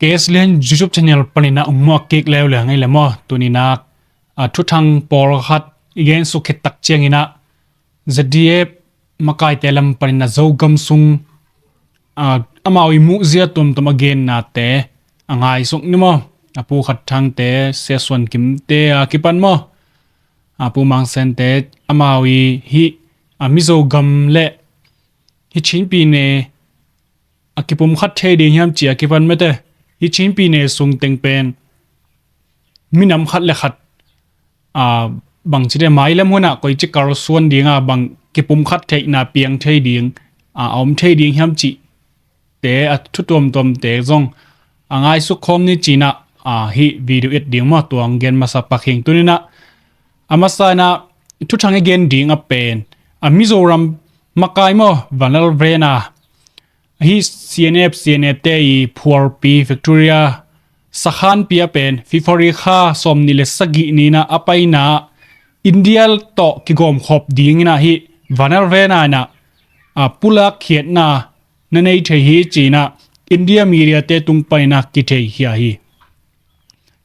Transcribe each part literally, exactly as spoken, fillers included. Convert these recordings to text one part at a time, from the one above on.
K S Lian YouTube channel panin ah ong muak kik leuleu ing ei le maw. Tuni-in ah, a, thuthang pawlkhat i gen suk khit tak ciangin ah Z D F makaite lam panin ah Zogam sung, a, amau i muhzia tuamtuam a gennate a ngaisuk ni maw. A Pu Khat Thangte, Sia Suan Kimte a kipan maw, a Pu Mang Sente, amau i hih, a, Mizogam le hih Chin pyine a kipumkhat thei ding hiam ci a kipan mate. Hih Chin pyine sung teng pen minam khat le khat, a, bangci deh, mailam hunah koici kalsuan ding a, bang kipumkhat theihna piang thei ding, a, a om thei ding hiam cihte, a thu tuamtuamte zong a ngaisuk khawm ni ci-in ah, a, hih video et ding maw, tua ong gen masa pak ing. Tuni-in ah a masa-in ah thuthang i gen ding a pen, a, Mizoram makai maw, Vanlalvena, hih C N F, C N A te i phualpi, Victoria sakhanpi ah pen February kha sawmnih le sagih ni-in ah a paina India tawh kigawmkhop dingin ah hih Vanlalvena in ah, a, pulak khiatna na nei thei hi ci-in ah India mediate tung panin ah kitheikhia hi.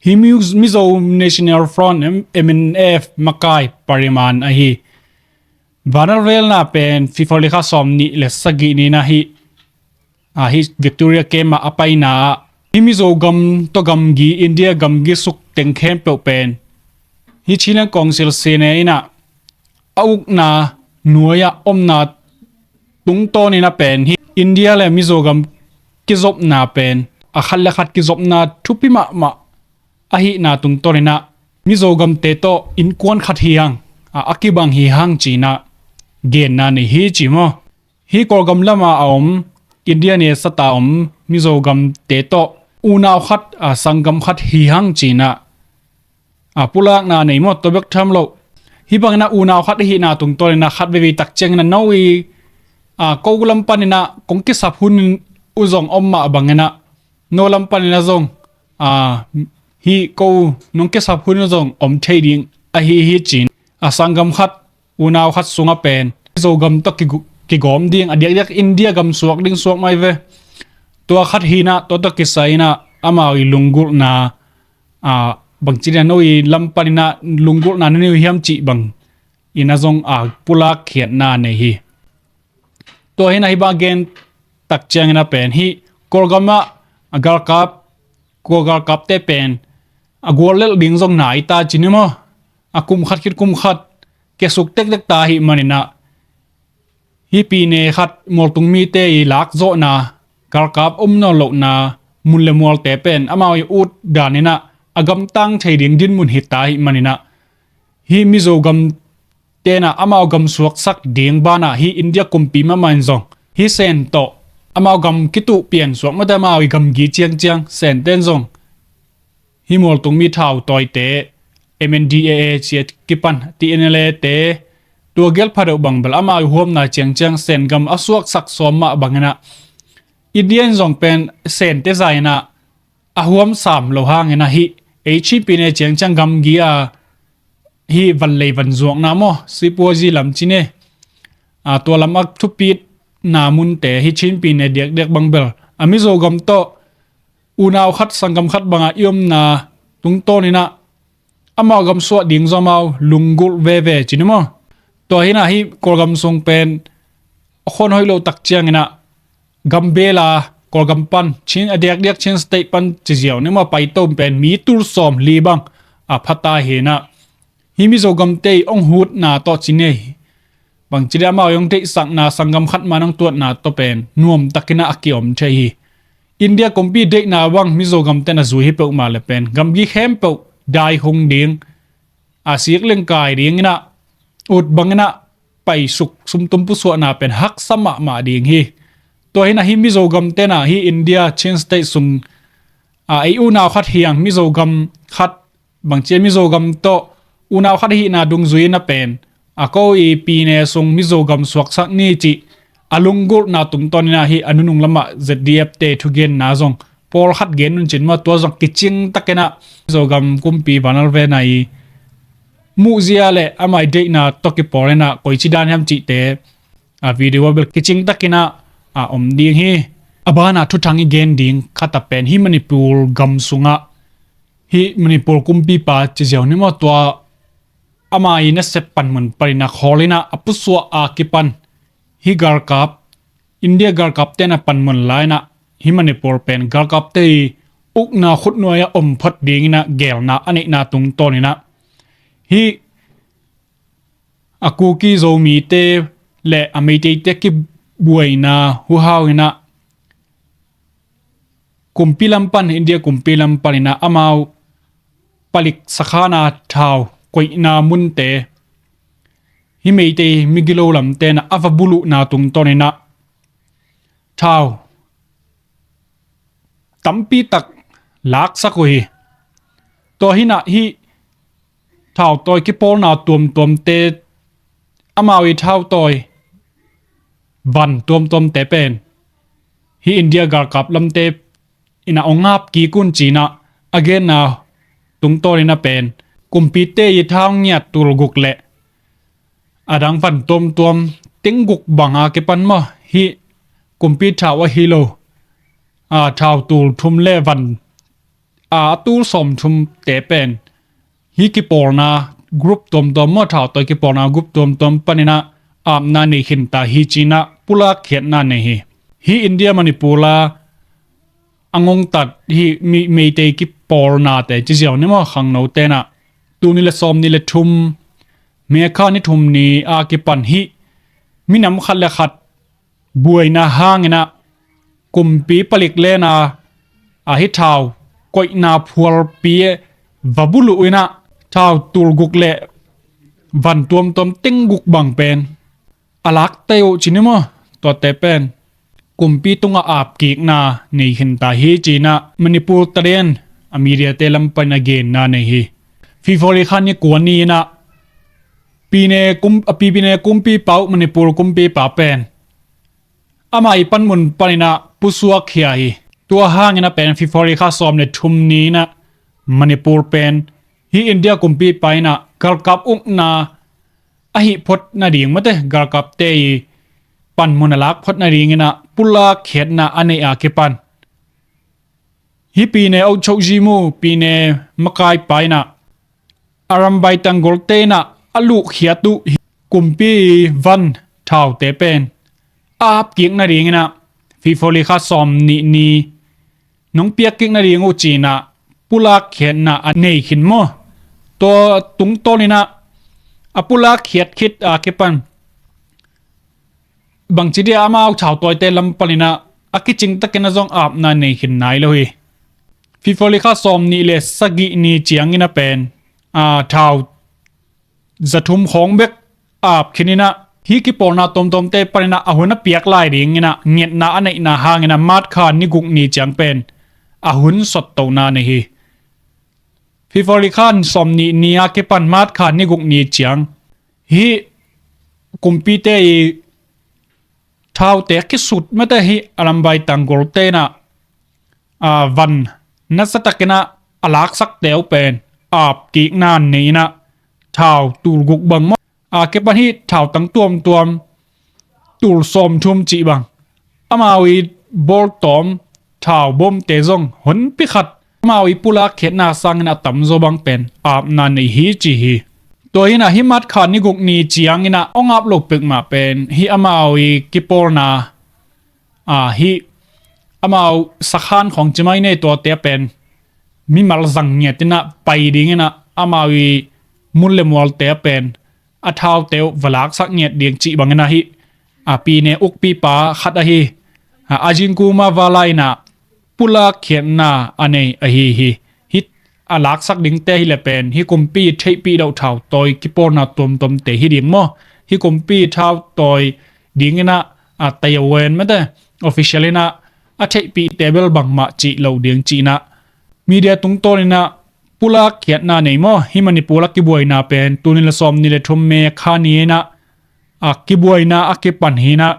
Hih Miz-, Mizo National Front, M-, M N F makai Pariman ahi. Vanlalvena pen February kha sawmnih le sagih ni-in ah hih, a, hih Victoria camp ah a paina ah hih Mizogam tawh gamgi, India gamgi suk teng khempeuh pen hih Chinland Council, C N A in ah a ukna nuai-ah omna tungtawnin ah pen hih India le Mizogam kizopna pen a khat le khat kizopna thupi mahmah ahihna tungtawnin ah Mizogamte tawh innkuan khat hi hang, a, a kibang hi hang ci-in ah genna nei hi ci maw. Hih Kawlgam lam ah a om, India ne sat a om Mizogamte tawh unau khat, a, sanggam khat hi hang ci-in ah, a, pulakna nei maw, tua bek tham lo. Hih bangin ah unau khat ahihna tungtawnin ah khat veivei tak ciangin ah no i, a, ko lam panin ah kong kisap hun uh zong om mah bangin ah no lam panin ah zong, a, hih ko nong kisap hun uh zong om thei ding ahi hi ci-in, a, sanggam khat, unau khat sungah pen Zogam tawh kigu-, kigawm ding, a diakdiak India gam suak ding suak mai ve. Tua khat hi-in ah, tua tawh kisai-in ah amau i lunggulhna, a, bangci deh, no i lam panin ah lunggulhna na nei uh hiam cih bangin ah zong, a, pulak khiatna nei hi. Tua hi-in ah hih bang gen tak ciangin ah pen hih Kawlgam ah, a, galkap, Kawl galkapte pen a guallelh ding zong nai ta ci ni maw. A kum khat khit kum khat kiasuk tektek ta ahih manin ah hih pyine khat mualtung mite i lakzawhna, galkap om nawn lohna mun le mualte pen amau i ut danin ah a gamtang thei ding dinmun hi ta ahih manin ah hih Mizogamte in ah amau gam suaksak ding banah hih India kumpi mahmah in zong hih Sen tawh amau gam kituh pian suak mate, amau i gamgi ciangciang Sente in zong hih mualtung mi thautawite, M N D A A ci a kipan, T N L A te, tua gel phadeuh bang bel amau i huamna ciangciang Sen gam a suaksak sawm mah bangin ah India in zong pen Sente zai-in ah a huam sam lo hangin ah hih ei Chin pyine ciangciang gamgi a hih vanlei vanzuakna maw, sipuazi lam ci ni, a, tua lam a thupitna munte hih Chin pyine diakdiak bang bel a Mizogam tawh unau khat sanggam khat bangah i omna tungtawnin ah amau gam suah ding zong amau lunggulh veve ci ni maw. Tua hi-in ah hih Kawlgam sung pen a khuan hoih loh tak ciangin ah gambel a Kawlgam pan Chin, a diakdiak Chin State pan ci ziau ni maw, paitom pen mi tul sawmli bang a pha ta hi-in ah hih Mizogamte i ong hutna tawh ci ni, bangci deh, amau i ong deihsakna sanggam khat man ong tuatna tawh pen nuamtakin ah a kiom thei hi. India kumpi deihna bang Mizogamte in a zui hi peuhmah le pen gamgi khempeuh dai hong ding, a sik lengkai dingin ah ut bangin ah paisuk sumtum pusuahna pen haksa mahmah ding hi. Tua hi-in ah hih Mizogamte in ah hih India Chin State sung, a, ei unau khat hi hang, Mizogam khat, bangci a Mizogam tawh unau khat ahihna dungzui-in ah pen a ko i pyine sung Mizogam suaksak ni cih a lunggulhna tungtawnin ah hih a nunung lamah Z D F te thugenna zong pawlkhat gen un cin maw, tua zong kicingtakin ah Zogam kumpi Vanlalvena i muhzia le amah i deihna tawh kipawlin ah koici dan hiam cihte a video ah bel kicingtakin ah a om ding hi. A banah thuthang i gen ding khat a pen hih Manipur gam sungah hih Manipur kumpipa ci ziau ni maw, tua ama i nasep panmun panin a khawl in ah a pusuah a kipan hih galkap, India galkapte in a panmun lai in ah hih Manipur pen galkapte i ukna khutnuai ah om phot ding in ah geelna a neihna tungtawn in ah hih a Kuki Zomite le a Meiteite kibuaina huhau in ah kumpi lam pan, India kumpi lam pan in ah amau palik sakhan a thau koihna munte, hih Meitei migilo lamte in ah a va buluhna tungtawn in ah thau tampi tak laksak uh hi. Tua hi in ah hih thautawi kipawlna tuamtuamte, amau i thautawi van tuamtuamte pen hih India galkap lamte in ah ong ap kik un ci in ah a genna tungtawn in ah pen kumpite i thau ngiat tul guk le a dang van tuamtuam teng guk bang a kipan maw, hih kumpi thau ahi lo, a, thau tul thum le van, a, a tul sawm thumte pen hih kipawlna group tuamtuam maw, thautawi kipawlna group tuamtuam pan in ah apna nei khin ta hi ci in ah pulak khiatna nei hi. Hih India Manipur a a ngongtat hih Mi-, Meitei kipawlnate ci ziau ni maw, khangnote in ah tul nih le sawm nih le thum, May kha ni thum ni a kipan hih minam khat le khat buaina hang in ah kumpi palik len a, a hih thau koihna phualpi va buluh in ah thau tul guk le van tuamtuam teng guk bang pen a lakte uh ci ni maw, tuate pen kumpi tungah ap kikna nei khin ta hi ci in ah Manipur Talen a mediate lam pan in ah genna nei hi. February kha ni kua ni in ah Pyine kum-, a Pyine kumpipa uh Manipur kumpipa pen ama i panmun pan in ah pusuak khia hi. Tua hang in ah pen February kha sawm le thum ni in ah Manipur pen hih India kumpipa in ah galkap ukna a hih phot nading mate, galkapte i panmun a lak phot nading in ah pulak khiatna a neih a kipan hih Pyine authoh zimu, Pyine makaipa in ah Arambai Tanggolte in ah a luhkhiat uh hih kumpi i van thaute pen a ap kik nading in ah February kha sawm nih ni nong piak kik nading uh ci in ah pulak khiatna a nei khin maw. Tua tungtawn in ah a pulak khiat khit a kipan bangci dia amau thautawite lam pan in ah a kicing takin ah zong apna nei khin nai lo hi. February kha sawm nih le sagih ni ciangin ah pen, a, thau za thum khawng bek ap khin in ah hih kipawlna tuamtuamte pan in ah a hun a piak lai ding in ah ngetna a neihna hang in ah March kha ni guk ni ciang pen a hun sawttohna nei hi. February kha sawm nih ni a kipan March kha ni guk ni ciang hih kumpite i thaute a kisut mate hih Arambai Tanggolte in ah, a, van nasa takin ah a laksakte uh pen ap kikna nei in ah thau tul guk bang maw, a kipan hih thautang tuamtuam tul sawm thum cih bang amau i bawltawm thau bawmte zong honpi khat amau i pulak khiatna sangin a tamzaw bang pen apna nei hi ci hi. Tua hi in ah hih March kha ni guk ni ciangin ah ong ap lo pek mah pen hih amau i kipawlna, a, hih amau sakhan khawng ci mai ni, tuate a pen mimal zang ngiat in ah pai ding in ah amau i mun le mualte a pen a thaute uh va laksak ngiat ding cih bangin ah hih, a, Pyine ukpipa khat ahi, a, Ajin Kumar Bhalla in ah pulak khiatna a nei ahi hi. Hih a laksak dingte hi le pen hih kumpi theihpih loh thautawi kipawlna tuamtuamte hi ding maw, hih kumpi thautawi ding in ah, a, tayawen mate official in ah a theihpihte bel bangmah cih loh ding ci in ah media tungtawn in ah pulak khiatna nei maw. Hih Manipur a kibuaina pen tul nih le sawm nih le thum May kha ni in ah, a, kibuaina a kipan hi in ah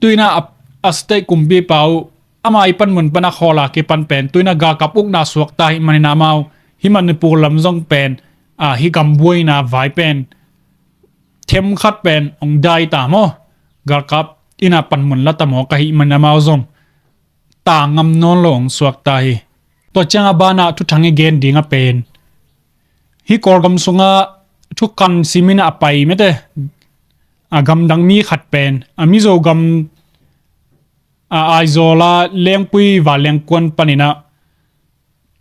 tu in ah a, a state kumpipa uh ama i panmun pan a khawl a kipan pen tu in ah galkap ukna suakta hi man in ah amau hih Manipur lam zong pen, a, hih gam buaina vai pen them khat pen ong dai ta maw. Galkap inn ah panmun la ta mawk ahih man amau zong ta ngam nawn lo hong suakta hi. Tua ciang a banah thuthang i gen ding a pen, hih Kawlgam sungah thukan simin a pai mete a gamdang mi khat pen a Mizo gam a Aizawl a Lengpui vanleng kuan panin ah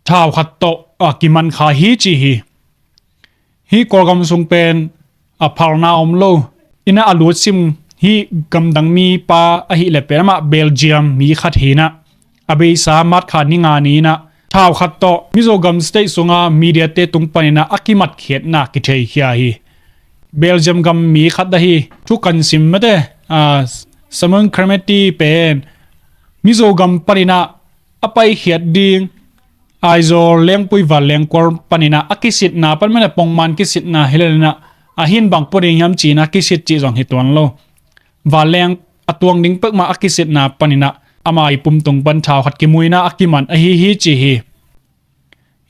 thau khat tawh a kiman kha hi ci hi. Hih Kawlgam sung pen a phalna om lo, inn ah a lutsim hih gamdang mipa ahih leh pen amah Belgium mi khat hi in ah, a beisa March kha ni nga ni in ah thau khat tawh Mizo gam state sunga media te tung panin ah a kimatkhiatna kitheikhia hi. Belgium gam mi khat ahi, thukan sim mete, a, Simon Cremeti pen Mizo gam panin ah a paikhiat ding Aizawl Lengpui vanleng kuan panin ah a kisitna pan mete pongman kisitna hi lel in ah, a hin bang pua ding hiam ci in ah kisit cih zong hi tuan lo. Vanleng a tuang ding peuhmah a kisitna panin ah ama i pum tung pan thau khat kimu in ah a kiman ahi hi ci hi.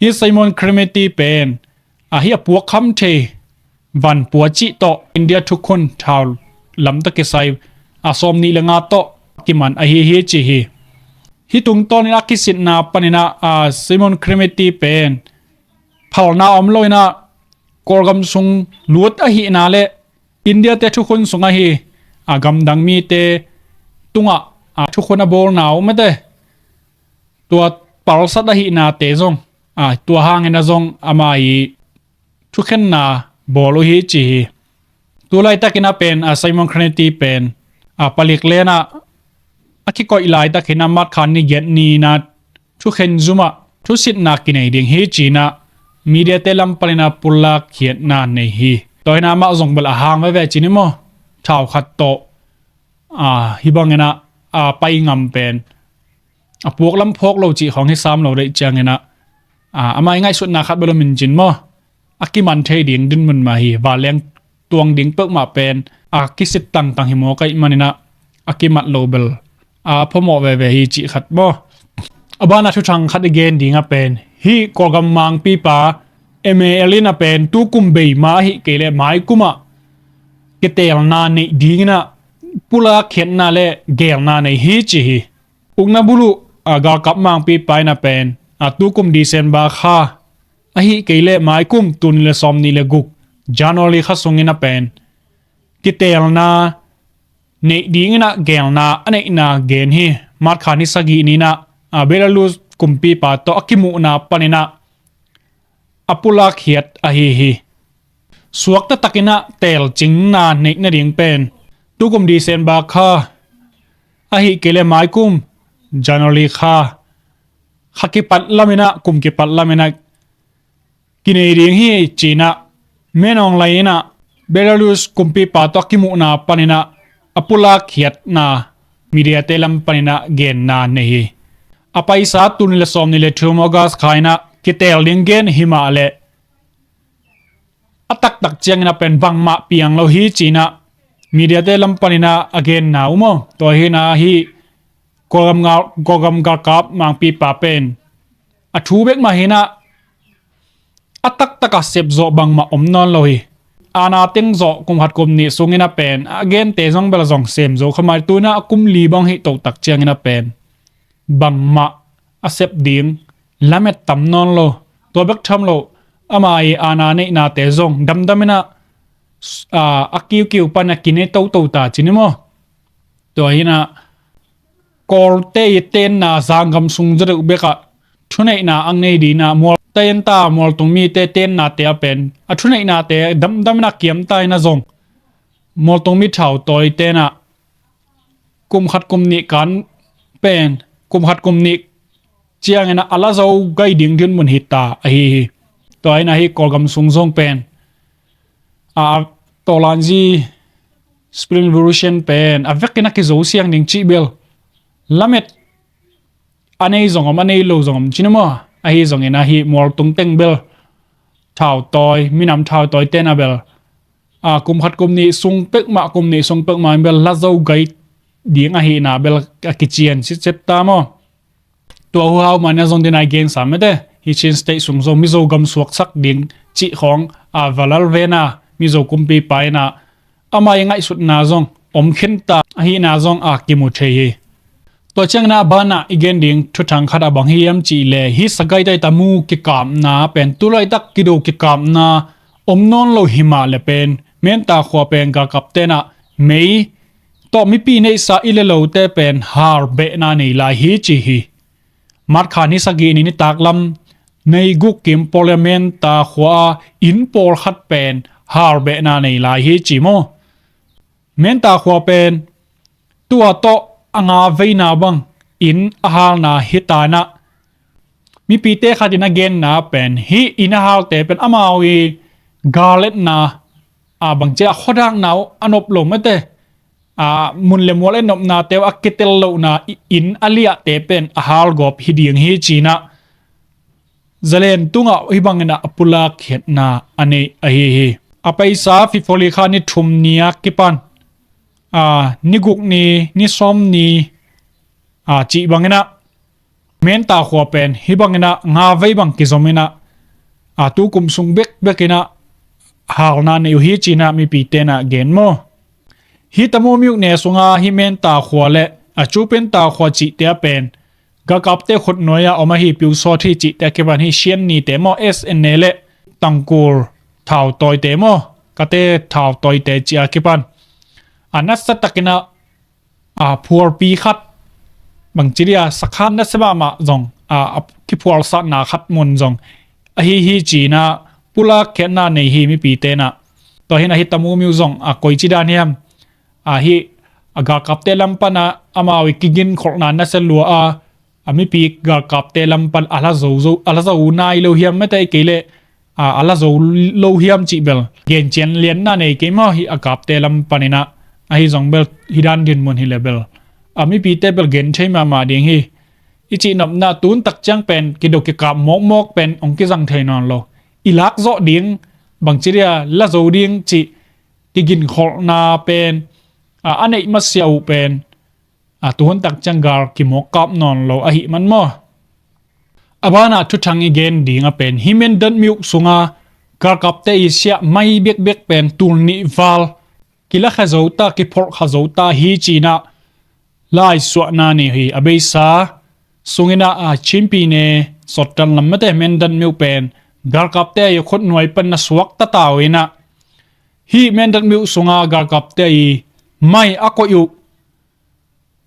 Hih Simon Cremeti pen a hih a puak kham thei van pua cih tawh India thukhun thau lam tawh kisai a sawm nih le nga tawh kiman ahi hi ci hi. Hih tungtawnin a kisitna panin ah a Simon Cremeti pen phalna om lo in ah Kawlgam sung lut ahihna le India te thukhun sung ahi a gamdang mite tungah a thukhun a bawlna uh mete tua palsat ahihnate zong, a, tua hangin a zong ama i thukhenna bawl uh hi ci hi. Tu laitakin a pen a Simon Cremeti pen a palik lenah a kikoih laitakin a March kha ni giat ni in ah thukhen zumah thusitna kinei ding hi ci in ah media te lam panin ah pulak khiatna nei hi. Tua hi in ah amah zong bel a hang veve ci ni maw? Thau khat tawh a, hih bangin ah a pai ngam pen a puak lam phawk lo cih khawng hi sam lo deih ciangin ah, a, amah i ngaihsutna khat bel om in cin maw? A kiman thei ding dinmun mah hi. Vanleng tuang ding peuhmah pen a kisit tangtang hi mawk ahih manin ah a kimat lo bel a phamawh veve hi cih khat maw? A banah thuthang khat i gen ding a pen hih Kawlgam mangpipa M A L in a pen tukum bei ma ahih kei leh maikum ah kiteelna neih dingin ah pulak khiatna le geelna nei hi ci hi. Ukna buluh a galkap mangpipa in a pen a tukum December kha ahih kei leh maikum tul nih le sawm nih le guk January kha sungin a pen kiteelna neih dingin ah geelna a neihna gen hi. March kha ni sagih ni in ah a Belarus kumpipa tawh a kimuhna panin ah a pulak khiat ahi hi. Suakta takin ah teelcingna neih nading pen tukum December kha ahih kei leh maikum January kha, kha kipat lamin ah, kum kipat lamin ah kinei ding hi ci in ah Min Aung Hlaing in ah Belarus kumpipa tawh a kimuhna panin ah a pulak khiatna media te lam panin ah genna nei hi. A paisa tul nih le sawm nih le thum August kha in ah kiteel ding gen hi mah leh a taktak ciangin a pen bangmah piang lo hi ci in ah media te lam panin ah a genna uh maw? Tua hi in ah hih Kawlgam gal, Kawlgam galkap mangpipa pen a thu bek mah hi in ah a taktak a sep zawh bangmah om nawn lo hi. Aana teng zawh kum khat kum nih sungin a pen a gente zong bel zong sem zo kha mai, tu in ah a kum li bang hih to tak ciangin a pen bangmah a sep ding lamet tam nawn lo. Tua bek tham lo, ama i aana neihnate zong damdam in ah, a, a kiukiu pan a kinei toto ta ci ni maw? Tua hi in ah Kawlte i tenna zanggam sung zaw deuh bek ah thuneihna ang nei ding in ah mual, tayenta mualtung mite tennate a pen a thuneihnate damdam in ah kiamta in ah zong mualtung mi thautawi ten ah kum khat kum nih kan pen kum khat kum nih ciangin ah a la zo gai ding dinmun hi ta ahi hi. Tua hi in ah hih Kawlgam sung zong pen a, a tawlanzi Spring Revolution pen a vekin a kizo siang ding cih bel lamet a nei zong om, a nei lo zong om ci ni maw? Ahi zongin ah hih mualtung teng bel thautawi, minam thautawi ten ah bel a, kum khat kum nih sung peuhmah, kum nih sung peuhmah in bel la zo gai ding ahihna bel a kician sitset ta maw? Tua huhau mah in ah zong din a i gensa mete hih Chin State sung zong Mizo gam suaksak ding cih khawng a va lal ven a, Mizo kumpipa in ah ama i ngaihsutna zong om khinta ahihna zong a kimu thei hi. Tua ciangin a banah i gen ding thuthang khat a bang hiam cih leh, hih Sagaing taitamu kikapna pen tulaitak kido kikapna om nawn lo himah le pen Menta khua pen galkapte in a mei tawh mipi neihsa i le lote pen halbehna nei lai hi ci hi. March kha ni sagih ni nitaklam ni guk kim Parliament ta khua a inn pawlkhat pen halbehna nei lai hi ci maw? Menta khua pen tua tawh a nga veina bang inn a halna hi ta in a, mipite khat in a genna pen hih inn a halte pen amau i galetna a bangci a khuadakna uh a nop lo mate, a mun le mual a nopnate uh a kitel lohna inn a liahte pen a halgawp hi ding hi ci in a, Zalen tungah hih bangin a pulak khiatna a nei ahi hi. A paisa February kha ni thum ni a kipan a ni guk ni, ni sawm ni a cih bangin a Menta khua pen hih bangin a nga vei bang kizom in a, a tu kum sung bekbek in a halna nei uh hi ci in a mipite in a gen maw? Hih Tamu myone sunga hih Menta khua le a Chupenta khua cihte a pen galkapte khutnuai a om ahi piusawt hi cihte a kipan hih Sian nite maw, S N A le Tangkul thautawite maw, Kate thautawite cih a kipan a nasa takin a a phualpi khat bangci dia sakhan nasia mahmah zong a, a kiphualsatna khat mun zong ahi hi ci in a pulak khiatna nei hi mipite in a. Tua hi in a hih Tamu myo zong a koici dan hiam, a hih a galkapte lam pan a amau i kiginkholhna nasia lua a, a mipi galkapte lam pan a la zo zo, a la zo nai lo hiam mate, kei leh a, a la zo lo hiam cih bel gencian lianna nei kei maw? Hih a kapte lam panin a, ahi zong bel hih dan dinmun hi le bel a mipite bel gen thei mahmah ding hi. I cihnopna tun tak ciang pen kido kikap mawkmawk pen hong kizang thei nawn lo. I lakzawh ding bangci dia la zo ding cih kiginkholhna pen a, a neih masiah uh pen a, tuhun tak ciang gal kimawk kap nawn lo ahih man maw? A banah thuthang i gen ding a pen hih Mindat myo sunga galkapte i siah mai bekbek pen tul nih val kilakhia zo ta, kipholhkhia zo ta hi ci in a laisuahna nei hi. A beisa sungin a, a Chin pyine sawttan lam mate Mindat myo pen galkapte i khutnuai pan na suakta ta uh in a, hih Mindat myo sunga galkapte i mai a koih uh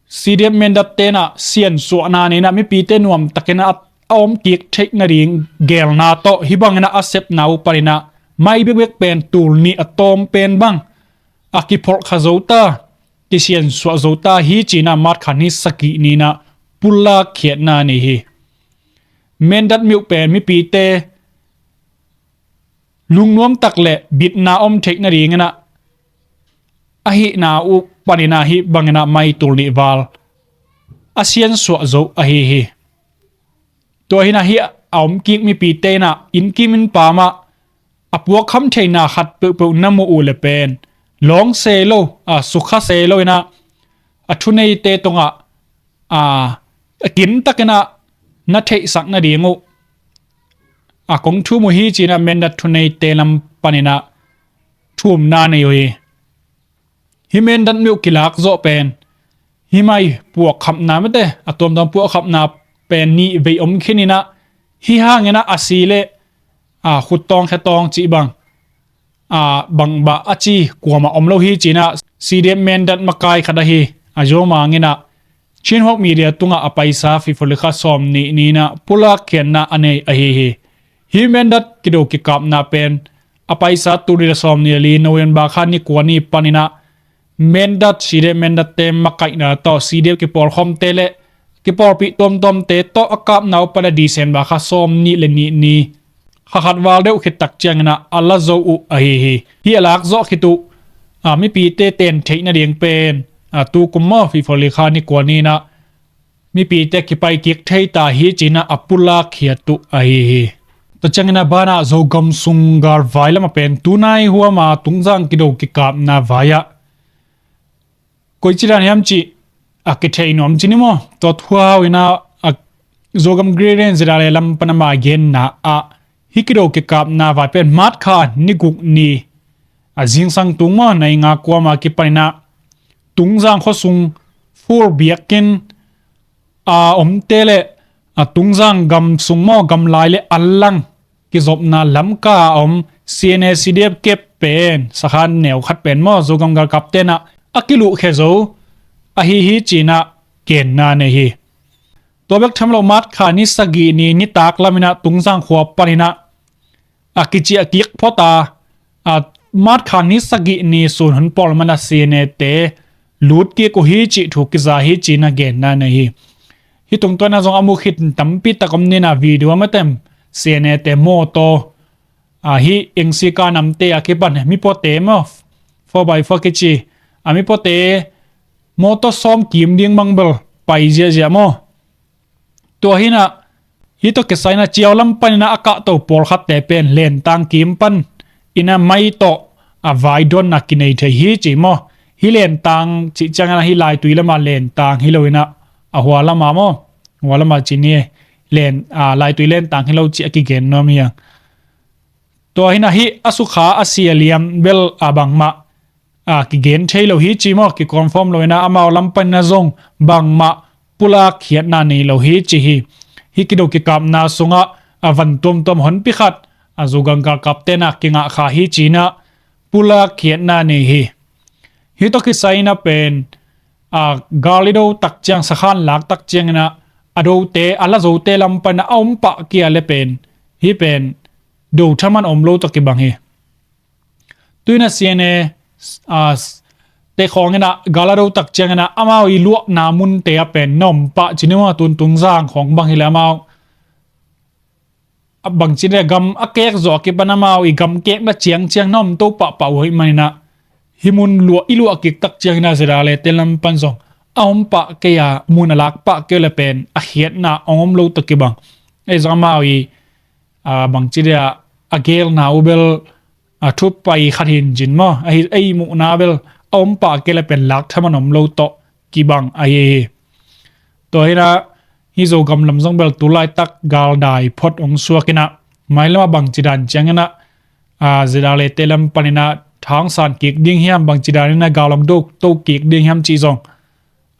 C D F Mindat te in a siansuahna nei in a mipite nuamtakin a, a om kik theih nading geelna tawh hih bangin a, a sepna uh panin a mai bekbek pen tul nih a tawm pen bang a kipholhkhia zo ta, kisiansuah zo ta hi ci in a March kha ni sagih ni in a pulak khiatna nei hi. Mindat myo pen mipite lungnuam tak le bitna om theih nadingin a, ahihna uh panin a hih bangin a mai tul nih val a siansuah zo ahi hi. Tua hi in a hih a om kik mipite in a inn kim inn pam ah a puakkham theihna khat peuhpeuh na muh uh le pen lawng se lo, a sukha se lo in a, a thuneite tungah a, a kintakin a na theihsak nading uh a kong thum uh hi ci in a Mindat thuneite lam panin a thumna nei uh hi. Hih Mindat myo kilak zawh pen hih mai puakkhamna mate, a tuamtuam puakkhamna pen nih vei om khin in a, hih hangin a, a si le a khuttawng khetawng cih bang a bangbah a ci kuamah om lo hi ci in a C D F Mindat makai khat ahi a Zo Mang in a Chin Hawk Media tungah a paisa February kha sawm nih ni in a pulak khiatna a nei ahi hi. Hih Mindat kido kikapna pen a paisa tul nih le sawm nih le li November kha ni kua ni panin a Mindat, C D F Mindat te makaihna tawh C D F kipawlkhawmte le kipawlpih tuamtuamte tawh a kapna uh pan a December kha sawm nih le nih ni kha khat val deuh khit tak ciangin a, a la zo uh ahi hi. Hih a lak zawh khit uh a mipite ten theih nading pen a tu kum maw February kha ni kua ni in a mipite kipai kik thei ta hi ci in a a pulak khiat uh ahi hi. Tua ciangin a banah Zogam sung galvai lamah pen tunai huama tungzang kido kikapna vai ah koici dan hiam cih a kithei nuam ci ni maw? Tua thuau in a, a Zogam Green Range zidale lam pan a ma genna ah hih kido kikapna vai pen March kha ni guk ni a zingsang tung maw, nai nga kuama kipan in a Tungzang khuasung fur biakinn a omte le a Tungzang gam sung maw, gam lai le a lang kizopna Lamka a om C N A C D F kep pen sakhan neu khat pen maw, Zogam galkapte in ah a kiluhkhia zo ahi hi ci-in ah genna nei hi. Tua bek tham lo, March kha ni sagih ni nitak lamin ah Tungzang khua panin ah a kiciah kik phot a, a, March kha ni sagih ni sun hun pawl man a C N A te lut kik uh hi cih thu kiza hi ci-in ah genna nei hi. Hih tungtawn ah zong a mu khit tampi tak om ni-in ah, video a matem C N A te mawtaw, a, hih English ka namte a kipan, mi pawte maw, four by four kici, a, mi pawte mawtaw sawm kim ding bang bel pai ziahziah maw. Tua hi-in ah, hih tawh kisai-in ah ciau lam panin ah a kahto pawlkhatte pen lentang kim panin ah mai tawh a vai dawnna kinei thei hi ci maw. Hih lentang cih ciangin ah hih laitui lamah lentang hi lo-in ah, a hua lamah maw, hua lamah ci ni, len, a, laitui lentang hi lo cih a kigen nuam hi hang. Tua hi-in ah hih a sukha a si a liam bel a bangmah, a, kigen thei lo hi ci maw, kiconfirm lo-in ah amau lam panin ah zong bangmah pulak khiatna nei lo hi ci hi. Hih kido kikapna sungah a van tuamtuam honpi khat a Zogam galkapte in ah kingah kha hi ci-in ah pulak khiatna nei hi. Hih tawh kisai-in ah pen, a, gal i do tak ciang, sakhan lak tak ciangin ah a dote, a la zote lam panin ah a om pah kei a leh pen, hih pen do thaman om lo tawh kibang hi. Tu-in ah C N A, a, te khawngin ah gal a do tak ciangin ah amau i luahna munte ah pen na om pah ci ni maw, tun Tungzang khawng bang hi leh amau, a, bangci leh gam a kek zawh a kipan amau i gam kekna ciangciang na om to pahpah uh ahih manin ah, hih mun luah, i luah kik tak ciangin ah ZRA te lam pan zong a om pah kei a, mun a lak pah kei uh leh pen a khiatna hong om lo tawh kibang. Ei zong amau i, a, bangci leh a, a gelna uh bel, a, thu pai khat hi in cin maw, ahi, ei muhna bel a om pah kei leh pen lak thaman om lo tawh kibang ahi hi. Tua hi-in ah hih Zogam lam zong bel tu laitak gal dai phot hong suak in ah, mailam ah bangci dan ciangin ah, a, ZRA te lam panin ah tha hong san kik ding hiam, bangci danin ah gal hong do to kik ding hiam cih zong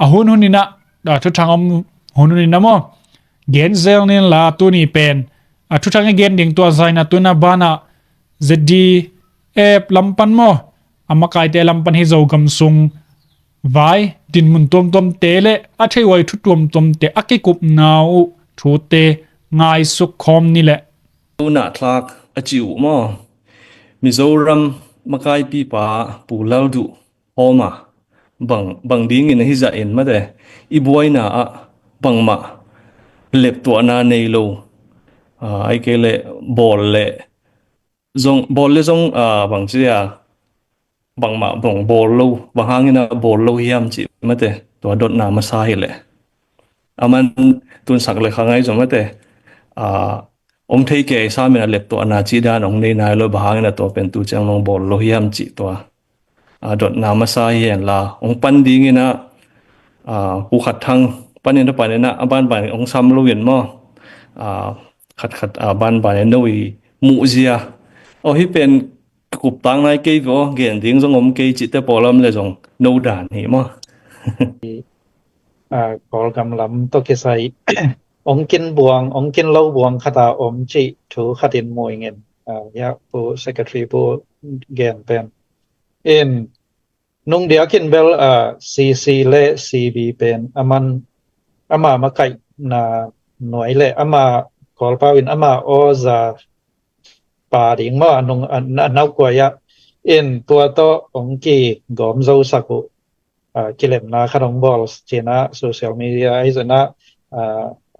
a hun hun in ah, a, thuthang om hun hun in ah maw, gen zel ni inla, tuni pen, a, thuthang i gen ding tua zah in ah, tu-in ah banah ZDF lam pan maw, a makaite lam pan hih Zogam sung vai dinmun tuamtuamte le a theihuai thu tuamtuamte a kikupna uh thute ngaisuk khawm ni leh. Tuna thlak a ci uh maw, Mizoram makaipipa Pu Lalduh Hawma, bang, bang dingin ahi zah in mate, i buaina ah bangmah leptuahna nei lo, a, ahih kei leh bawl le zong, bawl le zong, a, bangci a, bangmah bang bawl lo, bang hangin a bawl lo hiam cih mate, tua dotna masa hi leh. A man tunsak le kha ngai zong mate, a, om thei kei sam in a leptuahna cih dan hong nei nai lo, bang hangin a tua pen tu ciang long bawl lo hiam cih tua, a, dotna masa hi hen la, hong pan dingin a, a, Pu Khat Thang panin a panin a, a banban hong sam lo in maw, a, khatkhat, a, banban in no i muh zia. Aw, hih pen kup tak nai kei ve aw, gen ding zong om kei cihte pawlam le zong no dan hi maw. A, Kawlgam lam tawh kisai ong kin buang, ong kin lo buang khat a om cih thu khat in mu ing in, a, ya, Pu Secretary Pu gen pen. In nung diakin bel, a, C C le C B pen a man, ama makaihna nuai le ama Kawlpau in ama aw za pa ding maw, a nung, a, a naukuai ah in tua tawh ong kigawm zo sak uh, a, kilemna khat ong bawl cih in a social media ahi zong a, a,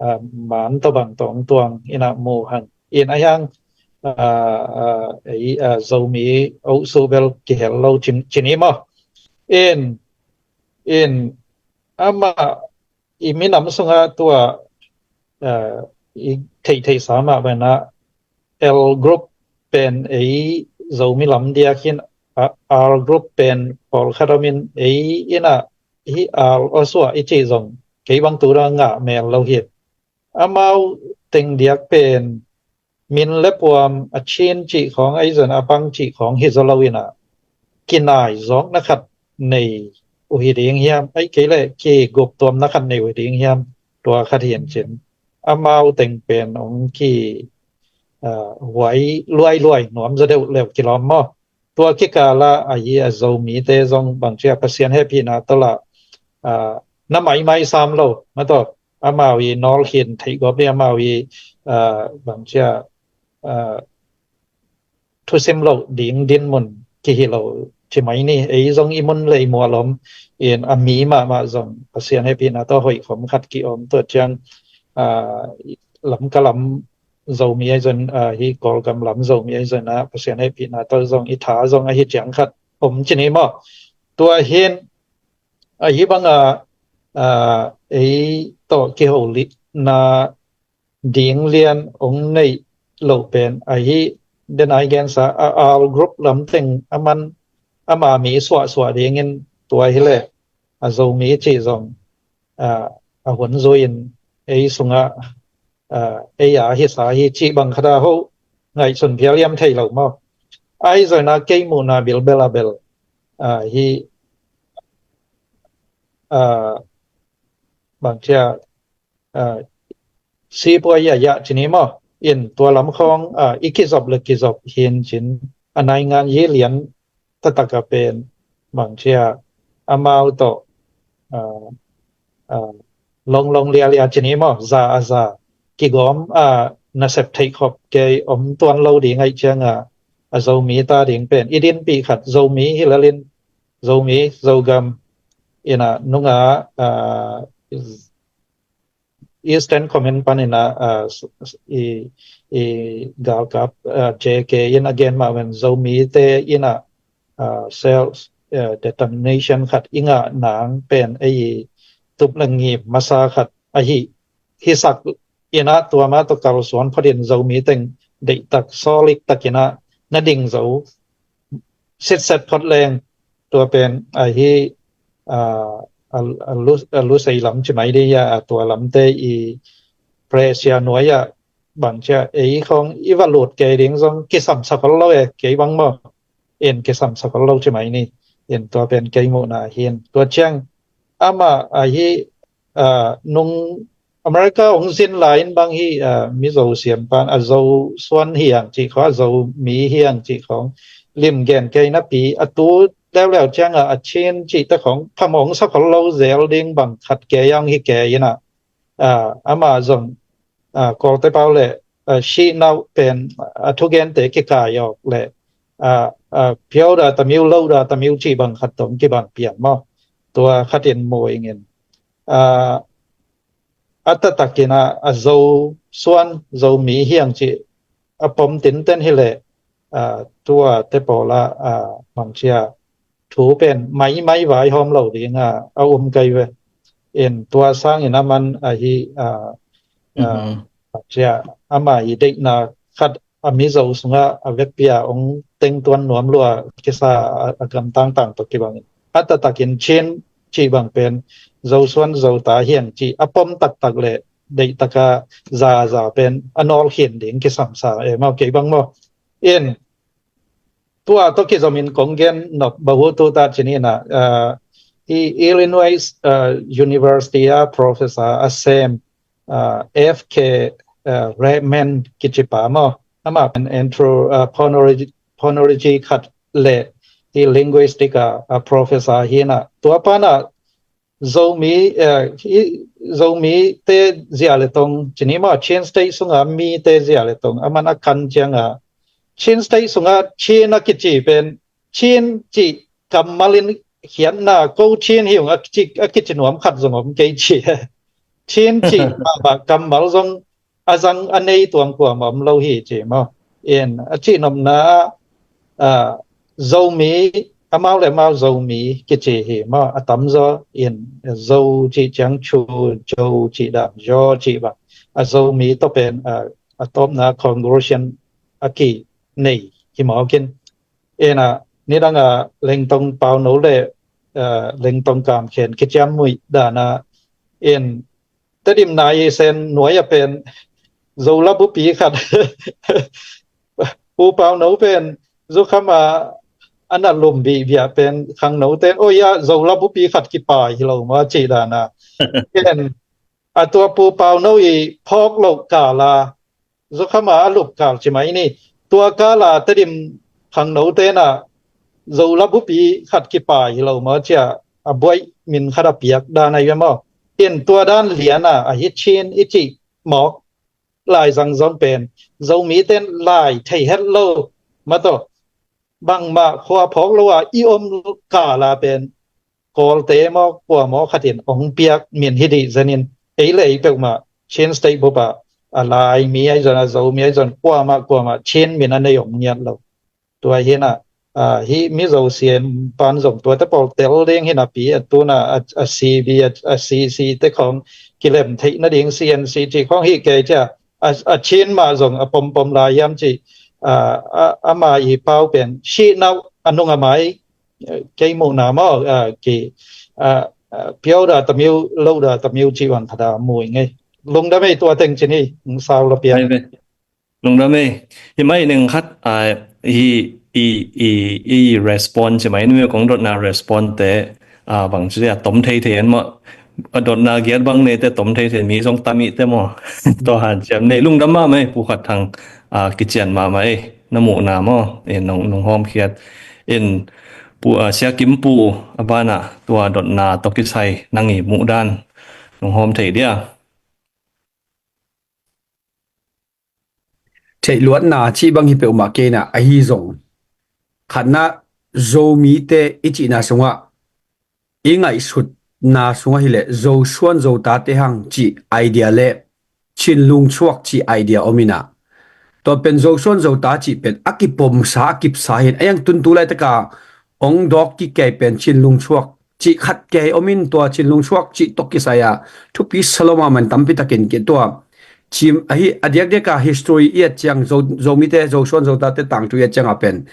a, man tawh bang tawh ong tuang in a mu hang. In a hiang, a, a, ei, a, Zomi oh su bel kihel lo cin, cin hi maw. In, in, ama i minam sungah tua, a, i theihtheihsa mah bang a L group pen ei Zomi lam diak hin, a, R group pen pawlkhat om in ei in a hih R aw suah i cih zong kei bang tu dang ngah mel lo hi. Amau teng diak pen min le puam a chin cih khawng ahi zong a pang cih khawng hi zaw lo in a kinai zawkna khat nei uh hi ding hiam, ahih kei leh kigup tuamna khat nei uh hi ding hiam, tua khat hi in cin. Amau teng pen hong ki, ah, huai luailuai nuam zaw deuh leuh kilawm maw. Tua kikal ah ahi a Zomite zong bangci a Pasian hehpihna tawh lah, ah, na maimai sam lo, mataw, amau i nawlkhin theih gawp ding, amau i, ah, bangci a, ah, thusim loh ding dinmun kihi lo ci mai ni. Ei zong i mun le i mual om in, a mi mahmah zong Pasian hehpihna tawh hoih khawm khat ki-om. Tua ciang, ah, Lamka lam Zomi ahi zong, ah, hi Kawlgam lam Zomi ahi zong ah Pasian hehpihna tawh zong i tha zong ahi ciang khat om ci ni maw. Tua hi in, ahi bang a, ah, ei tawh kiholihna ding lian hong neih loh pen ahi, den a i gensa a, R group lam teng a man, ama mi suahsuah dingin, tua hi leh a Zomi cih zong, ah, a hun zui in ei sungah, ah, ei a hisa hi cih bang khat a hoh ngaihsun phial hiam thei lo maw. Ahi zong a kei muhna bilbel a bel, ah, hi, ah, bangci a, ah, sipuai yayah ci ni maw. In tua lam khawng, ah, i kizop le kizop hi in cin, a naingan yi lian taktak a pen bangci a amau tawh, ah, ah, longlong lialia ci ni maw, za a za kigawm, ah, nasep theih khop kei om tuan lo ding ahih ciang a, a Zomi ta ding pen i dinpih khat Zomi hi lel in, Zomi, Zogam in a nung a, ah, Eastern Command pan in a, ah, s-, s-, i, i galkap, ah, J K in a gen mah ven Zomite in a, ah, self, ah, determination khat i ngah nang pen ei tup le ngim masa khat ahi, hisak in a tua mah tawh kalsuan phot in Zomi teng deihtak sawlik tak in a na ding zo sitset phot leng, tua pen ahi, ah, a, a lu, a lu sei lam ci mai ding a, tua lamte i pressure nuai a bangci a ei khawng i va lut kei ding zong kisam sak lo e, kei bang maw. In kisam sak lo ci mai ni. In tua pen kei muhna hi in. Tua ciang amah ahi, ah, nung America hong zin lai in bang hi, ah, Mizo siampan a Zo suan hi ang cih khawng, a Zomi hi ang cih khawng lim gen kei napi, a tu leuleu ciang a, a Chin cihte khawng phamawh sak lo zel ding bang khat kei ang hi kei in a, ah, amah zong, ah, Kawlte pau le, ah, sihnauh pen, ah, thugente kikai awk le, ah, ah, pure da Tamil, low da Tamil cih bang khat tawh kibang pian maw. Tua khat in mu ing in. Ah, a taktak in a, a Zo suan, Zomi hi ang cih a pom tinten hi leh, ah, tua te pawl a, ah, bangci a thu pen maimai vaihawm lo ding a, a um kei ve. In tua sang in a man ahi, ah, ah, bangci a, ama i deihna khat a Mizo sungah a vekpi a hong teng tuan nuam lua kisa a, a gam tangtang tawh kibang in. A taktak in Chin cih bang pen Zo suan Zo ta hi ang cih a pom taktak le deihtak a za za pen a nawlkhin ding kisam sa e maw, kei bang maw. In tua tawh kizom in kong gen nop bang uh tu ta ci ni in a, ah, i Illinois, ah, University a professor a sem, ah, F K, ah, Redman kici pa maw. Amah pen anthro-, ah, phonology, phonology khat le i linguistic a, ah, professor hi in a. Tua pan a Zomi, eh, i, Zomite zia le tong ci ni maw, Chin State sunga mite zia le tong a man a kan ciang a, Chin State sunga Chin a kici pen Chin cih kammal in khiatna, ko Chin hi ung a kici, a kici nuam khat zong om kei ci. Chin cih mahmah kammal zong a zang a nei tuam kuamah om lo hi ci maw. In a cihnopna ah, ah, Zomi, amau le amau Zomi kici hi maw, a tamzaw in Zo cih ciang Chu, Zo cih dan, Zo cih bang. A Zomi tawh pen, ah, a tawpna congregation a kinei hi mawk in. In a, nidang a Lengtong Pauno le, ah, Lengtong Kamkhen kiciam muih dan a, in Tedim Nai Sen nuai a pen Zo labupi khat Pu Pauno pen zukham a a na lum bihbiah pen khangno ten, oi, a Zo labupi khat kipai hi lo maw cih dan a. Ken a tua Pu Pau No i phawk loh kala Zo Kham a a lup kal ci mai ni. Tua kala Tedim khangno ten a Zo labupi khat kipai hi lo maw cia a buai min khat a piak dan a hi ve maw. Ken tua dan lian a a hi Chin i cih mawk lai zangzong pen Zomi ten lai thei het lo maw tawh bangmah khua phawk lo a i om kala pen Kawlte maw kua maw khat in ong piak min hi dih zen in ei le ei peuhmah Chin State bup ah a lai mi ahi zon a Zomi ahi zon kuamah kuamah Chin min a nei ong ngiat lo. Tua hi na, ah, hih Mizo siam pan zong tuate pawl tel ding hi napi a tuna a, a C B a, a C C te khawng kilem theih nading C N C cih khawng hih kei cia a, a Chin mah zong a pompom lai hiam cih, ah, a, ama i pau pen sihnau a nung a mai, eh, kei muhna maw, ah, ki, ah, ah, pio da tamiu lo da tamiu cih wan phada mui ngei. Lungdam ei tua teng cin hi, sau la pian. Lungdam ei. Hi mai ning khat, ah, hi, i, i, i respond ci mai ni mi kong dotna respond te, ah, bang ci a tom thei thei an maw. A dotna giat bang nei te tom thei thei mi zong tam i te maw. Tua hanciam nei lungdam mahmah ei Pu Khat Thang, ah, kician mahmah ei. Na muhna maw. Eh, nong, nong hawm khiat. In Pu, ah, Sia Kim Pu a banah tua dotna tawh kisai nang i muhdan. Nong hawm thei dia. Theihluatna cih bang hi peuhmah kei na ahi zong khatna Zomite i cihna sungah i ngaihsutna sungah hileh Zosuan Zotate hang cih idea le Chin lungchuak cih idea om inah tua pen Zosuan Zota cih pen a kipomsa a kipsa hin a yang tuntu laitaka ong dawk kikei pen Chin lungchuak cih khat kei om in tua Chin lungchuak cih tawh kisai a thupi salom a man tampi takin ke tua cim ahi a diakdiaka history i at ciang Zo, Zomite Zosuan Zotate tangthu i at cianga pen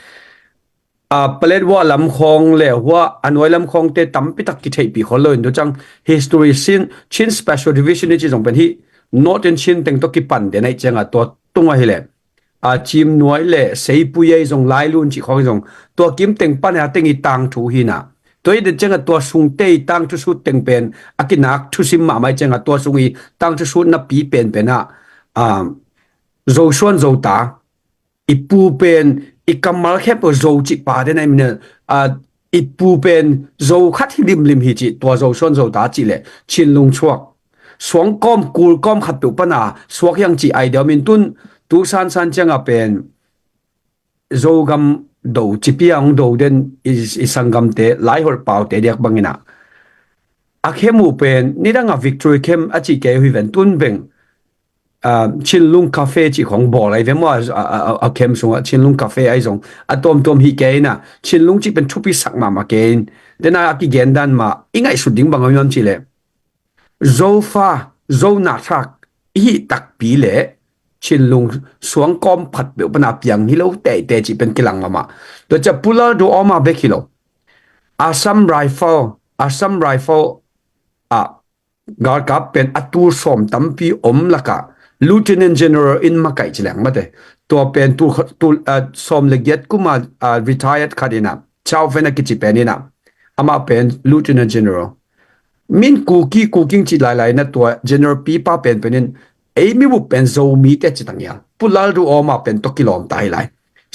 a Paletwa lam khawng le hua a nuai lam khawngte tampi tak kitheihpih khol lo in tu cang history sin Chin Special Division i ci zong pen hi Northern Chin teng tawh kipan den ahi cianga tua tunga hileh a cim nuai le seipui ei zong lailun cih khawng zong tua kim teng pan a teng i tangthu hina tua i den cianga tua sungte i tangthu sut teng pen a kinak thusim mahmah i cianga tua sung i tangthu sut napi penpen ah a Zosuan Zota i pu pen i kammal khempeuh Zo cih pa den a i minel a i pu pen Zo khat hi limlim hi cih tua Zosuan Zota cih le Chin lungchuak suangkawm kulkawm khat peuh pana suak hiang cih idea om in tun tu sansan cianga pen Zogam do cipi a hong do den i, i sanggamte laiholh paute diak bangina a khem uh pen nidanga victory khem a cih kei uh hi ven tun beng ah, Chinlung Cafe cih khong bawl ai ve maw a, a, a, a khem sungah Chinlung Cafe ai zong a tuamtuam hi kei na Chinlung cih pen thupi sak mahmah kei in dena a kigen dan mah i ngaihsut ding bang a miam cih leh Zofa Zo nathlak i hih takpi le Chinlung suangkawm phat peuh pana piang hi lo teite cih pen kilang mahmah tua cia Pulal do awma bek hi lo Assam Rifle Assam Rifle ah galkap pen a tul sawm tampi om lakah Lieutenant General in makaih ci leng mate tua pen tul, tul uh, sawm le giat kuma uh, retired khat ina Chau Fen a kici pen ina amah pen Lieutenant General min Kuki Kuking ci lailai na tua General pipa pen pen in ei mi bup pen Zomi te ci tangial Pulal du awma pen to kilawm ta hi lai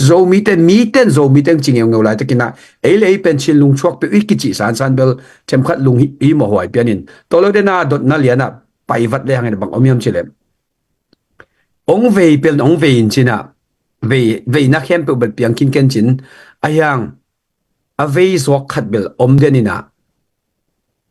Zomite miten Zomite ang ci ngeungeu lai takina ei le ei pen Chin lungchuak peuh i kici sansan bel themkhat lung hi mawhuai pianin tolo dena dotna liana paivat le hangin bang om hiam cilem ong vei pel ong vei in cina vei veina khempeuh bel piang khin ken cin a hiang a vei zuak khat bel om denina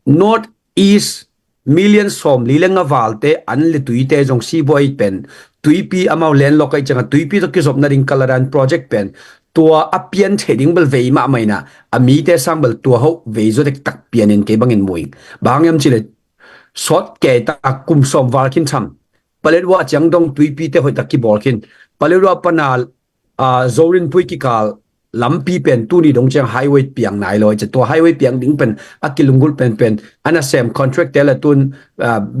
North East million sawm li le nga valte an le tuite zong sibuai pen tuipi amau lenlok ai cianga tuipi to kizopna ding kaladan project pen tua a pian thei ding bel vei mahmah ina a mite sang bel tua ho vei zo dektak pianin kei bangin muing bang em cile sawt kei ta kum sawm val khin tham paletwa ciang dong tuipi te hoih tak kibawl khin paletwa pana a Zorin pui kikal lampi pen tuni dong ciang highway piang nai lo ai cia tua highway piang ding pen a kilunggulh penpen a nasem contract te la tun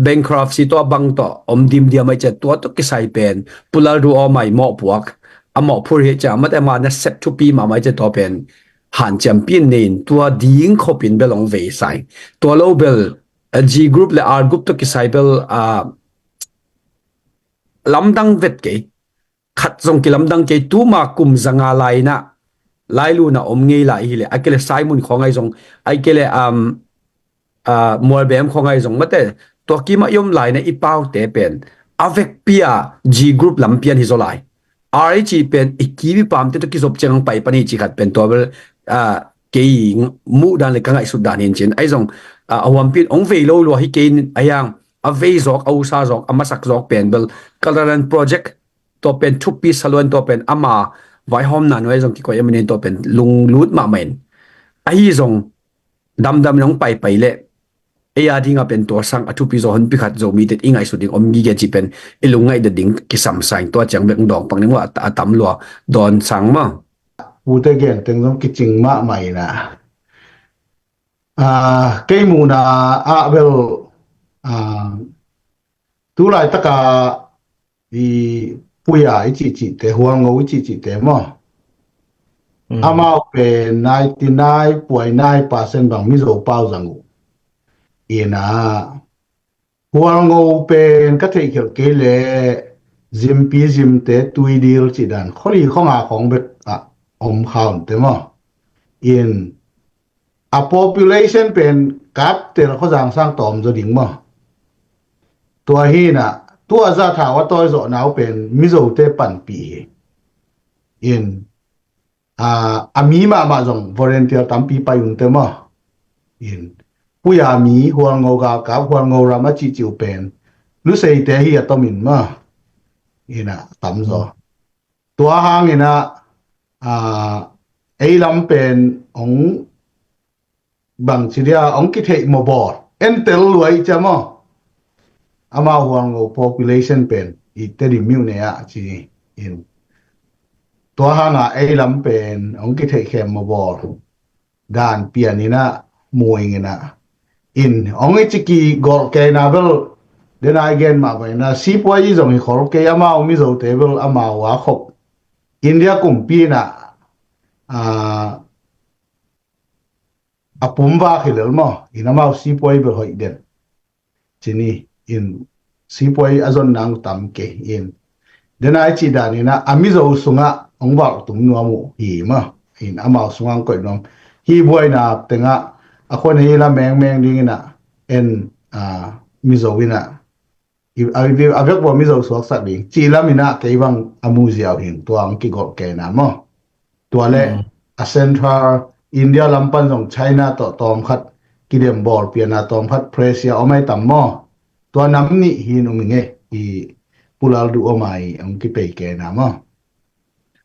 bankruptcy tawh a bang tawh om dimdiam ai cia tua tawh kisai pen pulal du aw mai mawhpuak a mawhphur hi cia amat ema nasep thupi mahmah ai cia tua pen hanciampih in nei in, tua ding khopin bel hong vei sa ing. Tua lo bel, eh, G group le R group tawh kisai bel, ah, lamdang vet kei. Khat zong kilamdang kei, tuma kum zanga lai inah, lailuna om ngei lai hileh, a kei le Simon khawng ahi zong, a kei le, um, ah, Mualbem khawng ahi zong mate, tua kima i om lai inah i paute pen a vekpi a G group lampian hi zaw lai. R H pen i kiwi pamte tawh kizop ciang ang pai pan hi ci khat pen tua bel, ah, kei muh dan le ka ngaihsut dan hin cin. Ahi zong, ah, a huampin hong vei lo lua hi kei in a hiang a vei zawk, a usa zawk, a masak zawk pen bel Kalaran Project, tua pen thupi saluan, tua pen ama vaihawmna nuai zong kikoih emanin tua pen lunglut mahmah in. Ahi zong damdam in hong paipai leh ei a dingah pen tua sang a thupi zaw honpi khat Zomite i ngaihsut ding om gige ci pen i lungngaih det ding kisam sa ing. Tua ciang bek dawng pak ning uh a, a tam lua dawn sang maw. Pute gen teng zong kicing mahmah inah. Ah, kei muhna ah bel, ah, tu laitaka i Puya i cihcihte, Hualngo i cihcihte maw? Mm. Amau pen ninety nine point nine percent bang Mizo pau zang uh. Inah Hualngo pen ka theihkhelh kei le Zimpi Zimte, Tuidil cih dan kholi khonga khong bek ah om khaunte maw? In a population pen kaptel khuazang sang tawm zaw ding maw? Tua hinah tua za thau a tawi zawhna uh pen Mizote panpih hi. In, a, a mi mahmah zong volunteer tampi pai unte maw? In, Puya mi, Hualngo galkap, Hualngo ram a cihcih uh pen Luseite hi a tomin maw? Inah tam zaw. Tua hanginah, a, ei lam pen hong bangci dia hong kitheih mawbawl entel luai cia maw? Amau Hualngo population pen i Tedim miuh nei ah ci in. Tua hanga ei lam pen hong kitheih khem mawbawl dan pian inah muing inah. In hong i ciki golh keina bel dena i gen mah bai inah sipuai i zong hi khol kei, amau Mizote bel amau a khop India kumpi inah, a, a pum vak hi lel maw? In amau sipuai bel hoih den. Cini in sipuai a zon nang tam kei in. Dena i cih dan inah a Mizo sungah hong valh tum nuam uh hi maw? In amau sungah hong koih nuam. Hi buaina tengah a khua nei la mengmeng ding inah en, a, Mizo inah i, a, a vekpua Mizo suaksak ding cih lam inah kei bang a mu ziau hin tua hong kigolh keina maw? Tua le, mm, a Central India lam pan zong China tawh tawmkhat kidem bawl piana tawmkhat pressure om ai tam maw? Tua nam nih hin um i ngei i pulal duh om ai hong kipei keina maw?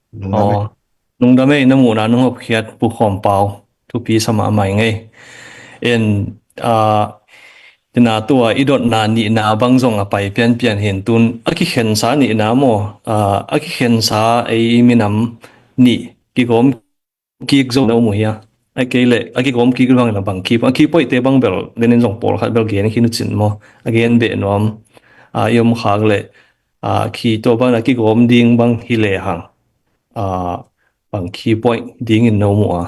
Lungdam e. Aw, lungdam e, na muhna nong hopkhiat Pu Khawm Pau. Thupi sa mahmah ing ei. En, a, tina tua i dotna nihna bang zong a pai pianpian hin tun a kikhensa nihna maw, a, a kikhensa ei minam nih kigawm kik zo na um uh hia? A kei leh a kigawm kik bang la bang khi, a khi poihte bang bel denin zong pawlkhat bel gen khin uh cin maw? A gen beh nuam, a, i om khak leh, a, khi tua bang a kigawm ding bang hi lehang, a, bang khi poih dingin na um uh a?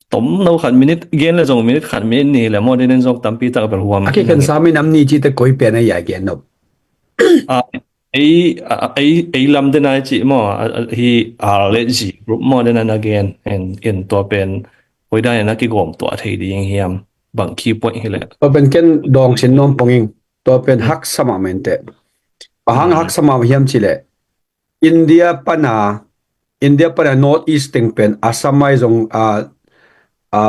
Tomno khat minute, gen le zong minute khat minute nih le maw, denin zong tampi tak bel huam. A kikhensa minam nih cihte koi pen a ia gen nop. A, ei, a, ei, ei lam dena i cih maw, a, a, hi R le G group maw, dena na gen, en, en tua pen koi dan na kigawm tua thei ding hiam, bang khi poih hi le. Tua pen ken dawng sin nuam ponging, tua pen, hmm, haksa mahmah inteh. A hang, hmm, haksa mahmah hiam cih leh India pana, India pana North East teng pen Assam ai zong, a, a,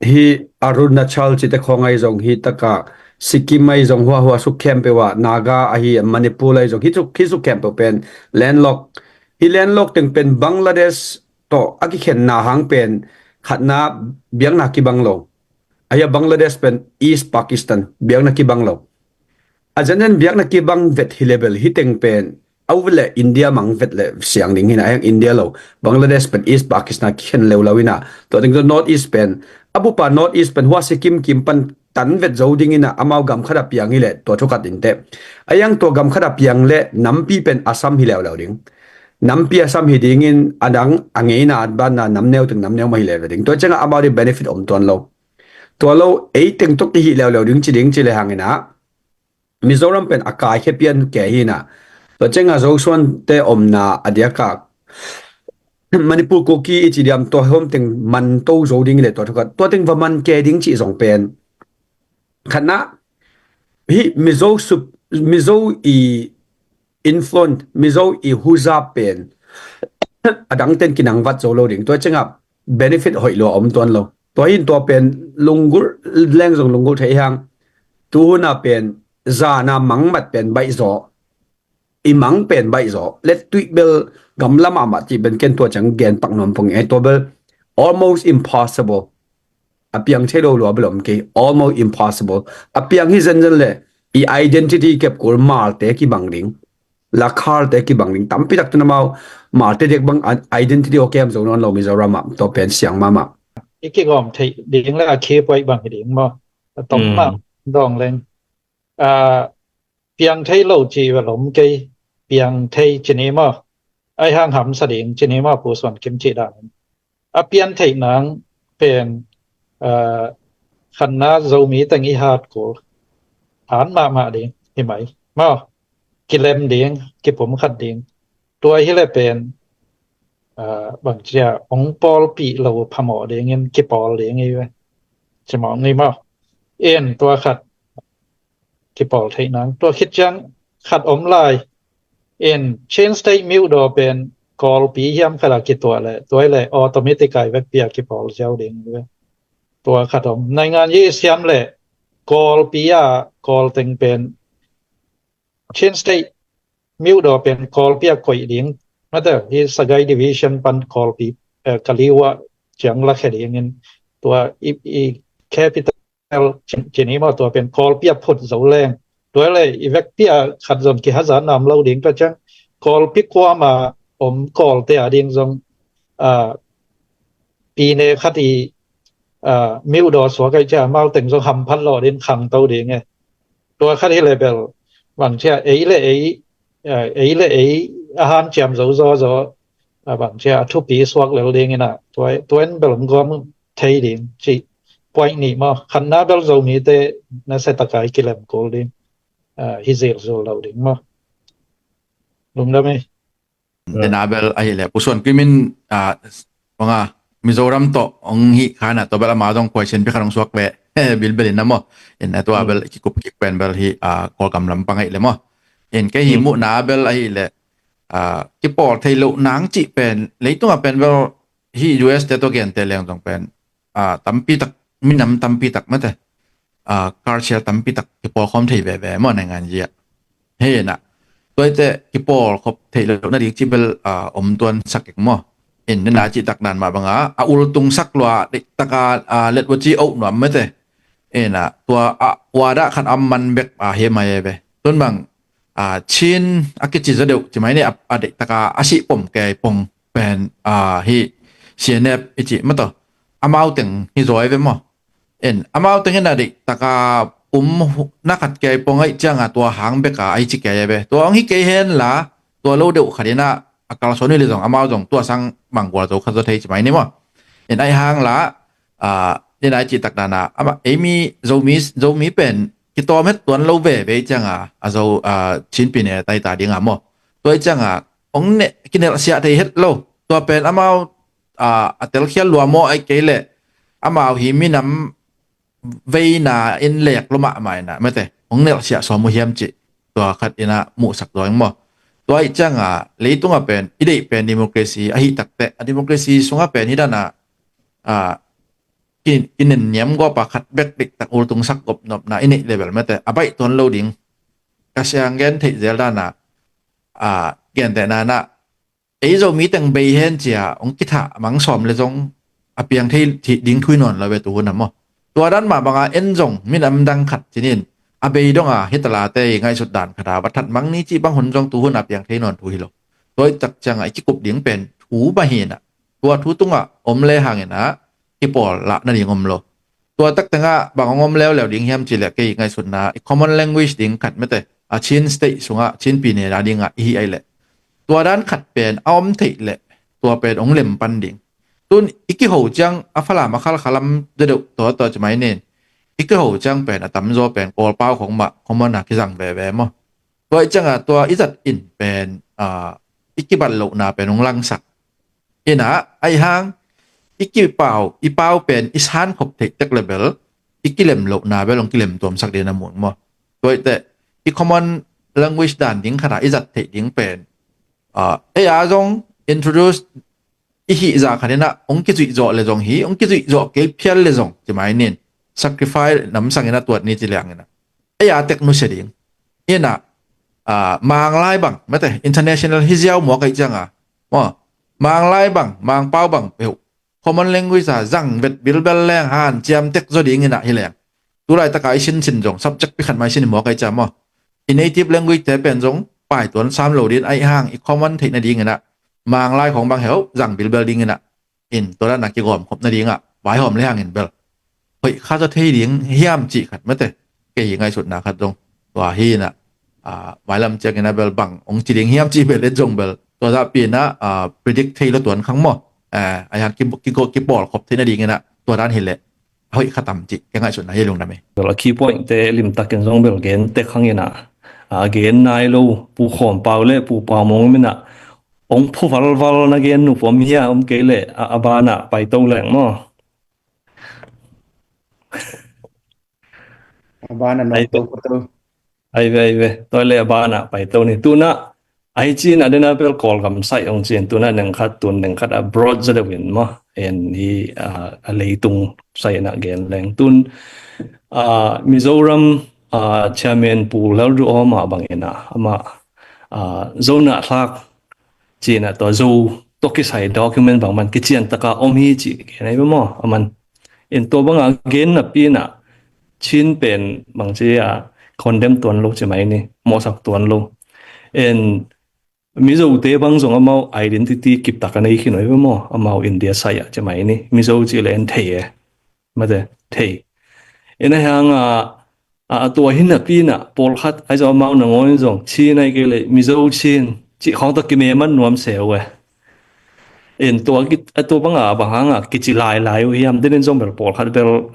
hi Arunachal cihte khawng ai zong, hi taka Sikkim ai zong, hua hua suk khempeuh ah, Naga ahi Manipur ai zong, hi suk, hi suk khempeuh pen landlock. Hi landlock teng pen Bangladesh tawh a kikhenna hang pen khatna biakna kibang lo. Ahi a Bangladesh pen East Pakistan biakna kibang lo. A zenzen biakna kibang vet hi le bel hi teng pen a u le India mang vet le siang ding hina, a hiang India lo, Bangladesh pen East Pakistan kikhen leuleu ina, tua teng tua North East pen, a bupa North East pen hua Sikkim kim pan tan vet zo ding ina, amau gam khat a piang hi le tua thu khat inteh. A hiang tua gam khat a piang le nampi pen Assam hi leuleu ding. nampi a sam hi dingin, a dang a ngeina a banna nam neu teng nam neu mah hi lel ve ding. Tua ciangah amau ding benefit om tuan lo. Tua lo, ei teng tawh kihih leuleu ding ci ding ci le hangin ah, Mizoram pen a kaikhia pian kei hi na. Tua ciangah Zosuan te omna a diakah Manipur Kuki i ci diam, tua hom teng man to zo ding le tua thukat, tua teng va man kei ding ci zong pen, khatna, hi Mizo sup, Mizo i influence, Mizo i huza pen a dang ten kinangvat zo lo ding. Tua ciangah benefit hoih lua om tuan lo. Tua hin tua pen lunggulh leng zong lunggulh thei hang. Tuhuna pen zana mangmat pen baih zaw, i mang pen baih zaw, let tuih bel gamla mahmah cih pen ken tua ciang gen pak nuam pong e. Tua bel almost impossible. A piang thei lo lua bel om kei, almost impossible. A piang hi zenzen le i identity kep kul Hmar te kibang ding, Lakhar te kibang ding, tampi tak tun amau Hmar te dek bang a-, identity aw kem zo nawn lo Mizoram ah, tua pen siang mahmah. I kigawm theih ding le a khi puai bang hi ding maw? A tong Mm. mah dawng leng. A piang thei lo ci vel om kei, piang thei ci ni maw? Ai hang hamsa ding ci ni maw, Pu Suan Kim ci dan. A pian theih nang pen, a, khatna Zomi teng i hat kul, han mahmah ding hi mai maw? Kilem ding, kipum khat ding. Tua hi le pen, a, bang cia ong pawlpih lo phamawh dingin kipawl ding hi ve. Ci mawng hi maw? En tua khat kipawl theih nang. Tua khit ciang khat om lai. In Chin State miuhdaw pen Kawlpi hiam khat a kituah le, tua le automatic a i vekpi a kipawl ziau ding ve. Tua khat om. Naingan yi siam le Kawlpi a Kawl teng pen Chin State miuhdaw pen Kawlpi a koih ding. Mate, hi Sagaing Division pan Kawlpi, eh, Kaliwa ciang lakhia dingin tua i, i capital cin, cin i maw, tua pen Kawlpi a phut zo leng. Tua le i vekpi a khat zong kihazat nam lo ding ka ciang. Kawlpi kuama om Kawlte a ding zong, a, pine khat i, a, miuhdaw suak ai cia amau teng zong hamphat lawh ding khangto ding e. Tua khat hi le bel bang cia ei le ei, a, ei le ei a hanciam zo zaw zaw, a, bang cia a thupi suak lel ding ina. Tua, tua en bel gawm thei ding ci point nih maw. Khatna bel Zomite nasia taka i kilem kul ding, a, hi zilzul lo ding maw. Lungdam hi. Dena bel ahih leh Pu Suan Kim in, a, banga Mizoram tawh ong hih khan a, tua bel ama zong question pi khat ong suak leh bilbel in a maw. In a tua bel kikup kik pen bel hi, a, Kawlgam lampang ahih leh maw. In kei hi muhna bel ahih leh, a, kipawl thei loh nang cih pen leitungah pen bel hi U S te tua gente leng zong pen, a, tampi tak, minam tampi tak mate, a, culture tampi tak kipawl khawm thei veve maw, naingan zia. Hei na, tuaite kipawl khop thei lo nading cih bel, a, om tuan sak ek maw. In nena cih tak dan mah banga a ultung sak lua deihtaka, a, let waci oh nuam mate. Ena tua a uada khat a man bek a hemai e ve. Tun bang, a, Chin a kici zaw deuh ci mai ni, a, a deihtaka a sih pom kei pong pen, a, hi C N F i ci mataw. Amau teng hi zaw e ve maw. En, amau teng in a deihtaka um na khat kei pong aih cianga tua hang beka aih ci kei e ve. Tua ong hi kei hen la, tua lo deuh khat ina a kalsuan hi le zong amau zong tua sang bang gual zo khat zaw thei ci mai ni maw. En, aih hang la, a, nina i cih tak dana, ama, eimi Zomi, Zomi pen kitawm het tuan lo veve cianga, a Zo, a, Chin pine taita dinga maw. Tua i cianga, ong ne, kinelhsiah thei het lo. Tua pen amau, a, a telkhial lua maw aih kei leh, amau hi minam veina in lek lo mahmah ina, mate, ong nelhsiah sawm uh hiam cih. Tua khat ina muhsak dawing maw. Tua i cianga, leitunga pen, i deih pen democracy, ahi takte, a democracy sunga pen hi dana, a, ki, kinen niam gawpa khat bek dik tak ultung sak gop nopna i neih level mate a baih tuan lo ding. Ka siang gen theih zel dana, a, gente nana ei Zomi teng bei hen cia ong kithah mang sawm le zong a piang thei ding thui nawn lo ve tuhun a maw. Tua dan mah banga en zong minam dang khat cinin a bei donga hitalate i ngaihsut dan khata va that mang ni cih bang hun zong tuhun a piang thei nawn thu hi lo. Tua i tak cianga i kikup ding pen thu mah hi na. Tua thu tungah om le hangin ah kipawl lah nading om lo. Tua tak tengah bang hong om leuleu ding hiam cih leh kei ngaihsutna i common language ding khat mete a Chin State sungah Chin pine na dingah i hi ai leh Tua dan khat pen a om theih leh tua pen hong lem pan ding. Tun i kiho ciang a Falam a khalkhalam zaw deuh tawtaw ci mai nin, i kiho ciang pen a tamzaw pen Kawlpau khong mah common a kizang veve maw. Tua i cianga tua i zat in pen i kibat lohna pen hong langsak. Ina ahi hang i kipau i pau pen i sankhop theih tek le bel i kilem lohna bel hong kilem tuamsak ding a mun maw. Tua i teh i common language dan ding khata i zat theih ding pen ei a zong introduce i hih za khat ina hong kizuih zawh le zong hi, hong kizuih zawh kei phial le zong ci mai nin, sacrifice namsang ina tuat ni ci liang ina ei a tek nusia ding. Ina Manglai bang mate international hi ziau muak ahi cianga maw, Manglai bang Mangpau bang peuh common language a zang vet bilbel leng hanciam tek zaw ding ina hi leng, tulaitaka i sinsin zong subject pi khat mai sin i muak ahi cia maw, i native language te pen zong paituan sam lo din ahi hang i common theih nading ina Manglai khong bang heuh zang bilbel ding ina in tua dana kigawm khop nadinga vaihawm le hangin bel hoih kha zaw thei ding hiam cih khat mate kei hi ngaihsutna khat zong tua hi ina mailam ciangin a bel bang hong ci ding hiam cih bel et zong bel tua zahpi ina predict thei lo tuan khang maw. Ahi hang kipawl khop thei nading ina tua dan hi leh hoih kha tam cih ka ngaihsutna hi lungdam hi. Bel a key point te limtakin zong bel gen tek hang ina gen nai lo Pu Khawm Pau le Pu Pau Mong mina hong phu valval na gen nupom hia om kei le a bana paito leng maw. A bana nong to ko to. Ai ve ai ve, tua le a bana paito ni tuna. Ai cin a dena bel Kawlgam sai ong cin tuna nengkhat tun nengkhat a broad za deuh in maw. En hi a leitung sai na gen leng tun Mizoram Chairman Pu Lalduhawma bangin a ama zona thlak cina tua zo tua kisai document bangman kician taka om hi ci gen ai maw aman. En tua banga gen napi na Chin pen bangci a condemn tuan lo ci mai ni, mawhsak tuan lo. En Mizote bang zong amau identity kiptak a nei khin oi ve maw, amau India sai a ci mai ni, Mizo ci le en thei e. Mate thei. En a hiang a a tua hin a pi na pawlkhat ai zong amau nangawn zong Chin ai kei le Mizo Chin cih khawng tawh kimeman nuam se uh e. En tua a tua banga bang hanga kici lailai uh hiam, denin zong bel pawlkhat bel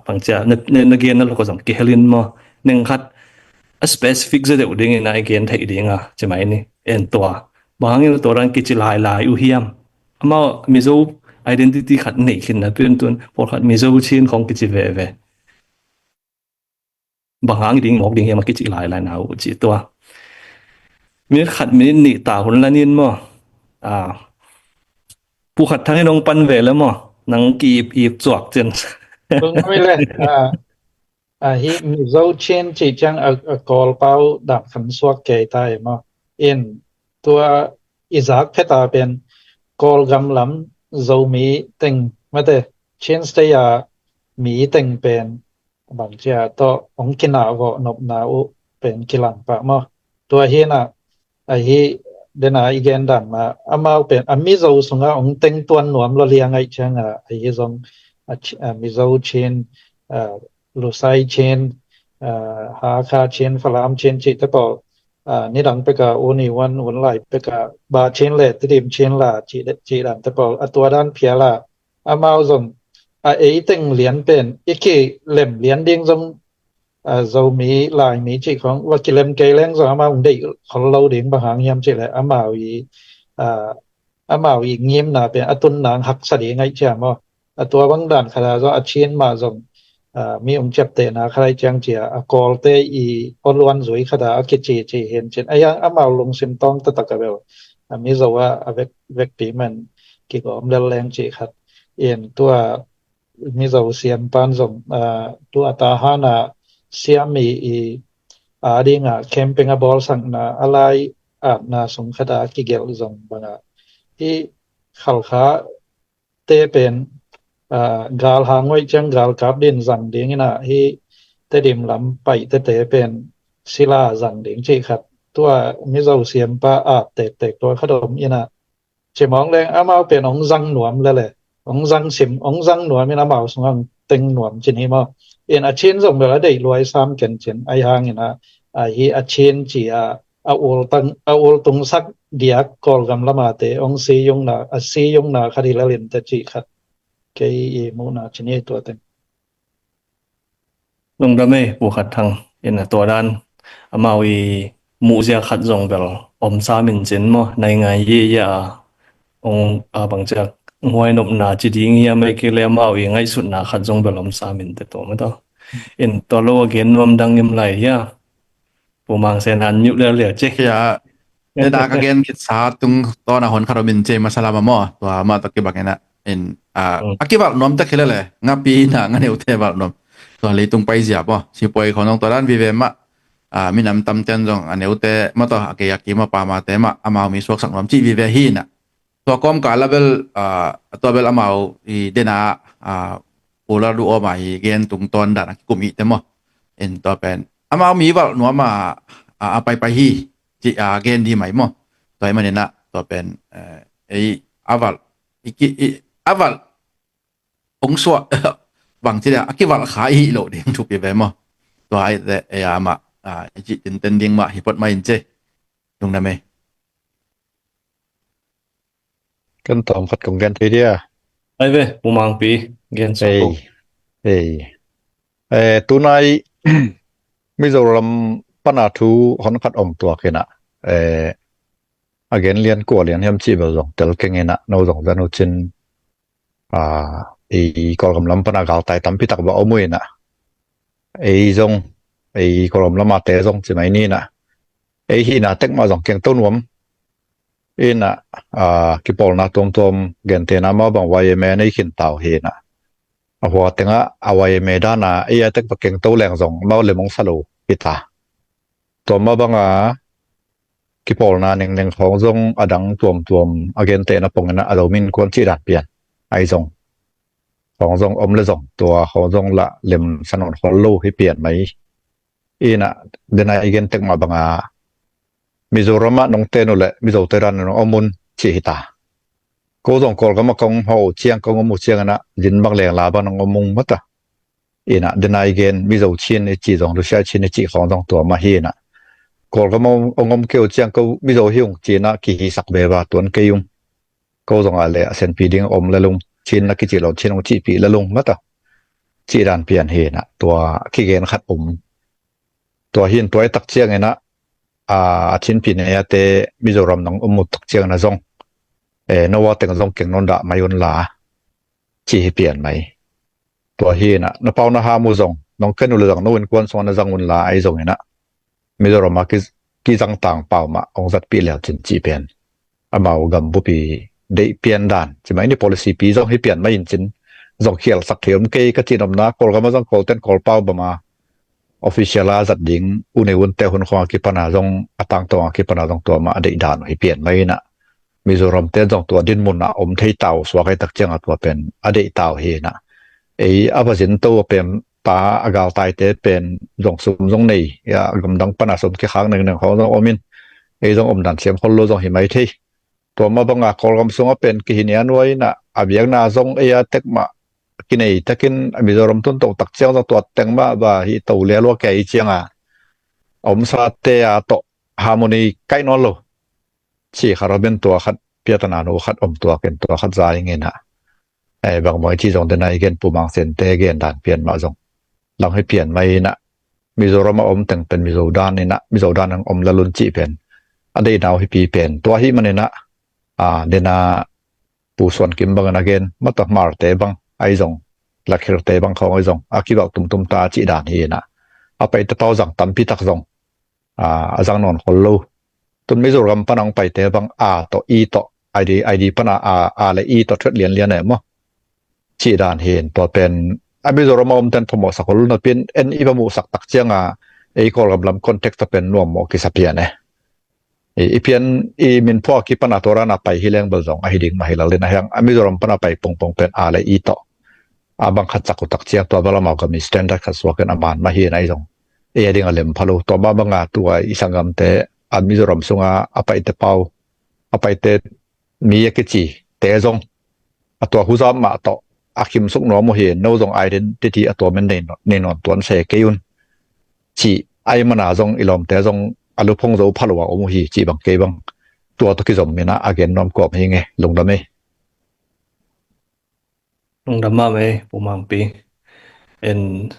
bangcia na gen na loko zong kihelin maw, nengkhat a specific za deuh dingin a i gen theih dinga ci mai ni. En tua bang hangin tua dan kici lailai uh hiam? Amau Mizo identity khat neih khin na pi un tun pawlkhat Mizo Chin khawng kici veve. Bang hang ding mawk ding hiam a kici lailai na uh ci tua. Minit khat minit nih ta hun lanin maw. Pu Khat Thang in hong pan ve le maw, nang ki ip ip cuak cin. Tung nui le a hi Mizo Chin cih ciang a Kawlpau dam khan suak kei ta e maw. In tua i zak pheta pen Kawlgam lam Zomi teng mate Chin State a mi teng pen bangcia tawh hong kinah vawh nopna uh pen kilang pah maw. Tua hi na a hi dena i gen dan ma amau pen a Mizo sunga hong teng tuan nuam lo liang aih cianga a hi zong a Mizo Chin, Lusai Chin, Hakha Chin, Falam Chin cih te pawl nidang peka uni wan unlai peka ba Chin le Tidim Chin la cih dan te pawl a tua dan phiala amau zong a ei teng lian pen i kilem lian ding zong Zomi Laimi cih khong va kilem kei leng zong amau deih khol lo ding bang hang hiam cih le amau i amau i ngimna pen a tun nang haksa ding aih cia maw. A tua bang dan khata zong a Chin mah zong mi ong ciaptehna khatai ciang cia a Kawlte i aw luan zui khata a kici ci hin cin a hiang amau lungsim tawng taktak a bel a Mizo a a vekpi man kigawm lel leng cih khat. In tua Mizo siampan zong tua Tahan a siam i a dinga camping a bawlsakna a lai atna sung khata a kigelh zong banga hi Khalkha te pen gal hang ngoih ciang gal kap din zang dingina hi Tedim lam paih tete pen sila zang ding cih khat tua Mizo siampa at tektek tua khat om ina cimawng leng amau pen ong zang nuam lele ong zang sim ong zang nuam in amau sung ang teng nuam cin hi maw. In a Chin zong bel a deih luai sam ken cin ai hang ina a hi a Chin ci a a ultung a ultungsak diak Kawlgam lamate hong siyungna a siyungna khat hi lel in teh cih khat kei i muhna ci ni tua teng. Lungdam ei Pu Khat Thang, in a tua dan amau i muhzia khat zong bel om sam in cin maw, nai ngai hi hi a, ong a bangciak huai nopna ci ding hi a, mai kik le amau i ngaihsutna khat zong bel om sam in teh tua maw tawh. In tua lo a gen nuam dang im lai hi a. Pu Mang Sen an miuh lel lel cik. Ya, neta ka gen khitsa tung tawn a hon khat om in cei masa lam a maw, tua mah tawh kibang in a, in a, a kivalh nuam tek hi lel e, ngapi in a nga neute valh nuam. Tua leitung paizia maw, sipuai khawng zong tua dan vive mah, a, minam tamten zong a neute mah tawh a kei a kim a pamate mah amau mi suaksak nuam cih vive hi in a. Tua kawmkal a bel, a, tua bel amau i dena, a, ula du awm a i gen tungtawn dan a kikum i te maw. In tua pen amau mi valh nuam a, a, a paipai hi ci a gen di mai maw. Tua i manin a tua pen, eh, ei a valh i ki, i, a valh ong suah bang ci dia a kivalh kha i hi lo ding thupi ve maw. Tua ai te ei a mah, a, i ci tinten ding mah hi pot mai in ce. Lungdam ei. Kan tawm khat kong gen thei dia. Ai ve, Pu Mangpi, gen sa ko. Ei, ei. Eh, tunai Mizoram pana thu hon khat om tuak in a. Eh, a gen lian kua lian hiam cih bel zong tel keng in a, no zong zan uh cin, a, ei Kawlgam lam pana galtai tampi tak bel om uh in a. Ei zong, ei Kawlgam lam a te zong ci mai ni in a. Ei hihna tek mah zong keng to nuam. In a, a, kipawlna tuamtuam gentehna mah bang Y M A nei khin tau hi in a. A hua tengah a Y M A dana ei a tek bel keng to leng zong mau le mong sa lo hi ta. Tua mah banga kipawlna nengneng khawng zong a dang tuamtuam a gentehna pongin a lo min kuan cih dan pian. Ai zong khawng zong om le zong tua khawng zong lah lem sa nawn khol lo hi pian mai. Ina dena i gen tek mah banga Mizoram ah nong ten uh le Mizo te dan nong om un cih hi ta. Ko zong Kawlgam ah kong hawh uh ciang kong om uh ciang ina zin bang leng la bang nong om ung mata. Ina dena i gen Mizo Chin i cih zong Lusia Chin i cih khawng zong tua mah hi ina. Kawlgam ah ong om kei uh ciang ko Mizo hi ung ci ina kihisak beva tuan kei ung. Ko zong ah le a senpi ding om le lung Chin na kici lo Chin ong cihpih le lung mata. Cih dan pian hi ina tua kigen khat om. Tua hin tua i tak ciang ina a Chinpi nei a te Mizoram nong om uh tak ciang ina zong. E, no a teng zong keng non dah mai un la. Cih hi pian mai. Tua hi ina na pau na ham uh zong nong ken uh le zong no in kuan song na zang un la ai zong ina. Mizoram a ki, kizang tang pau mah ong zatpih leu cin cih pian. Amau gam bupi deih pian dan. Ci mai ni policy pi zong hi pian mai in cin. Zong khial sak thei om kei ka cin om na Kawlgam a zong Kawlten Kawlpau bama. Official a zat ding u nei un te hun khong a kipana zong a tangtong a kipana zong tua mah a deih dan uh hi pian mai ina. Mizoram te zong tua dinmun ah om thei tau suak ai tak ciang a tua pen a deih tau hi na. Ei a va zin to a pen pa a galtai te pen zong sum zong nei a gamdang pana sum kikhak neng neng khawng zong om in ei zong om dan siam khol lo zong hi mai thei. Tua mah banga Kawlgam sung a pen kihi nia nuai na a biakna zong ei a tek mah kinei takin a Mizoram tun to tak ciang zong tua teng mah ba hi to lia lua kei ciang a om sa te a to harmony kai nawn lo. Ci khat robin tua khat piatana nu khat om tuakin tua khat za ing ina. Ei bang bang ci zong dena i gen Pu Mang Sen te gen dan pian mah zong lang hi pian mai ina. Mizoram a om teng pen Mizo dan ina Mizo dan ang om lalun ci pen. A dei nau hi pi pen tua hi man ina. A dena Pu Suan Kim bang ina gen mata Hmar te bang ai zong Lakhir te bang khawng ai zong a kibak tumtum ta cih dan hi ina. A pai te pau zang tampi tak zong a, a zang nawn khol lo. Tun Mizoram pana hong paite bang a tawh i tawh I D, I D pana a, a le i tawh thuat lianlian e maw. Cih dan hin tua pen a Mizoram a omten phamawhsak khol lo napin en i va muhsak tak cianga ei Kawlgam lam context a pen nuam mawh kisa pian e. I, i pian i min phuak kipana tua rana pai hi leng bel zong ahi ding mah hi lalin a hiang a Mizoram pana pai pongpong pen a le i tawh a bang khat cak uh tak ciang tua bel amau gam i standard khat suakin a man mah hi na i zong. Ei a ding a lem pha lo tua mah banga tua i sanggamte a Mizoram sunga a paite pau a paite mi a kici te zong a tua huzap mah tawh a khimsuk nuam uh hi no zong identity a tua men nei nawn tuan se kei un. Ci ai mana zong i lawmte zong a luphong zo pha lo a om uh hi cih bang kei bang tua tawh kizom in ah a gen nuam kawm hi ing e. Lungdam ei. Lungdam mahmah ei Pu Mangpi. In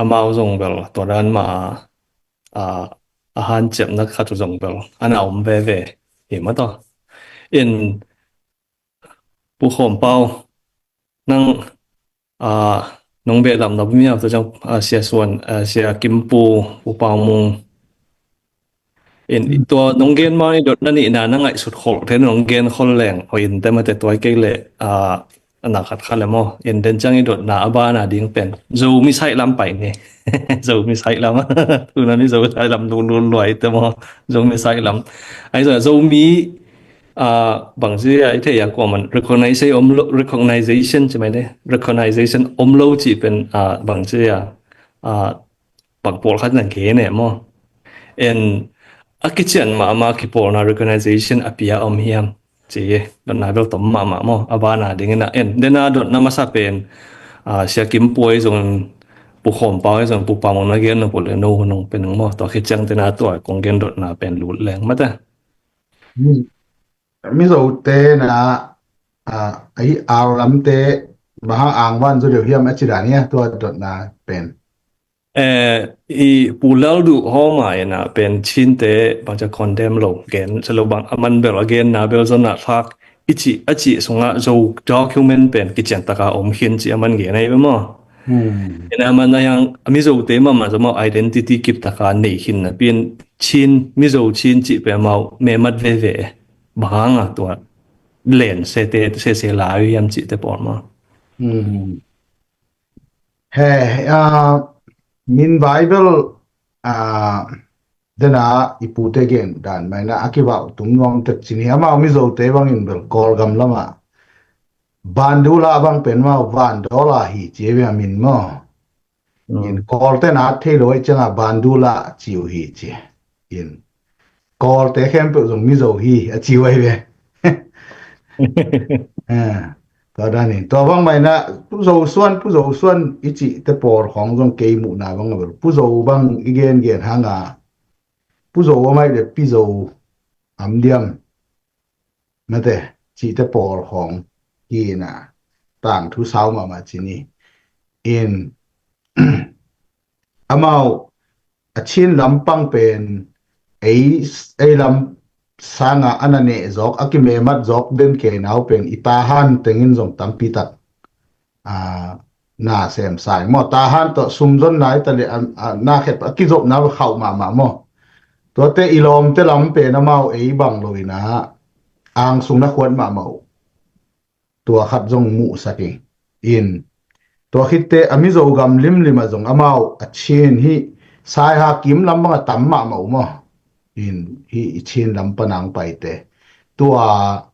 amau zong bel tua dan mah a, a hanciamna khat uh zong bel a na om veve hi mah tawh. In Pu Khawm Pau, nang a nong behdam na bumia tua ciang a Sia Suan, a Sia Kim Pu, Pu Pau Mung. In tua nong gen ma i dotna nihna na ngaihsut khol te nong gen khol leng, o in te mate tua i kei le a na khat khat le maw. In den ciang i dotna a bana ding pen Zomi saih lam pai ni. Zomi saih lam. Tuna ni Zomi saih lam lulul luai te maw. Zomi saih lam. Ai Zomi a bang ci a i thei a kuaman recognize om lo, recognition ci mai de, recognition om lo ci pen a bang ci a a bang pawlkhat na gen e maw. En a kician mahmah kipawlna recognition a pia om hiam ci e. Dotna bel tom mahmah maw a bana dingin a en dena dotna masa pen a Sia Kim Pu ai zong Pu Khawm Pau ai zong Pu Pau Mung na gen na pule no nong pen maw tua kiciang tena tua kong gen dotna pen lut leng mata. Mizo te na a, a hi au lam te bang hang ang van zo deuh hiam a ci dan hia tua dotna pen. Eh, i Pu Lal Duh haw ma ina pen Chin te bang ca condemn lo gen sa lo bang a man bel a gen na bel zon na thak i ci a ci sunga zo document pen kician taka om khin ci a man gen ai be maw. Ina man na yang a Mizo te mama zo mau identity kip taka nei khin na pin Chin Mizo Chin ci pe mau me mat veve. Bang hang a tua len se te se se la yu yam ci te pawl ma. He a min Bible a dena i pute gen dan mai na a kivau tum nuam tek ci ni amau Mizo te bangin bel Kawlgam lama bandula bang pen mau vandola hi ci a min maw. In Kawl te na thei lo ai cianga bandula ci uh hi ci. In Kawl te khempeuh zong Mizo hi a ci uh ai ve. Tua danin tua bang mai na Pu Zo Suan Pu Zo Suan i cih te pawl khawng zong kei muhna bang a bel Pu Zo bang i gen gen hanga Pu Zo a mai le Pi Zo am diam mate cih te pawl khawng hi na tangthu sau mahmah ci ni. In amau a Chin lampang pen ei ei lam sanga a na neh zawk a kimemat zawk den kei nau pen i Tahan tengin zong tampi tak a na sem sai maw Tahan tawh sumzon nai ta le a na khet a kizop nau khauh mahmah maw. Tuate i lawmte lam pen amau ei bang lo ina angsung na khuat mahmah uh. Tua khat zong muhsak ing in tua khitte a Mizo gam limlim a zong amau a Chin hi Saiha kim lam bang a tam mahmah uh maw. In hi i Chin lam panang paite tua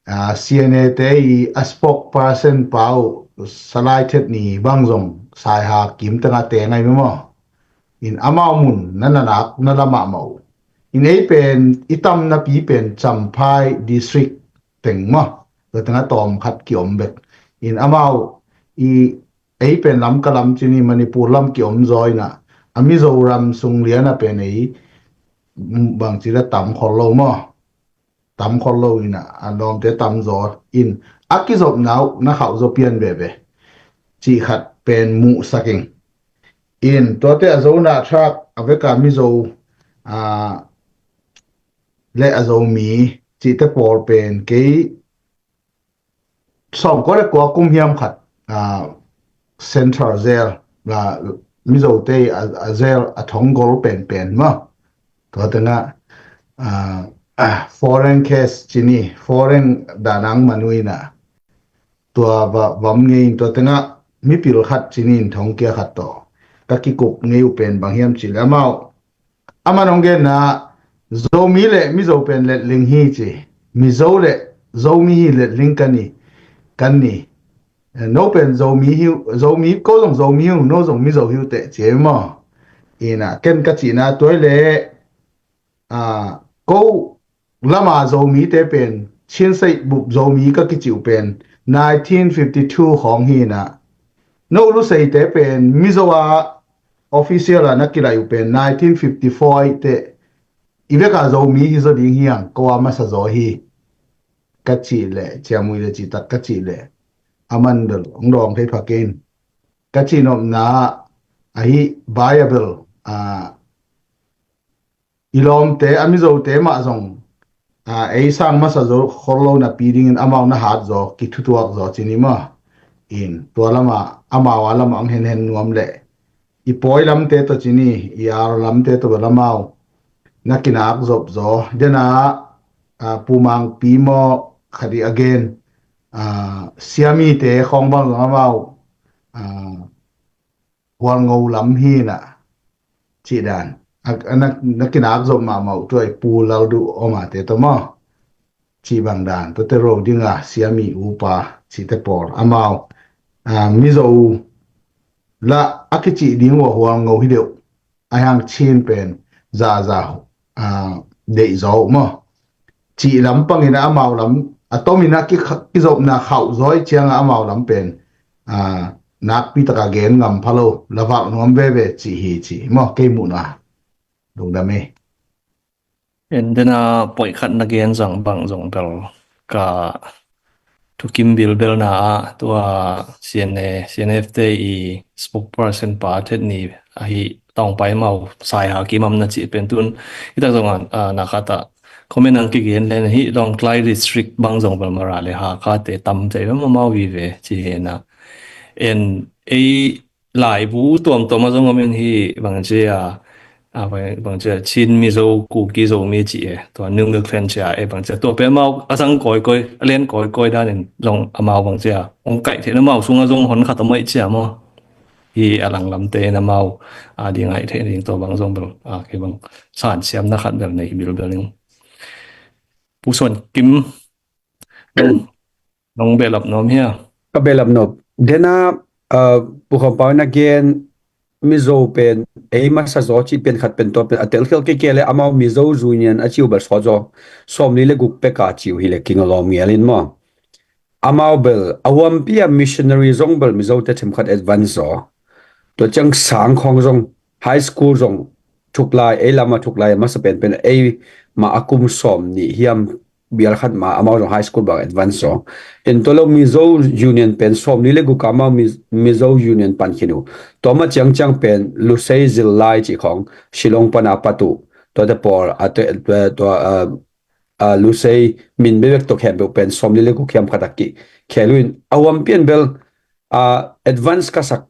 a C N A te i a spokesperson pau Salai Thet ni bang zong Saiha kim tanga te ngai maw. In amau mun na na nak na la mahmah uh. In ei pen i tam napi pen Champhai district teng maw. Tua tengah tawm khat kiom bek. In amau i ei pen lam ka lam cini Manipur lam kiom zaw ina a Mizoram sung liana pen ei bangci la tam khol lo maw. Tam khol lo ina a lawmte tam zaw in a kizop nau na khauh zaw pian veve. Cih khat pen muhsak ing. In tuate a zona thak a veka Mizo a le a Zomi cihte pawl pen kei sawmkua le kua kum hiam khat a central jail a Mizote a jail a thonggol penpen maw. Tua tengah a foreign case cini foreign danang manuina tua vam ngei in tua tengah mipil khat cini in thongkia khat tawh ka kikup ngei uh pen bang hiam cih le amau aman hong genna Zomi le Mizo pen letling hi ci. Mizo le Zomi hi letling kan ni kan ni. No pen Zomi hi uh Zomi ko zong Zomi hi uh no zong Mizo hi uh teh ci ei maw. Ina ken ka cihna tuai le a ko lama Zomite pen Chin State bup Zomi ka kicih uh pen nineteen fifty two khawng hi ina. No Luseite pen Mizo a official a na kilaih uh pen nineteen fifty four te i veka Zomi hi zaw ding hi hang, ko a masa zaw hi ka cih leh, ciamui le cihtak ka cih leh, a man bel hong dawng thei pha kei in. Ka cih nopna ah, ahi Bible, a, i lawmte, a Mizote mah zong, a, ei sang masa zaw khol lo napi dingin amau na hat zaw, kithutuak zaw ci ni maw. In, tua lama, amau a lama hong henhen nuam leh, i pawi lamte tawh ci ni, i ar lamte tawh bel amau na kinak zop zaw. Dena, a, Pu Mangpi maw khat i a gen, a, siamite khawng bang zong amau, a, Hualngo lam hi na, cih dan. A, a, na, na kinak zop mahmah uh tua i Pu Lalduh Oma te tawh maw, cih bang dan. Tuate ro dinga siami upa cihte pawl, amau, a, Mizo la a kicih ding uh a Hualngo hi deuh. A hang Chin pen zaza, a, deih zaw uh maw, cih lam pangin a amau lam, a tomin a ki, kizopna khauh zaw i cianga amau lam pen, a, nakpi taka gen ngam pha lo, la valh nuam veve cih hi cih maw, kei muhna. Lungdam ei. En, dena point khat na gen zang bang zong bel ka thukim bilbelna ah, tua C N A, C N F te i spokesperson pa Thet Ni ahi Tawngpai mau Saiha kimam na cih pen tun i tak zong a, a, na khat ah comment ang kigen len hi, Lawngtlai district bang zong bel Mara le Hakha te tam cei bel amau vive ci hi na. En, ei laibu tuamtuam a zong om in hi, bang cia, a, bang, bang cia Chin, Mizo, Kuki, Zomi ci e, tua New Milk Clan cia e, bang cia tua pen amau a zang kawikawi, a len kawikawi danin zong amau bang cia hong kaih theihna amau sungah zong hon khat a maih cia maw. Hi a langlamte in amau a ding aih theih ding tua bang zong bel, a, kei bang sansiamna khat bel nei bilbel ning. Pu Suan Kim, nong, nong behlap nuam hia? Ka behlap nop. Dena, uh, Pu Khawm Pau in a gen Mizo pen ei masa zaw cih pen khat pen tua pen a telkhial kei kei le amau Mizo Union a ciu bel sawt zaw sawmli le guk peka ciu hi le kingalawm ngial in maw. Amau bel a huampi a missionary zong bel Mizo te themkhat advance zaw. Tua ciang sang khawng zong, high school zong, thuklai, ei lama thuklai a masa penpen ei ma a kum sawm nih hiam bial khat ma amau zong high school bang advance zaw. En, tua lo Mizo Union pen sawmli le guk a amau Mi-, Mizo Union pan khin uh. Tua ma ciangciang pen Lusei zil lai cih khawng Shillong pana pat uh. Tuate pawl a te, tua, tua, a, a, Lusei min bebek tua khempeuh pen sawmli le guk hiam khat a ki khel uh in a huampi in bel, a, advance ka sak,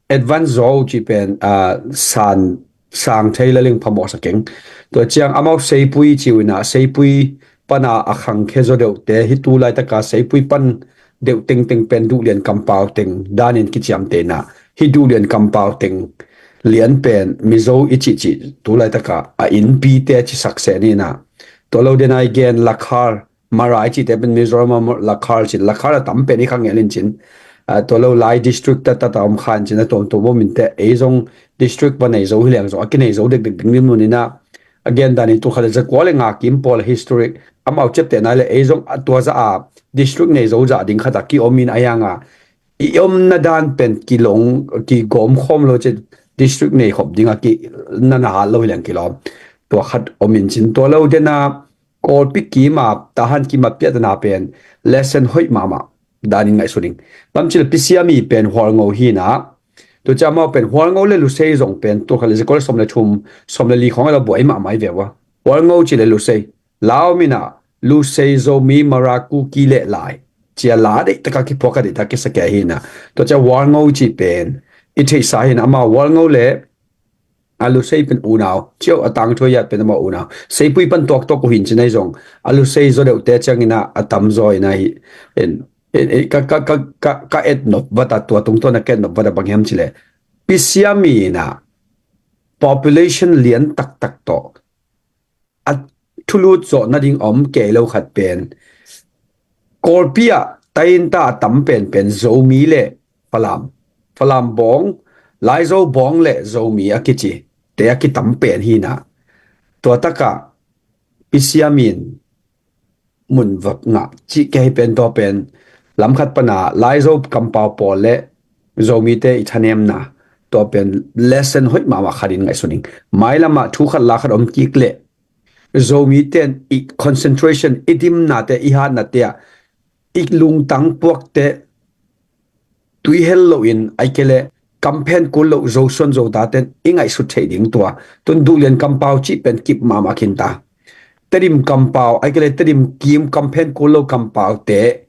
advance zaw uh cih pen, a, san, sang thei la ling phamawh sa keng. Tua ciang amau Seipui ci uh in a, Seipui pana a khangkhia zaw deuhte hi tu laitaka Seipui pan deuh tengteng pen Duhlian kampau teng danin kiciamtehna. Hi Duhlian kampau teng lian pen Mizo i cihcih tu laitaka a innpite ci sakseh ni na. Tua lo dena i gen Lakhar, Mara i cihte pen Mizoram a Lakhar cin, Lakhar a tam pen i khang ngelin cin. A, tua lo lai district tatata om khan cin a tuamtuam om inte ei zong district va nei zo hi leng zong a kinei zo dekdek ding lim nunin a, a gen danin tu khat le zakua le nga kim pawl a history amau ciaptehna le ei zong a tua za a district nei zo zah ding khat a ki om in a hianga i omna dan pen kilong, kigawm khawm lo ci district nei khop ding a ki na na hat lo hi leng kilawm. Tua khat om in cin tua lo dena Kawlpi kima, Tahan kima piahtana pen lesson hoih mahmah danin ngaihsun ing. Bang ci le Pi Siami pen Hualngo hi na. Tua ciang amau pen Hualngo le Lusei zong pen tu khat le zakua le sawm le thum, sawm le li khawng a la buai mahmah i ve ua. Hualngo ci le Lusei. Lau mina Lusei, Zomi, Mara, Kuki le Lai. Cia la deih taka kiphuak a deih taka kisakeh hi na. Tua ciang Hualngo ci pen i theihsa hi na amau Hualngo le a Lusei pen unau, ciau a tangthu a yat pen amau unau. Seipui pan tuaktuak uh hin cin ahi zong a Lusei zaw deuhte ciangin a, a tam zaw in ahi. En, en, en, ka, ka, ka, ka, ka et nop vata tua tungtawn a ka et nop vata bang hiam ci le Pi Siami in a population lian taktak tawh a thulut zawh nading a om kei lo khat pen Kawlpi ah tainta a tam penpen Zomi le Falam, Falam bawng, Laizo bawng le Zomi a kici te a kitam pen hi na. Tua taka Pi Siami in mun vak ngah cih kei pen tua pen lamkhat pana Laizo kampau pawl le Zomite i thanemna tua pen lesson hoih mahmah khatin ngaihsun ing. Mailamah thu khat la khat om kik leh Zomi ten i concentration, i dimnate, i hatnate ah i lungtang puakte tui hel loin, ai kele kamphen kul lo Zosuan Zota ten i ngaihsut theih ding tua. Tun Duhlian kampau cih pen kip mahmah khin ta. Tedim kampau, ai kele Tedim kim kamphen kul lo kampaute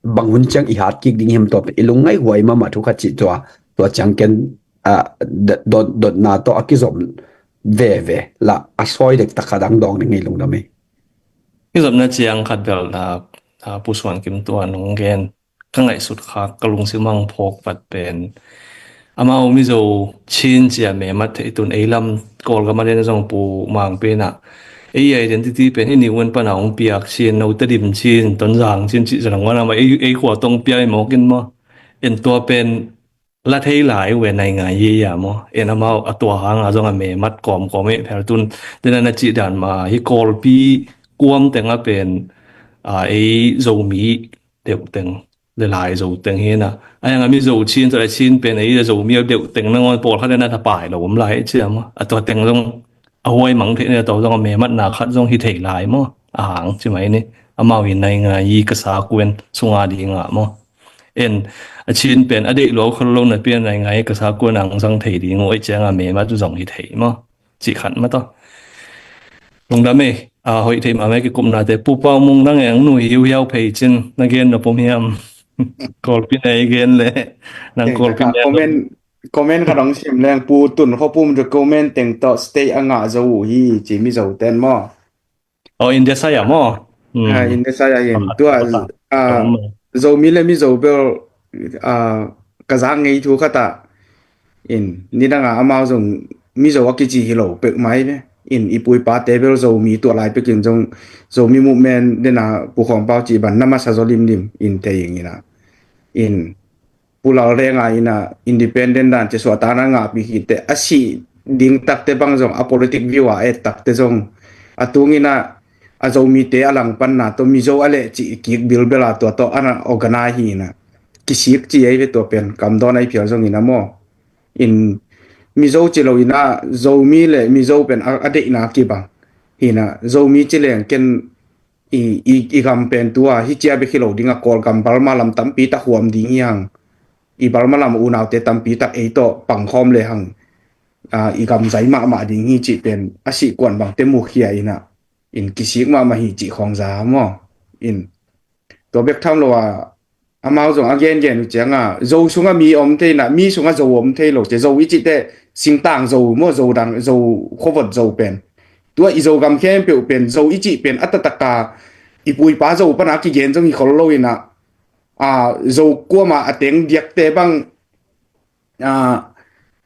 bang hun ciang i hat kik ding hiam tua pen i lungngaih huai mahmah thu khat cih tua. Tua ciang ken, ah, dot, dot, dotna tawh a kizom veve la a sawi dek tak khat ang dawng ding hi lungdam hi. Kizopna ciang khat bel na, ah, Pu Suan Kim tua nong gen ka ngaihsut khak ka lungsim hang phawk vat pen amau Mizo Chin cia memat theih tun ei lam Kawlgam a den zong Pu Mang Pen ah ei identity pen hih ni un pana hong piak Chin, no Tedim Chin, Tonzang Chin cih zong wan ama ei, ei khua tong pia i mawk in maw. En tua pen la thei lai ve nai ngai hi a maw. En amau a tua hanga zong a memat kawmkawm eh phel tun. Dena na cih dan ma hi Kawlpi kuam teng a pen, a, ei Zomi deuh teng le lai Zo teng hi na. A yang a Mizo Chin tawh a Chin pen ei a Zomi a deuh teng nangawn pawlkhat dena thapai lo om lai ci a maw. A tua teng zong a huai mang theih na tawh zong a mematna khat zong hi thei lai maw. A hang ci mai ni. Amau hi nai ngai hi ka sa kuen sunga ding a maw. En a Chin pen a deih lo khol lo na pian nai ngai ka sa kuen ang zang thei ding uh ei ciang a memat zong hi thei maw. Cih khat ma tawh. Lungdam ei, a, hoih thei mahmah kikupnate Pu Pau Mung nang eng nu hiu hiau phei cin na gen na pom hiam? Kawlpi na i gen le nang Kawlpi na comment, comment khat hong sim leng Pu Tun Khua Pum the comment teng tawh state a ngah zo uh hi ci Mizo ten maw? Oh, India sai ah maw? Hmm. Ah, India sai ah hin. Ah, tua, ah, ah, Zomi le Mizo bel, ah, ka zak ngei thu khat ah. In, nidang a amau zong Mizo a kici hi lo pek mai ve. In, i pu i pate bel Zomi tua lai pekin zong Zomi movement dena Pu Khawng Pau ci ban na masa zaw limlim in thei ing ina. In, Pu Lal Reng a ina independent dan ci suahtakna ngahpih hi te a sih ding takte bang zong a politic view a et takte zong a tung ina a Zomite a langpanna tawh Mizo a leh cih kik bilbel a tua tawh ana organize hi ina kisik ci ei ve tua pen kamdawn a i phial zong ina maw. In Mizo ci lo ina Zomi le Mizo pen a, a deihna kibang hi ina Zomi ci leng ken i, i, i gam pen tua hi cia bek hi lo ding a Kawlgam Burma lam tampi tak huam ding hi hang. I Burma lam unaute tampi tak ei tawh pangkhawm le hang, a, i gam zai mahmah ding hi cih pen a sih kuan bangte mukhia ina in kisik mahmah hi cih khawng za maw. In tua bek tham lo a amau zong a gengen uh cianga Zo sunga mi om thei na, mi sunga Zo om thei lo cia Zo i cihte singtang Zo maw, Zo dang, Zo khuavot Zo pen. Tua i Zogam khempeuh pen Zo i cih pen a tataka i pu i pa Zo pana kigen zong hi khol lo ina, a, Zo kuama a teng diakte bang, a,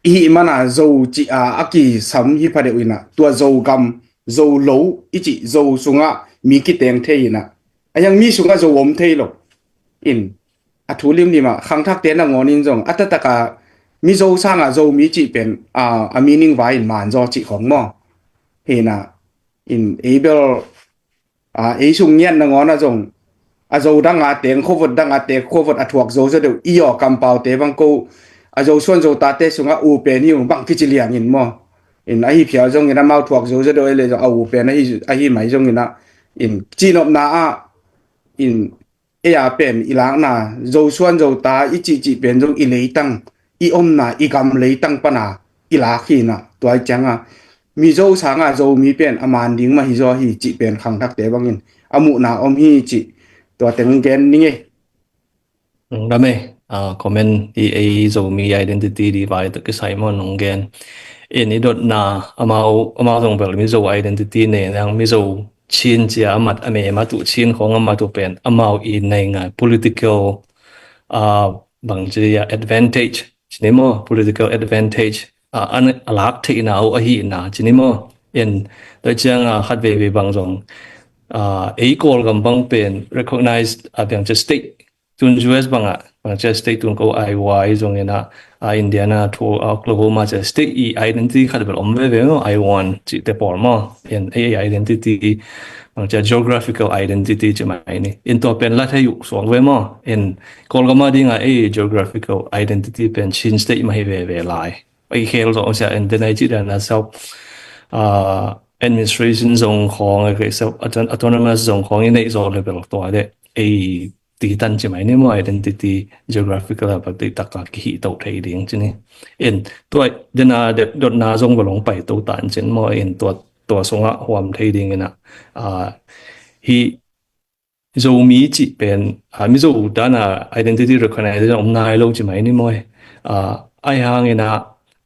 i hih mana Zo cih a, a kisam hi phadeuh ina tua Zogam, Zo lo i cih Zo sunga mi kiteng thei ina a yang mi sunga Zo om thei lo. In a thu limlim a khangthakte nangawn in zong a tataka Mizo sanga Zomi cih pen, a, a meaning vai in man zaw cih khong maw. Hina in ei bel, a, ei sung ngiat nangawn a zong a Zo dang a teng khuavot dang a teng khuavot a thuak Zo zaw deuh i aw kampaute bang ko a Zosuan Zotate sunga u pen hi ung bang kici liang in maw. In ahi phial zong in amau thuak Zo zaw deuh ei le zong a u pen ahi, ahi mai zong ina in cihnopna a in ei a pen i lakna Zosuan Zota i cihcih pen zong i leitang, i omna i gam leitang pana i lak hi ina tua i cianga Mizo sanga Zomi pen a man ding mah hi zaw hi cih pen khangthakte bangin a muhna om hi cih tua teng gen ning ei. Lungdam ei, a, comment i ei Zomi identity di vai tawh kisai maw nong gen. In i dotna amau, amau zong bel Mizo identity ne nang Mizo Chin cia a mat a me a mat uh Chin khong a mat uh pen amau i nei ngai political, a, bang cia advantage ci ni maw, political advantage, a, an a lak theihna uh ahihna ci ni maw. In tua cianga khat veve bang zong, a, ei Kawlgam bang pen recognized, a, bang cia state tun U S bangah bang cia state tun ko Iowa i zong ina, a, Indiana thu, a, Oklahoma cia state i identity khat bel om veve maw, Iowan cihte pawl maw. In ei identity bang cia geographical identity ci mai ni. In tua pen la thei uh suak ve maw. In Kawlgam a dinga ei geographical identity pen Chin state mah hi veve lai. Ei khel zawh sia in denai ci dan a self, a, administration zong khawng a kei sep autonomous zong khawng i neih zawh level tua le ei ti tan ci mai ni maw, identity geographical a bak deih taka kihih to thei ding ci ni. In tua dena dotna zong va long pai to tan cin maw, in tua tua sungah huam thei ding ina hi Zomi cih pen Mizo dana identity recognition om nai lo ci mai ni maw. Ai hangina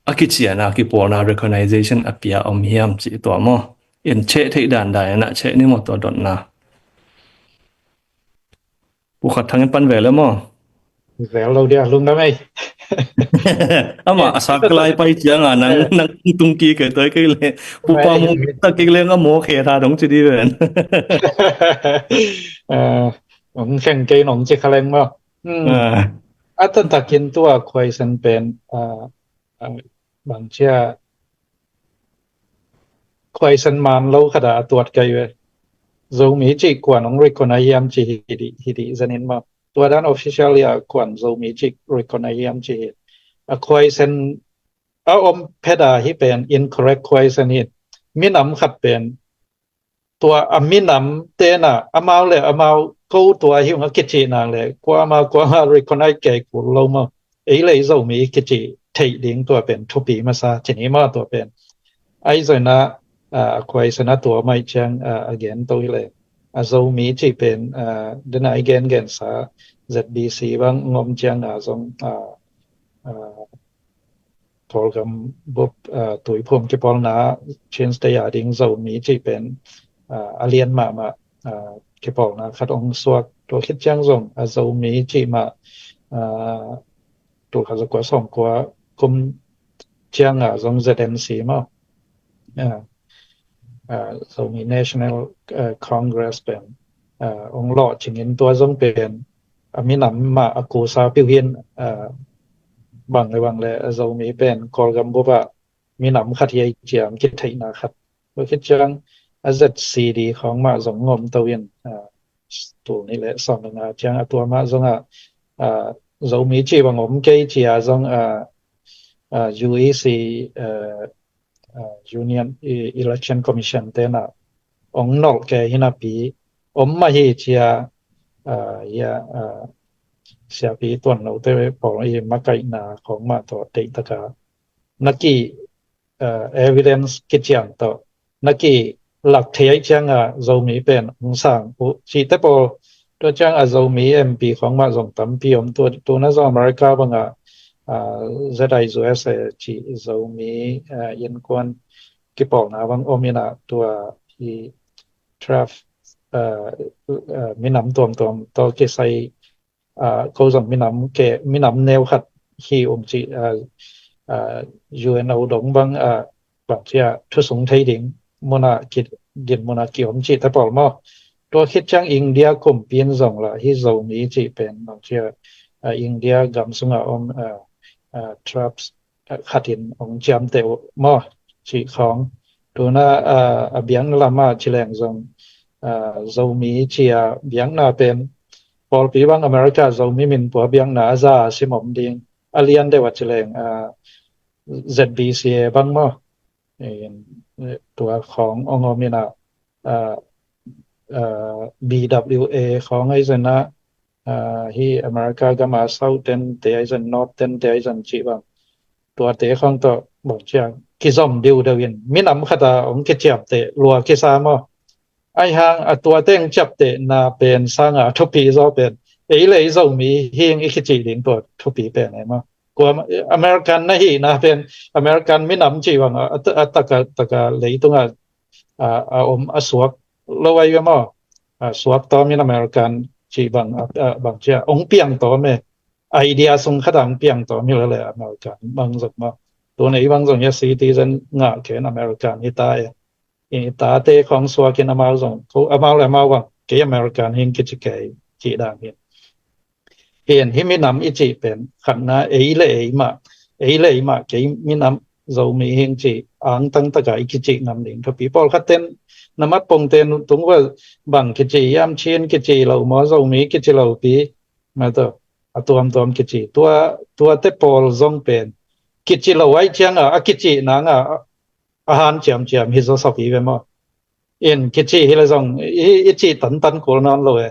a kiciana kipawlna recognition a pia om hiam cih tua maw. In cheh theih dan dan ina cheh ni maw tua dotna. Pu Khat Thang in pan ve le maw. Vel lo dia lungdam ei. Ama a sak lai pai cianga nang nang tung ki ke toi ke le pupa mu ta ki le nga mo khe tha dong ci di ven. Ong kheng ke nong ci khaleng maw. A ta takin tua khuaisen pen bang cia khuaisen man lo khata a tuat kai ve. Zomi cih kuan ong recognize hiam ci hi dih hi dih zanin maw. Tua dan official a kuan Zomi cih recognize hiam ci hi. A khuaisen a om pheta hi pen incorrect khuaisen hi. Minam khat pen tua a minam tena amau le amau ko tua hi ung a kicih nak le kuama kuama recognize kei kul lo maw. Ei le ei Zomi kicih theih ding tua pen thupi masa ci ni maw tua pen. Ai zoina a khuaisen a tua mai ciang a gen to hi le a Zomi cih pen dena i gen gensa Z B C bang ngom cianga zong Kawlgam bup tuiphum kipawlna Chin State a ding Zomi cih pen a lian mahmah kipawlna khat ong suak. Tua khit ciang zong a Zomi cih mah tul khat za kua sawm kua kum cianga zong Z M C maw. Zomi National Congress pen ong lawh cingin tua zong pen a minam mah a kusa piu hin bang le bang le a Zomi pen Kawlgam bup ah minam khat hi ei ciam kitheihna khat. Tua khit ciang a Z C D khawng mah zong ngom to in tul nih le sawm le nga ciang a tua mah zong a Zomi cih bang om kei cia zong a U E C Union Election Commission tena ong nolh ke hinapi om mah hi cia ia siapi tuan lote pawl i makaihna khawng mah tawh teihtaka na ki evidence kician tawh na ki lak thei ai cianga Zomi pen ong sang uh cihte pawl tua ciang a Zomi M P khawng mah zong tampi om. Tuna zong America banga Z I U S A cih Zomi innkuan kipawlna bang om ina tua i draft minam tuamtuam tawh kisai ko zong minam ke minam neu khat hi ung cih U N O dong bang bang cia thusung thei ding muna ki din muna ki om cihte pawl maw. Tua khit ciang India kumpi in zong lah hi Zomi cih pen bang cia India gam sunga om tribes khatin ong ciamteh uh maw cih khawng. Tuna a biakna lama cileng zong Zomi cia biakna pen pawlpi bang America Zomi min pua biakna a za a sim om ding a lian deuh a cileng Z B C A bang maw. Tua khawng ong om ina B W A khawng ai zena hi America gama South ten te ai zen North ten te ai zen cih bang tuate khawng tawh bang ciang kizom diu deuh in minam khata ong kiciamteh lua kisa maw. Ai hang a tuate ong ciaptehna pen sanga thupi zaw pen ei le ei Zomi hing i kicih ding tua thupi pen e maw. Kua American na hihna pen American minam cih bang a taka taka leitunga a om a suak lo ai ve maw. A suak tawmin American cih bang bang cia ong piang tawm e. Idea sung khata ong piang tawm hi lele American bang zong maw. Tun ei bang zong ia citizen ngah ken American hi ta e. I tate khawng suakin amau zong ko amau le amau bang kei American hing kici kei cih dang hin. Hin hi minam i cih pen khatna ei le ei mah ei le ei mah kei minam Zomi hing cih angtang taka i kicih ngam ding thupi. Pawlkhat ten na mat pong ten tung va bang kicih hiam Chin kicih lo maw Zomi kicih lo pi ma tawh a tuamtuam kicih tua tuate pawl zong pen kicih lo ai cianga a kicih nanga a han ciamciam hi zaw sawk hi ve maw. In kici hi le zong i, i cih tantan kul nawn lo e.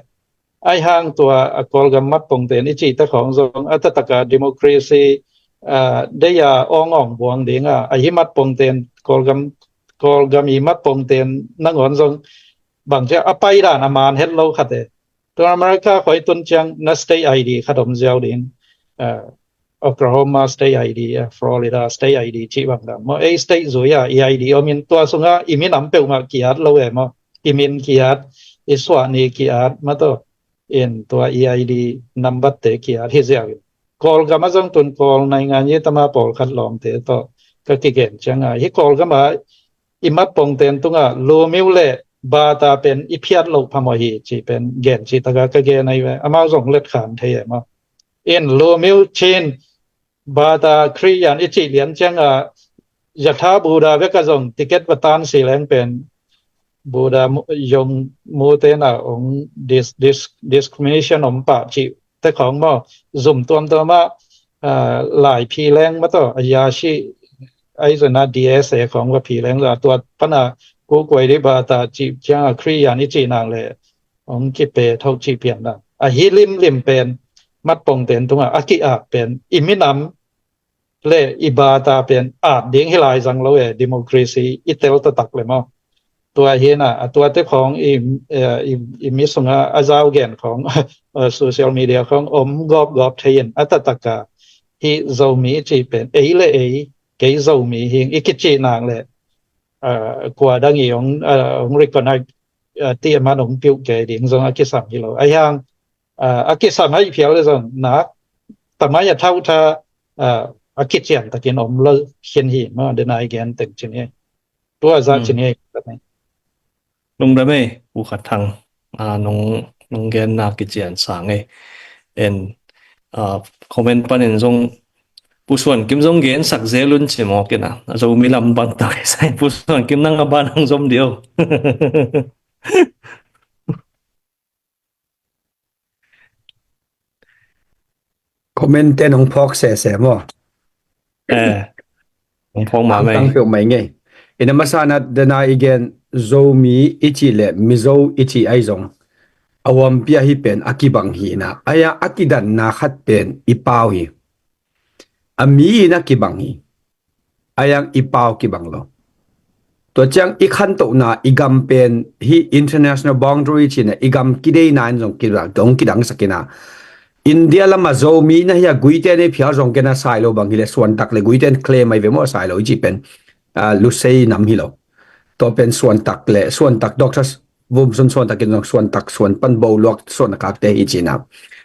Ai hang tua a Kawlgam matpongten i cih te khawng zong a tataka democracy, ah, deia awngawng buang dinga ahi matpongten Kawlgam, Kawlgam i matpongten nangawn zong bang cia a paidan a man het lo khat e. Tua America khuai tun ciang na state I D khat om ziau ding. Ah, Oklahoma state I D, ah, Florida state I D cih bang dam maw, ei state zui a i I D om in tua sunga i minam peuhmah ki-at lo e maw. I min ki-at, i suahni ki-at maw tawh. In tua i I D number te ki-at hi ziau in. Kawlgam a zong tun Kawl naingan i tama pawlkhat lawmte tawh ka kigen cianga hi Kawlgam a i matpongten tunga lumiu le bata pen i phiat loh phamawh hi ci pen gen ci taka ka gen ahi ve. Amau zong let khan thei e maw. In lumiu Chin bata Khristian i cih lian cianga zatha Buddha veka zong ticket va tan si leng pen Buddha mu- yong mute na ong dis, dis, discrimination om pah cih te khawng maw. Zum tuamtuam ah, ah, lai phi leng maw tawh a ya si ai zana D S A khawng va phi leng za tua pana ku kuai di bata cih cianga Khristian i cih nang le ong kipe tho cih pian na. Ahi limlim pen matpongten tunga a ki-at pen i minam le i bata pen at ding hi lai zang lo e, democracy i tel taktak le maw. Tua hi na, a tuate khawng i, eh, i, i mi sunga a zau gen khawng, eh, social media khawng om gawpgawp thei in a tataka hi Zomi i cih pen ei le ei, kei Zomi hi ing i kicih nang le, eh, kua dang i ong, eh, ong recognize, eh, ti a man ong piuh kei ding zong a kisam hi lo. Ahi hang, ah, a kisam ahi phial le zong nak tamai a thau tha, ah, a kician takin om lo khin hi maw, denai gen teng cin hi. Tua zah cin hi. Lungdam ei, U Kha Thang, ah, nong, nong gen nak kician sang ei. En, ah, comment panin zong Pu Suan Kim zong gen sak zel un ci mawk in a. A Zomi lam bang tak sai Pu Suan Kim nang a ban hong zom dio. Comment te nong phawk sese maw? Eh, nong phawk mahmah. Tang peuh mai ngei. Ina masana dana i gen Zomi i cih le Mizo i cih ai zong a huampi ahi pen a kibang hi na. Aya a kidanna khat pen i pau hi. A mi in a kibang hi. Ayang i pau kibang lo. Tua ciang i khantohna i gam pen hi international boundary cina i gam kideina in zong kidang, zong kidang sakina. India lama Zomi na hi a Guite nei phial zong kena sai lo bang hi le Suantak le Guite in claim ai ve maw sai lo i ci pen, ah, Lusei nam hi lo. Tua pen Suantak le Suantak Doctor Vumsun Suantak in zong Suantak Suan pan bo luak Suan a kakte hi cina.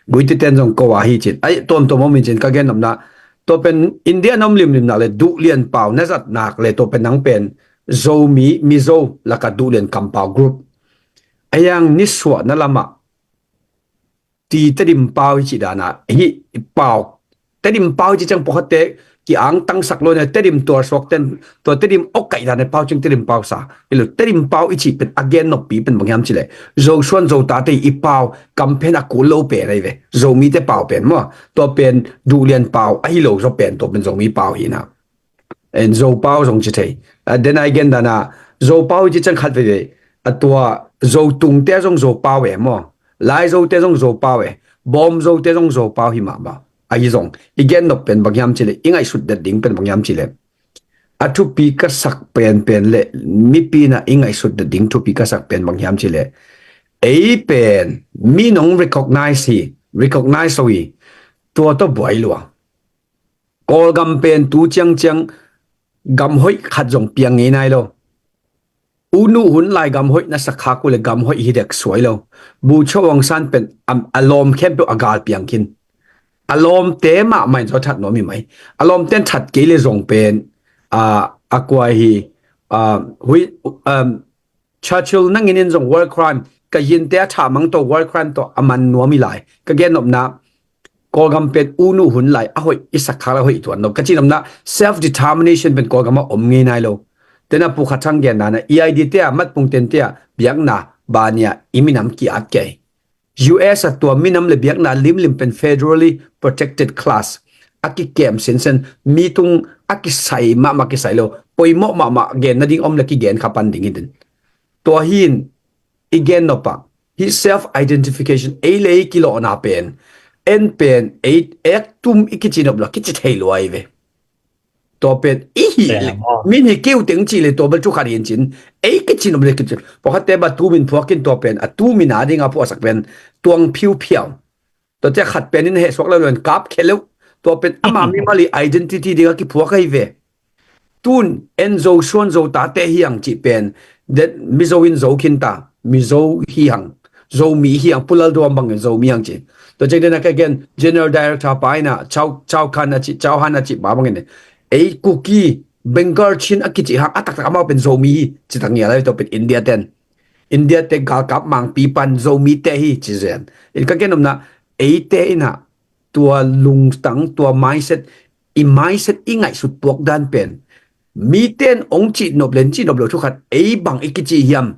Guite ten zong ko a hi cin. Ai tuamtuam om hi cin ka gen nopna. Tua pen India na om limlimna le duhlian pau na zat nak le tua pen nang pen Zomi, Mizo laka duhlian kampau group. Ayang nisuahna lama ti Tedim pau hi ci dana hi pau. Tedim pau hi ci ciang pawlkhatte ki-ang tangsak lo na Tedim tuar suak ten tua Tedim awk kaih dana pau ciang Tedim pau sa. Hi lo Tedim pau i ci pen a gen noppi pen bang hiam ci le Zo suan Zo tate i pau kam pen a kul lo pen ai ve. Zomite pau pen maw. Tua pen duhlian pau ahi lo zaw pen tua pen Zomi pau hi na. En Zo pau zong ci thei. A, den ai gen dana Zo pau hi ci ciang khat veve. A tua Zo tungte zong Zo pau e maw. Lai Zote zong Zo pau e. Bawm Zote zong Zo pau hi mahmah. Ahi zong i gen nop pen bang hiam ci le, i ngaihsut det ding pen bang hiam ci le, a thupi ka sak pen pen le mipi na i ngaihsut det ding thupi ka sak pen bang hiam ci le, ei pen mi nong recognize hi, recognize lo hi. Tua tawh buai lua. Kawlgam pen tu ciangciang gam hoih khat zong piang ngei nai lo. Unu hun lai gam hoih na sak khak uh le gam hoih hi dek suai lo. Bogyoke Aung San pen a, a lawm khempeuh a gal piang khin. A lawmte mahmah in zaw that nuam hi mai. A lawmte in that kei le zong pen, a, a kua hi, a, hui, um, Churchill nangin in zong war crime, ka yinte a thah mang tawh war crime tawh a man nuam hi lai. Ka gen nopna, Kawlgam pen unu hun lai a hoih i sak khak lai a hoih tuan lo. Ka ci nopna self determination pen Kawlgam a om ngei nai lo. Tena Pu Kha Thang gen nana E I D te a, matpungten te a, biakna bania i minam ki-at kei. U S a tua minam le biakna limlim pen federally protected class a kikem sinsen, mi tung a kisai mahmah kisai lo, poimawh mahmah gen nading om le kigen kha pan ding hi din. Tua hi in i gen nop ah hih self identification, ei le ei kilawhna pen, en pen ei ek tum i kici nop lo kici thei lua hi ve. Tua pen i hih le min hi keu teng cih le tua bel thu khat hi in cin, ei kici nop le kici. Pawlkhatte bel a tum in phuak in, tua pen a tum in a ding a phuahsak pen tuang phiuphiau. Tua ciang khat pen in hehsuak lo lo in kap khia lo. Tua pen ama mimal i identity ding a kiphuak ahi ve. Tun en Zo suan Zo tate hi hang cih pen, Mizo in zo khin ta, Mizo hi hang, Zomi hi hang, Pu Lalduhom bangin Zomi hang ci. Tua ciang den a ka gen General Director pa in a Chau, Chau Khan a ci, Chau Han a ci pa bangin, ei Kuki, Bengal, Chin a kici hang a taktak amau pen Zomi hi ci tak ngial ahi. Tua pen India ten, India te galkap mangpi pan Zomi te hi ci zen. In ka gen nopna, eite in a tua lungtang, tua mindset, i mindset i ngaihsut puak dan pen, miten ong cih nop le cih nop lo thu khat ei bang i kici hiam?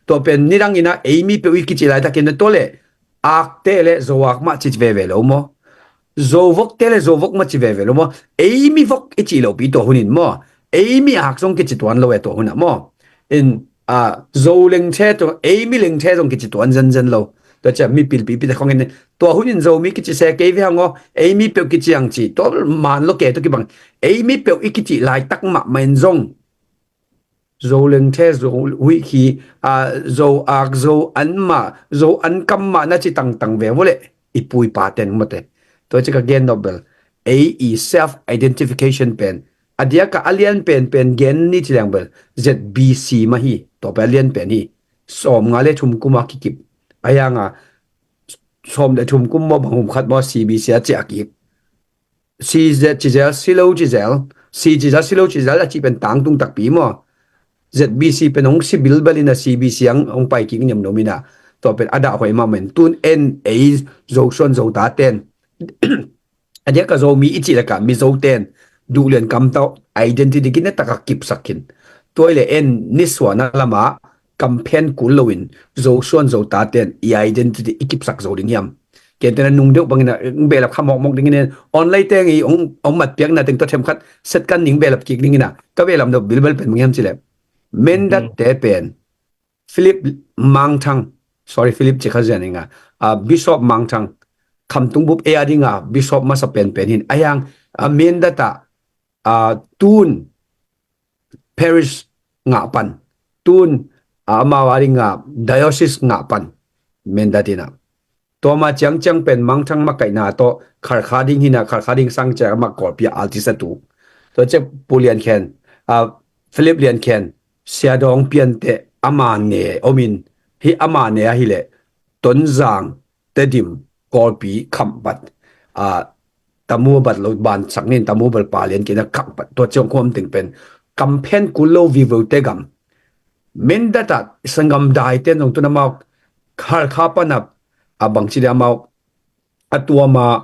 Tua pen nidang in a ei mi peuh i kici laitakin a tua le akte le Zo ak mah ci veve lo maw? Zo vokte le Zo vok mah ci veve lo maw? Ei mi vok i cih lopi tua hun in maw? Ei mi ak zong kici tuan lo e tua hun ah maw? In a, Zo lengthe tua, ei mi lengthe zong kici tuan zenzen lo. Tua ciang mi pilpipi te khong in tua hun in Zomi kici se kei ve hang aw, ei mi peuh kici hang ci, tua man lo ke tua kibang. Ei mi peuh i kici laitak mahmah in zong Zo lengthe, Zo huih khi, a, Zo ak, Zo an mah, Zo an kam mah na ci tangtang ve vua le i pu i pa ten mawte. Tua ciang ka gen nop bel, ei i self identification pen a diak a a lian penpen gen ni ci leng bel Z B C mah hi. Tua pen a lian pen hi. Sawm nga le thum kum a kikip. A hiang a sawm le thum kum maw bang hum khat maw C B C a ciah kik. C Z ci zel, si lo ci zel, si ci zel, si lo ci zel a cih pen tangtung takpi maw? Z B C pen hong si bilbel in a C B C ang hong pai kik niam lo mi na. Tua pen a dah hoih mahmah in tun en ei Zo suan Zo ta ten a diak a Zomi i cih lakah Mizo ten duhlian kam tawh identity kina takah kipsak khin. Tua i le en nisuahna lamah kamphen kul loin Zo suan Zo ta ten i identity i kipsak zo ding hiam? Kentena nung deuh bangin a behlap kha mawkmawk dingin en online teng i ong matpiakna teng tua themkhat set kan ning behlap kik dingin a ka behlap deuh bilbel pen bang hiam cih le Mendat te pen Philip Mangthang, sorry, Philip ci kha zian inga, a, Bishop Mangthang, Khamtung bup ei a dinga Bishop masa penpen hin a hiang, a, Mendat ah, a, tun parish ngah pan, tun, a, amau a dinga diocese ngah pan Mendat ina. Tua ma ciangciang pen Mangthang makaihna tawh Kharkha ding hina, Kharkha ding sang ciang amah Kawlpi a alti satu. Tua ciang Pu Lian Khen, a, Philip Lian Khen, Sia Dawng Piante ama ne omin, hi ama ne ahileh Tonzang, Tedim, Kawlpi, Khampat, a, Tamu bat lo ban sak nin Tamu bal pa lian kina Khampat, tua ciang khuam ting pen kamphen kul lo vivo te gam. Mendat ah sanggam dai ten zong tun amau Kharkha pan a, a bangci dia amau a tuama,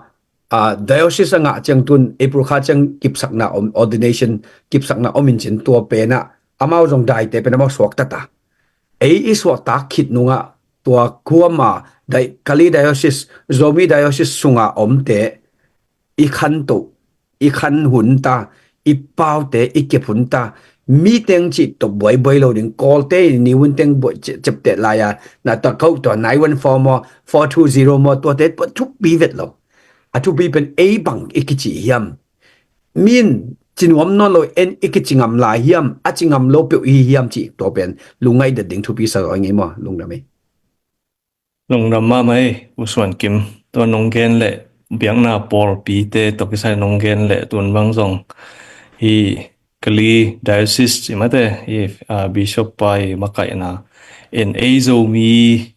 a, diocese a ngah ciang tun April kha ciang kipsakna om, ordination kipsakna om in cin tua pena amau zong daite pen amau suakta ta. Ei i suakta khit nunga tua kuama dai, Kali diocese, Zomi diocese sunga omte i khanto, i khan hun ta, i paute i kep hun ta, mi teng cih tawh buaibuai lo ding, Kawlte i ni hun teng buai cepteh lai a, na ta kau tua nine one four maw, four two zero maw, tuate tua thupi vet lo. A thupi pen ei bang i kici hiam? Min ci nuam nawn lo en i kici ngam lai hiam? A ci ngam lo peuh i hi hiam cih tua pen lungngaih det ding thupi sa zaw i ngei maw? Lungdam ei. Lungdam mahmah ei, U Suan Kim. Tua nong gen le biakna pawlpite tawh kisai nong gen le tun bang zong hi Kali diocese i mate hi, a, bishop pa i makaihna in ei Zomi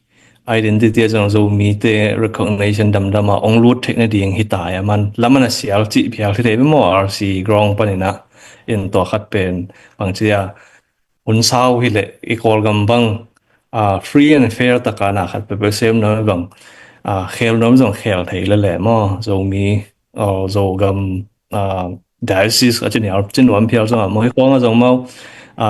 identity a zong Zomite recognition damdam a ong lut theih nading hi ta a man laman a sial cih phial hi thei maw, R C ground panin a in tua khat pen bang ci a hun sau hileh i Kawlgam bang, a, free and fair taka na khat peuhpeuh sem nuam bang, a, khel nuam zong khel thei lele maw, Zomi, a, Zogam, a, diocese a ci nuam phial zong a maw, hi kawng a zong maw, a,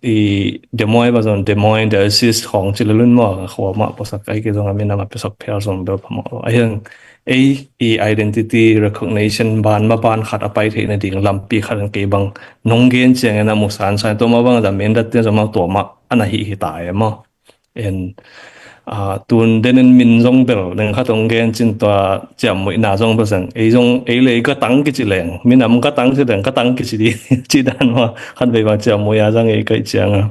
i Des Moines bang zong Des Moines diocese khawng ci lelun maw, a khua mah puasak ai ki zong a minam a piasak phial zong bel pha maw. A hiang ei i identity recognition ban ma ban khat a pai theih nading lampi khat in kei bang nong gen ciangin a musan sai tua ma bang a min dat tiang zama tua ma ana hi hi ta e maw. En, a, tun den in min zong bel neng khat ong gen cin tua ciammuihna zong bel sang ei zong ei lei ka tang kici leng minam ka tang ci leng ka tang kici di ci dan maw khat vei bang ciammuih a zang ei kai ciang a.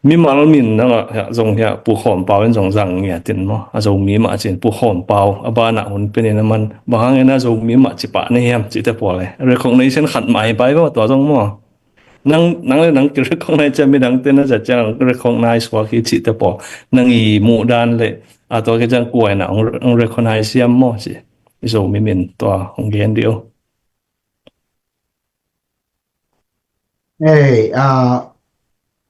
Mimal min na ngah hiah zong hiah Pu Khawm Pau in zong zang ngiat in maw a Zomi mah cin Pu Khawm Pau a banah hun penin a man bang hangin a Zomi mah ci pah na hiam cite pawl e recognition khat mah hi pai maw tua zong maw. Nang nang le nang ki recognize ciang midang te na zat ciang recognize huak hi cite pawl nang i muh dan le a tua ke ciang kuaina ong recognize hiam maw ci i Zomi min tua ong gen di o. Ei, a,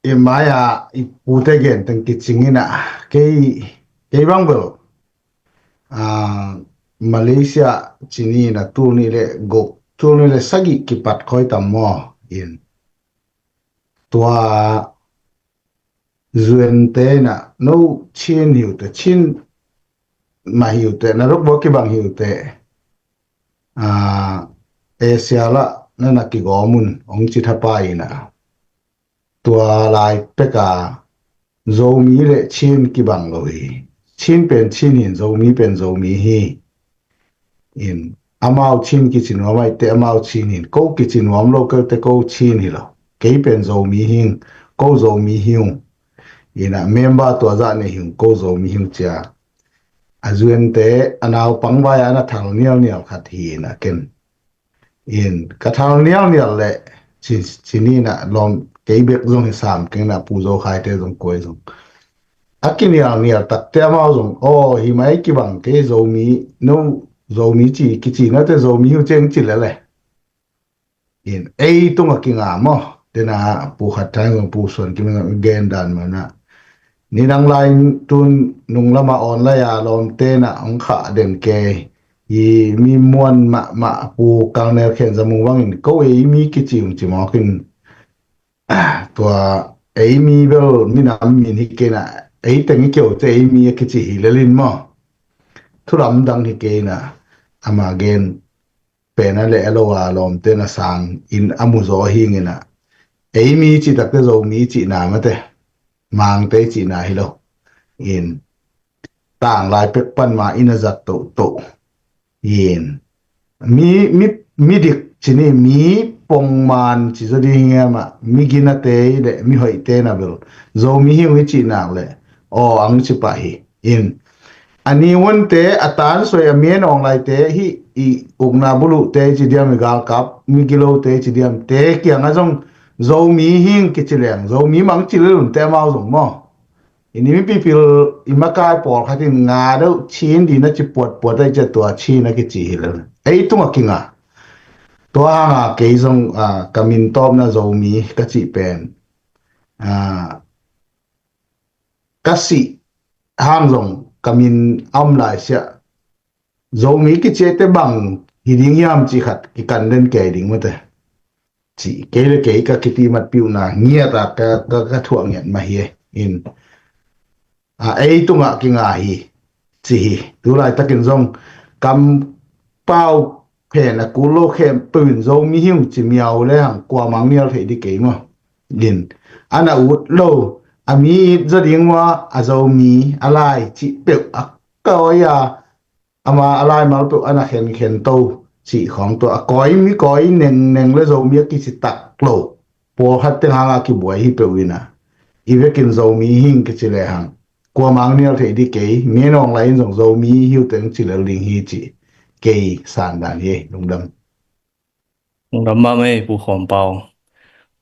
i mai a i pute gen teng kicing ina kei kei bang bel a Malaysia cini na tuni le gok tuni le sagi kipat khoi tam mo in tua zuente na no chin hiu te chin ma hiu te na ruk bo kibang hiu te a Asia la na na kigomun ong ci thapa ina tua lai peka Zomi le Chin kibang lo hi. Chin pen Chin hin Zomi pen Zomi hi. In amau Chin kici nuam ai te amau Chin hin ko kici nuam lo ke te ko Chin hi lo. Kei pen Zomi hing ko Zomi hiung. Ina member tua za ne hiung ko Zomi hiung cia. A zuente a nau pangvai a na thal nial nial khat hi ina ken. In ka thal nial nial le cin cin ina lom kei bek zong hi sam keng na pu zo khai te zong koi zong a kinial nial tak te amau zong aw hi mai kibang kei Zomi no Zomi ci kici na te Zomi hu ceng ci le le. In ei tung a kinga mo tena pu khat thang zong pu suan kim gen dan mana ni dang lai tun nung lama on lai a lom tena ong kha den ke i mi muan ma ma pu kal nel khen za mung wangin ko ei mi kici ung ci mawkin tua ei mi bel minam min hi kena ei teng i keu te ei mi a kici hi lelin maw thulam dang hi kena ama gen pena le elo a lom tena sang in a mu zaw hingina ei mi ci takte Zomi ci na mate mangte ci na hi lo in tang lai pek pan ma ina zat to to yin mi mi mi dik cini mi pongman ci zo di hiam a mi gina te le mi hoi te na bel Zomi hi wi ci nak le o ang ci pa hi in ani won te a tan soi a mien ong lai te hi i ukna bulu te ci diam i gal kap mi gilo te ci diam te kiang a zong Zomi hing kici leng Zomi mang ci le lun te mau zong mo ini mi pipil i makai pawl khatin nga deuh Chin dina ci puatpuat ai cia tua Chin a kici hi lo ei tung a kinga tua hanga kei zong ka min tawpna Zomi ka cih pen ka sih hang zong ka min a om lai siah Zomi kiciate bang hi ding hiam cih khat kikan den kei ding mate. Cih kei le kei ka kitimat piuhna ngiata ka, ka, ka thuah ngiat mah hi e. In a ei tungah kinga hi ci hi. Tulaitakin zong kam pau phen a kul lo khempeuh in Zomi hi ung ci miau le hang kuamang nial thei di kei maw. In a na ut lo a mi it zaw ding maw a Zomi a lai cih peuh a kawi a ama a laimal peuh a na khenkhen to cih khawng tua a kawi mi kawi nengneng le Zomi a kici tak lo pawlkhat teng hanga kibuai hi peuh ina i vekin Zomi hing kici le hang kuamang nial thei di kei mi nawng lai in zong Zomi hiu teng ci lel ding hi ci kei sandan hi lungdam. Lungdam mah mei Pu Khawm Pau.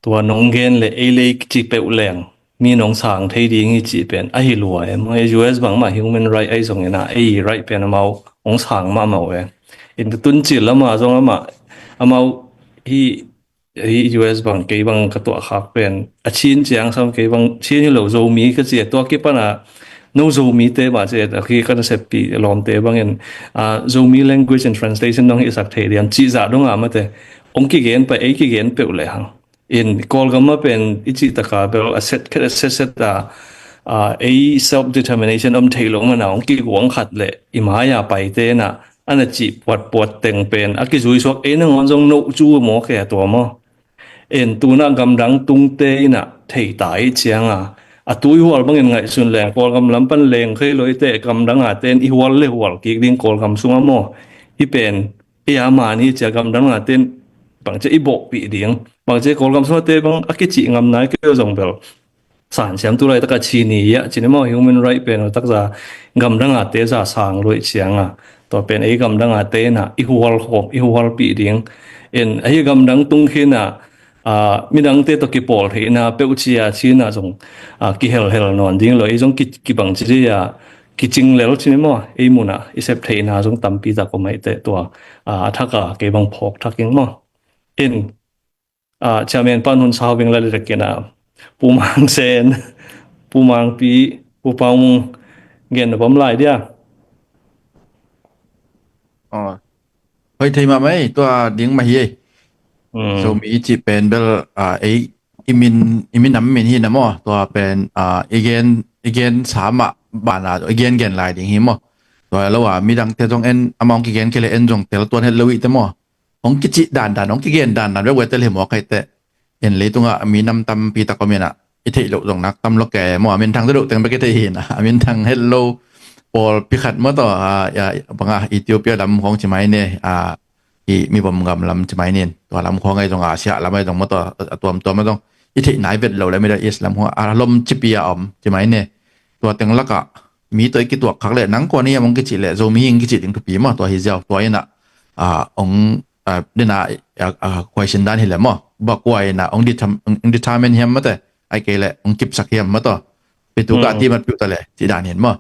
Tua nong gen le ei lei ci peuh leng mi nong sang thei ding hi cih pen ahi lua e maw e U S bangmah human right ahi zongin a ei right pen amau hong sang mahmah uh e. In ka tun cil lama zong amah amau hi hi U S bang kei bang ka tuah khak pen a Chin ciang sam kei bang Chin hi lo Zomi ka ci a tua kipana no Zomi te mah ci a khi kan seppi lawmte bangin a Zomi language and translation dong hi sak thei diam cih zah dong a mate hong kigen pa ei kigen peuh le hang. In Kawlgam ah pen i cih taka bel a set khet a set set a a ei self determination om thei lo mana hong kiguang khat le i mai a paite na a na cih puatpuat teng pen a kizui suak ei nangawn zong noh cu maw khe tua maw? En tuna gamdang tungte inah thei ta i cianga a tu i hual bangin ngaihsun leng Kawlgam lam pan leng khei lo i te gamdang a ten i hual le hual kik ding Kawlgam sunga maw? Hi pen i a mani cia gamdang a ten bangcia i bawhpih ding bangcia Kawlgam sunga te bang a kicih ngam nai kei zong bel sansiam tu laitaka chini ia cini maw human right pen takza gamdang a te za sang luai cianga tua pen ei gamdang a te na i hual khawm i hualpih ding. En ahi gamdang tung khina midangte tawh kipawl theihna peuh cia cina zong kihelhel nawn ding lo ei zong kibang ci a kicing lel cini maw ei muna i sep theihna zong tampi tak om aite tua a thaka kei bang phawk thaking maw. In Chairman pan hun sau ving lalitakina Pu Mang Sen, Pu Mang Pi, Pu Pau Mung gen na bom lai dia. Hoi thei mah mai tua ding mah hi ei. Zomi cih pen bel ei i min i min nam min hi na maw tua pen i gen i gen sa mah bana i gen gen lai ding hi maw. Tua lo a midangte zong en amah hong kigen kei le en zong tel tuan het lo ih te maw. Hong kicih dandan hong kigen dandan vek vete le maw kaite. En leitungah mi nam tampi tak om inah i theih loh zong nak tam lo ke maw a min thang te loh teng bek i theih hi inah a min thang het lo. Pawl pikhat maw taw banga Ethiopia lam khawng ci mai ne. I mi bom gam lam ci mai nin tua lam khawng ai zong a siah lam ai zong maw taw a tuamtuam ai zong i theih nai vet lo le Middle East lam khawng a lom cipi a om ci mai ne. Tua teng lakah mi tawh i kituak khak leh nang kua ni a mong kicih leh Zomi hi ing kicih ding thupi maw tua hi ziau tua inah ong dena question dan hi leh maw ba kua inah ong determine hiam mate ai kei leh ong kipsak hiam maw tua pitu ka timat piu ta leh cih dan hin maw.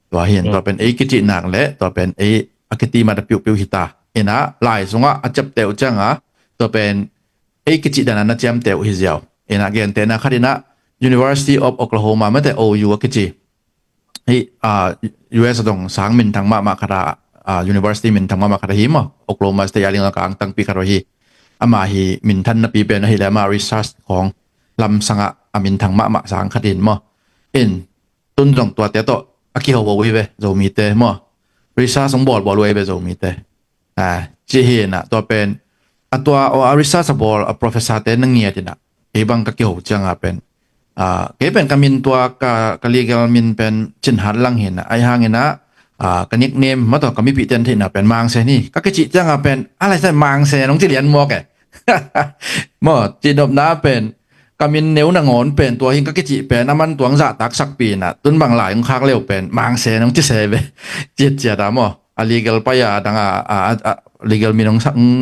Tua hin tua pen ei kicih nak leh tua pen ei a kitimat a piupiu hi ta inah lai sungah a ciapteh uh cianga tua pen ei kicih dan a na ciamteh uh hi ziau inah gentehna khat inah University of Oklahoma mate O U a kici hi. U S a dong sang minthang mahmah khat a university minthang mahmah khat a hi maw Oklahoma State a ding a ka angtangpi khat a hi. Amah hi minthan napi pen a hi le amah research khawng lamsangah a minthang mahmah sang khat in maw. In tun zong tuate tawh a kihoho uh hi ve Zomite maw. Research hong bawlbawl uh hi ve Zomite. Ci hi inah tua pen a tua a research a bawl a professor te na ngiat inah kei bang ka kiho cianga pen kei pen ka min tua ka legal min pen Cin Hat Lang hi inah ai hang inah ka nickname maw tua ka mipih ten theihna pen Mang Sen hi ka kicih cianga pen a laisa Mang Sen hong ci lian maw ke. Maw cihnopna pen ka min neu nangawn pen tua hin ka kicih pen a man tuang zahtak sakpi inah tun bang lai hong khak leu pen Mang Sen hong ci se ve. Ciatciat a maw a legal pai a dang a legal min hong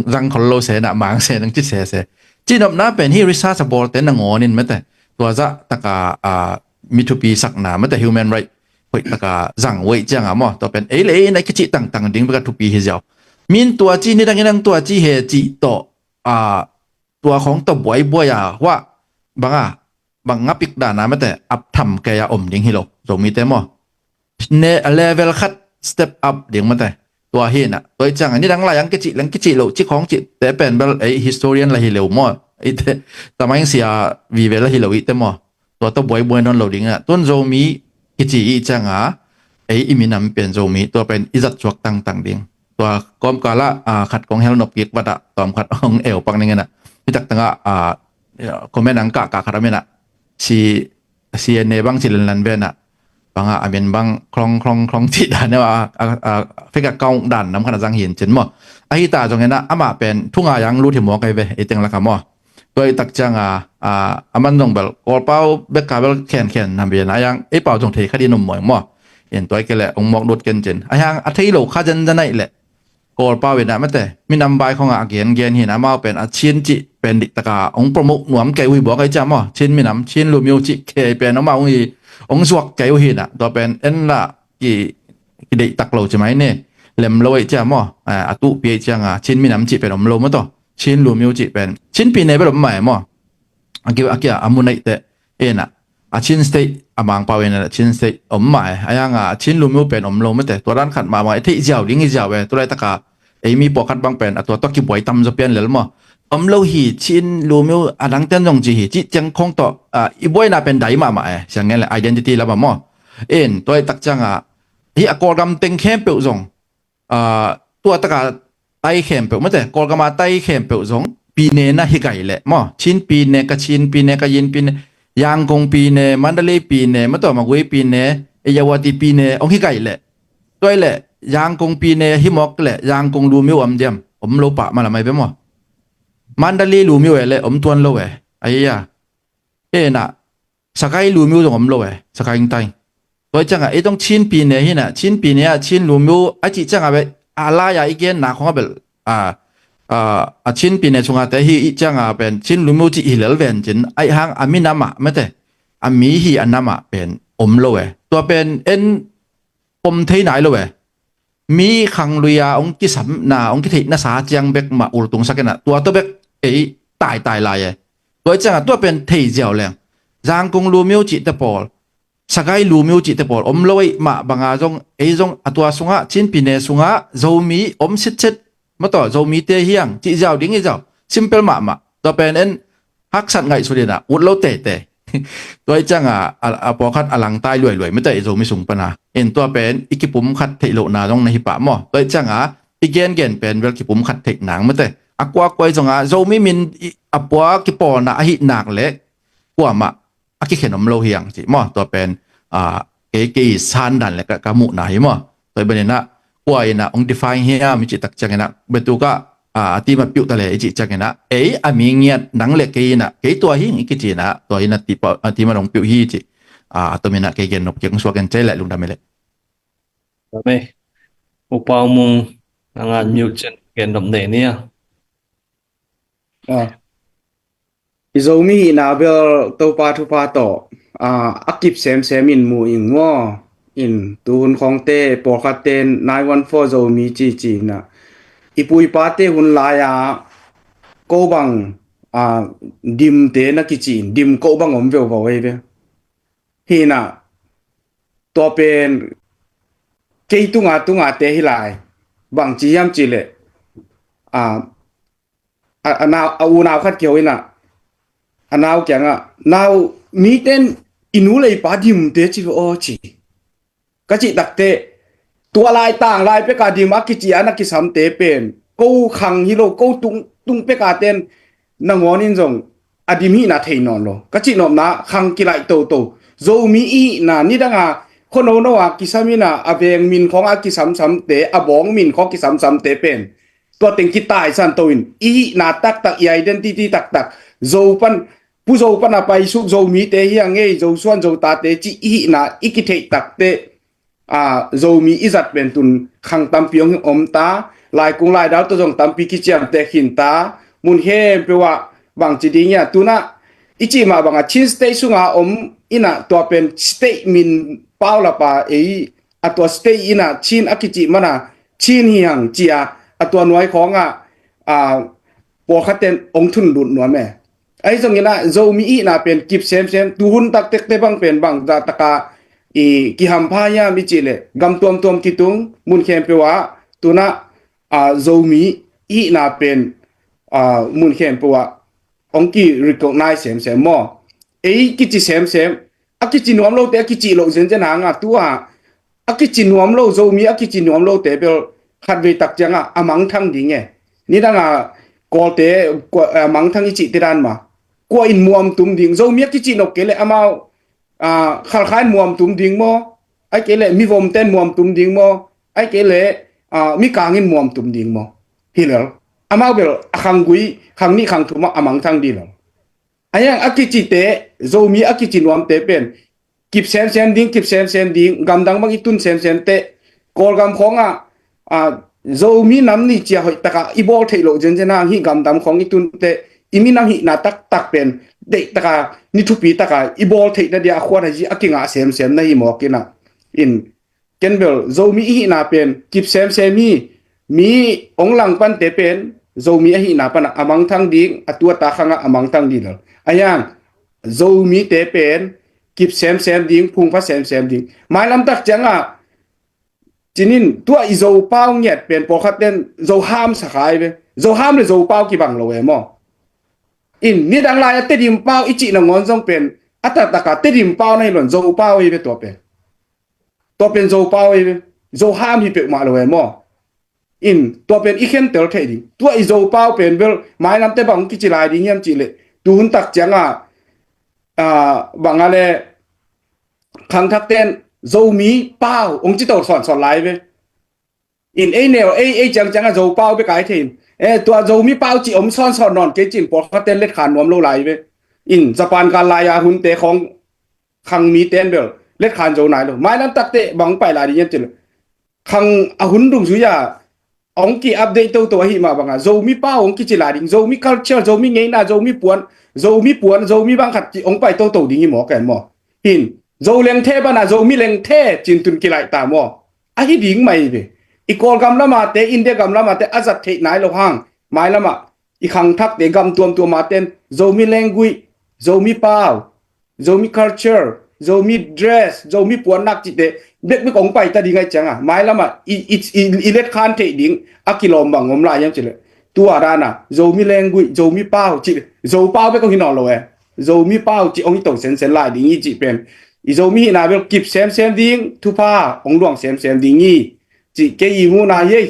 zang khol lo se inah Mang Sen hong ci se se. Cihnopna pen hi research a bawlte nangawn in mate tua zahtaka mi thupi sakna mate human right hoihtaka zang uh ei cianga maw tua pen ei le ei inah kicih tangtang ding beka thupi hi ziau. Min tua ci nidang inang tua ci he cih tawh tua khawng tawh buaibuai a huah banga bang ngapik dana mate ap tham kei a om ding hi lo Zomite maw. Ne a level khat step up ding mate tua hi inah tua i cianga nidang lai ang kicih leng kicih lo ci khawng cih te pen bel ei historian la hi lo maw. Ei te tamaing sia vive la hi lo ih te maw. Tua tawh buaibuai nawn lo ding inah tun Zomi kici ih cianga ei i minam pen Zomi tua pen i zat suak tangtang ding. Tua kawmkalah khat kong hel nop kik vatah tawm khat hong eu pak ning inah hi taktangah comment ang kahkah khat a minah si CNA bang ci lenlan venah bangah a min bang khlong khlong khlong cih dan a fake account dan nam khat a zang hin cin maw. Ahi ta zong inah amah pen thungai ang lut hi maw kai ve ei teng laka maw. Tua i tak cianga a man zong bel Kawlpau bekka bel khenkhen nam bian a yang ei pau zong thei kha din um maw maw. In tua i ke leh ong mawk lut ken cin a hiang a thei lo kha zenzen aih leh Kawlpau inah mate minam vai khawngah a gengen hin amau pen a Chin cih pen diktaka ong promote nuam kei uh hi buak aih cia maw Chin minam Chin lumiu cih kei pen amau ong i ong zuak kei uh hinah tua pen en lah ki kideihtak lo ci mai ne. Lem lo aih cia maw a tuhpi aih cianga Chin minam cih pen om lo maw taw Chin lumiu cih pen Chin pi ne bel om mai maw. A kia a kia a mun aih teh inah a Chin State a mangpau inah a Chin State om mah e a yanga a Chin lumiu pen om lo mate tua dan khat mahmah e theih ziau ding i ziau e tulaitaka ei mi pawkhat bang pen a tua tua kibuai tam zaw pian lel maw. Om lo hi Chin lumiu a dangten zong ci hi cih ciang khong tawh i buaina pen dai mahmah e siang ngen le identity lama maw. In tua i tak cianga hi a Kawlgam teng khempeuh zong a tua taka tai khempeuh mate, Kawlgama tai khempeuh zong pine na hi gai leh maw, Chin pine, Kachin pine, Kayin pine, Yangon pine, Mandalay pine, mataw Magway pine, Ayeyarwady pine hong hi gai leh, tua i leh Yangon pine hi mawk leh Yangon lumyo om diam? Om lo pah malam ai ve maw. Mandalay lumyo e leh om tuan lo e. Ai ya. Ena Sakai lumyo zong om lo e, Sakai ngtai. Tua i cianga ei tong Chin pine hina, Chin pine a Chin lumyo a cih cianga ve, a lai-a i genna khong a bel a, a, a Chin pine sunga te hi i cianga pen Chin lumyo cih hi lel ven cin, ai hang a minam ah mate, a mi hi a nam ah pen om lo e. Tua pen en pom thei nai lo e. Mi khanglui-a hong kisamna, hong kitheihna sa ciang bek mah ultungsak inah tua tawh bek ei taitai lai e. Tua i ciangah tua pen thei ziau leng, Zangkong lumyo cihte pawl, Sagai lumyo cihte pawl om lo ei mah banga zong, ei zong a tua sungah, Chin pine sungah Zomi om sitset, mataw Zomite hiang cih ziau ding i ziau. Simple mahmah. Tua pen en haksat ngaihsut inah ut lo teitei. Tua i cianga a, a pawlkhat a langtai luailuai mate i Zomi sung pana. In tua pen i kipumkhat theih lohna zong na hi pah maw. Tua i cianga i gengen pen bel kipumkhat theih nang mate. A kuakua i zonga Zomi min i, a pua kipawlna ahi nak leh kuamah a kikhen om lo hiang cih maw. Tua pen a, kei, kei sandan le ka, ka muhna hi maw. Tua i baninah kua inah hong define hiam i cih tak cianginah betukah a, a timat piuh ta le i cih cianginah ei a mi ngiat nang le kei inah kei tua hing i kici inah tua inah tipa, a timat hong piuh hi cih a, a tominah kei gen nop kei hong suak en cei le lungdam i le. Dame. Upa Mung, nang an miu cen gen nop nei nia. I Zomi hihna bel Topa thupha tawh a, a kip semsem in mu ing maw. In tuhun khawngte pawlkhatte nine one four Zomi cici inah i pu i pate hun lai-a ko bang a, dimte na kici in dim ko bang om veuvo ei ve. Hinah tua pen kei tunga tungate hi lai. Bang ci hiam cih leh a, a, a, nau, a unau khat kiho inah a nau kiangah, nau, miten i nu le i pa dimte ci ve aw ci. Ka cih takte tua lai tang lai peka dim a kici a na kisamte pen ko khang hi lo, ko tung, tung peka ten nangawn in zong a dim hihna thei nawn lo. Ka cih nopna khang kilaih toto. Zomi i hihna nidanga khuanono a kisam ina a veng min khawng a kisamsamte, a bawng min khawng kisamsamte pen tua teng kitaisan to in i hihna taktak, i identity taktak, Zo pan, Pu Zo pan a paisuk Zomite hi a ngei, Zosuan Zotate cih i hihna i kitheih takte a, Zomi i zat pen tun khang tampi hong om ta, laikung laidal tawh zong tampi kiciamteh khin ta, mun khempeuh ah bangci ding ia tunah i cih mah bangah Chin State sunga om inah tua pen state min paulapa ei a tua state inah Chin a kicih mana Chin hi hang cia a tua nuai khawngah a, pawlkhatten hong thun lut nuam e. Ahi zonginah Zomi ihna pen kip semsem, tuhun taktekte bang pen bang zahtaka i kihampha hiam i cih leh gam tuamtuam kitung mun khempeuh ah tunah a, Zomi ihna pen a, mun khempeuh ah hong ki recognize semsem maw? Ei kici semsem, a kici nuam lote a kici loh zenzen hanga tu a, a kici nuam lo, Zomi a kici nuam lote bel khatvei tak ciangah a mangthang ding e. Nidanga Kawlte kua, a mangthang i cihte dan ma, kua in muamtum ding? Zomi a kici nok kei leh amau a, Khalkha in muamtum ding maw? Ai kei leh mivomten muamtum ding maw? Ai kei leh a, mikangin muamtum ding maw? Hi lel. Amau bel a khanggui, khangnih khangthum ah a mangthang dih lel. Ahiang a kicite, Zomi a kici nuamte pen kip semsem ding, kip semsem ding, gamdang bang i tun semsem teh, Kawlgam khawngah a, Zomi nam ni cia hoih takah i bawl theih loh zenzen hang hih gamdam khawng i tun teh, i minam hihna taktak pen deih taka, ni thupi taka i bawl theihna dia a khuan a zi a kingah semsem na hi mawk inah. In Ken bel Zomi i hihna pen kip semsem hi. Mi hong langpante pen Zomi a hihna panah a mangthang ding, a tu a ta khangah a mangthang ding lel. Ahiang Zomite pen kip semsem ding, phungpha semsem ding. Mailam tak ciangah cinin tua i Zopau ngiat pen pawlkhatten Zoham sakhai ve. Zoham le Zopau kibang lo e maw? In nidang lai-a Tedim pau i cih nangawn zong pen a taktaka Tedim pau na hi lon, Zopau hi ve tua pen. Tua pen Zopau hi ve. Zoham hi peuhmah lo e maw? In tua pen i khentel thei ding. Tua i Zopau pen bel mailamte bang kici lai ding hiam cih leh, tuhun tak ciangah, ah, bang a le khangthakten Zomi pau hong ci to sawnsawn lai ve. In ei neu, ei, ei ciangciangah Zopau bek ai thei in. Eh, tua Zomi pau ci om sawnsawn nawn kei cin pawlkhatten letkhan nuam lo lai ve. In Japan gal lai-a hunte khawng khang miten bel letkhan zo nai lo. Mailam takte bang pai lai ding hiam cin leh, khang a hun dungzui-a hong ki-update toto ahi mah bangah Zomi pau hong kici lai ding, Zomi culture, Zomi ngeina, Zomi puan, Zomi puan, Zomi bang khat ci hong pai toto ding hi maw, ken maw? In Zo lengthe banah Zomi lengthe cin tun kilaih ta maw? Ahi ding mai ve. I Kawlgam lamate, India gam lamate a zat theih nai lo hang, mailamah i khangthakte, gam tuamtuam aten Zomi language, Zomi pau, Zomi culture, Zomi dress, Zomi puannak cihte bekbek hong paita ding ahih ciangah mailamah i, i, i, i letkhan theih ding a kilawm bang om lai hiam cih leh, tua dana Zomi language, Zomi pau cih, Zopau bek hong hi nawn lo e. Zomi pau cih hong hi to sensen lai ding hi cih pen i Zomi hihna bel kip semsem ding, thupha hong luang semsem ding hi cih kei i muhna hi ei.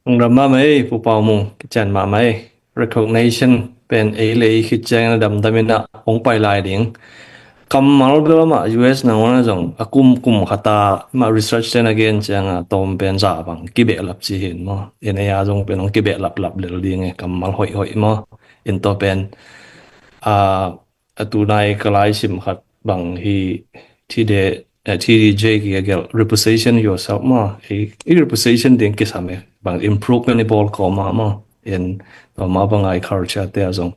Hong dam mahmah ei, Pu Pau Mung, kician mahmah ei. Recognition pen ei le ei khit ciangin a damdam in ah hong pai lai ding. Kammal bel amah U S nangawn ah zong a kum, kum khat a mah research ten a gen ciangah tawm pen za bang kibehlap ci hi in maw. In ei a zong pen hong kibehlaplap lel ding e, kammal hoihhoih maw. In tua pen, ah, a tunai ka laisim khat bang hi, T D, eh, T D J kigelh, reposition yourself maw. I, i reposition ding kisam e, bang improvement i bawl kawm a maw. In tua mah bangah i culture te ah zong,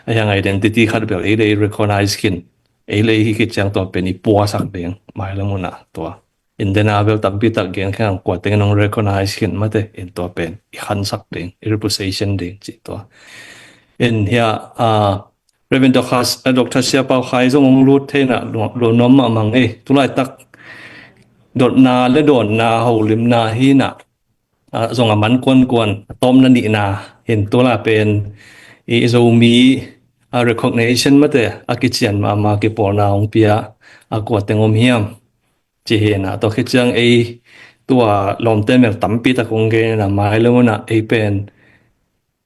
a hiang identity khat bel ei le ei recognize khin, ei le ei hi khit ciang tua pen i puasak ding, mailam hun ah tua. In dena bel tampi tak gen khin, kua tengin hong recognize khin mate, in tua pen i khansak ding, i reposition ding cih tua. In hia, ah, Reverend Doctor, eh, Doctor Sia Pau Khai zong hong lut thei in ah, lu-, lungnuam mahmah ei. Tulaitak dotna le dawnna, holimna hi in ah, ah, zong a man kuankuan, a tawpna nihna, in tulai pen i Zomi, ah, recognition mate, a kician mahmah kipawlna hong pia, a kua teng om hiam. Ci hi in ah, tua khit ciang ei tua lawmte mel tampi tak hong gen in ah, mailam hun ah ei pen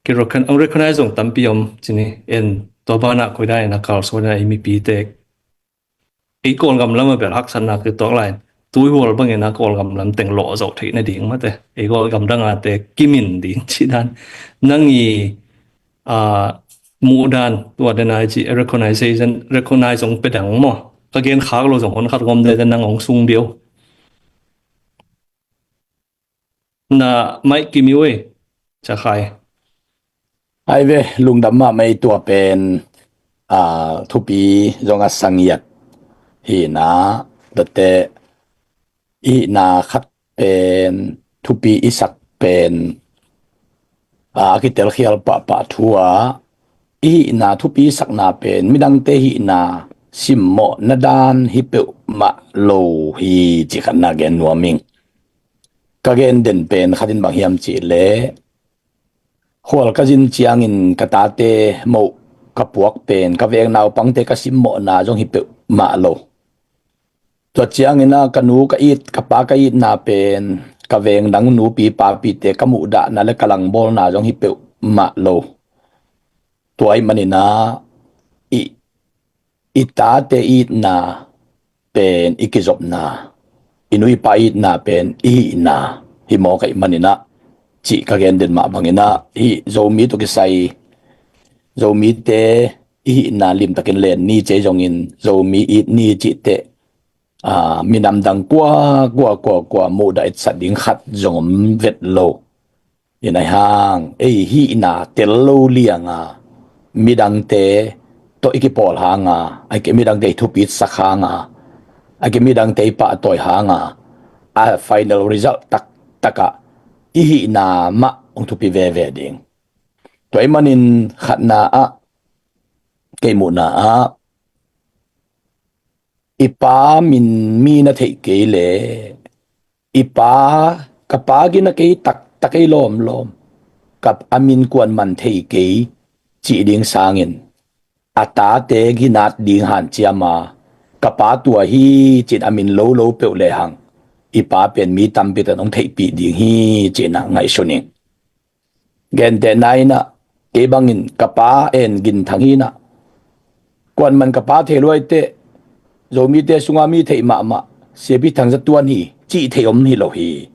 ki recogn-, hong recognize zong tampi om ci ni. In tua banah koi dan in ah kalsuan in ah ei mipite, ei Kawlgam lam a bel haksatna kituak lai in, tuihual bangin ah Kawlgam lam teng lawh zawh theih nading mate, ei Kawlgam dang a te kimin ding cih dan. Nang i, ah, muhdan tua dena i ci, recognition, recognize hong pia dang maw. Ka gen khak lo zong hon khat hong om dede, nang hong sung dih o. Na mic kim uh ei, Sia Khai. Ai ve, lungdam mahmah ei. Tua pen, ah, thupi zong a sangiat hi in ah, tua te i hihna khat pen, thupi i sak pen, ah, a kitelkhial pahpah thu ah, i hihna thupi i sakna pen midangte hihna simmawhna dan hi peuhmah lo hi, cih khat na gen nuam ing. Ka gen den pen khat in bang hiam cih leh, khual ka zin ciangin ka tate moh ka puak pen ka veng naupangte ka simmawhna zong hi peuhmah lo. Tua ciangin ah ka nu ka it, ka pa ka itna pen ka veng dang nupi papite ka muhdahna le ka langbawlna zong hi peuhmah lo. Tua ahih manin ah i, i tate itna pen i kizopna, i nu i pa itna pen i hihna hi mawk ahih manin ah, cih ka gen den mah bangin ah, hih Zomi tawh kisai Zomite i hihna limtakin len ni ci zongin, Zomi it ni cih teh, ah, minam dang kua, kua, kua, kua muhdah etsat ding khat zong om vet lo. In ahi hang ei hihna tel lo lianga midangte tawh i kipawl hanga, a kei midangte i thupitsak hanga, a kei midangte i pahtawi hanga, a final result taktakah i hihna mah hong thupi veve ding. Tua ahih manin khatna ah, kei muhna ah, i pa min mi na theih kei leh, i pa, ka pa gina kei taktak ei lawmlawm, ka, a min kuan man thei kei cih ding sangin, a tate ginat ding hanciam a, ka pa tua hi cin a min lo lo peuh lehang, i pa pen mi tampi tawh hong theihpih ding hi, ci-in ah ngaihsun ing. Gentehna in ah, kei bangin ka pa En Gin Thang hi-in ah, kuaman ka pa thei lua hi teh, Zomite sungah mi theih mahmah Siapi Thang Za Tuan hi, cih theih om hi lo hi.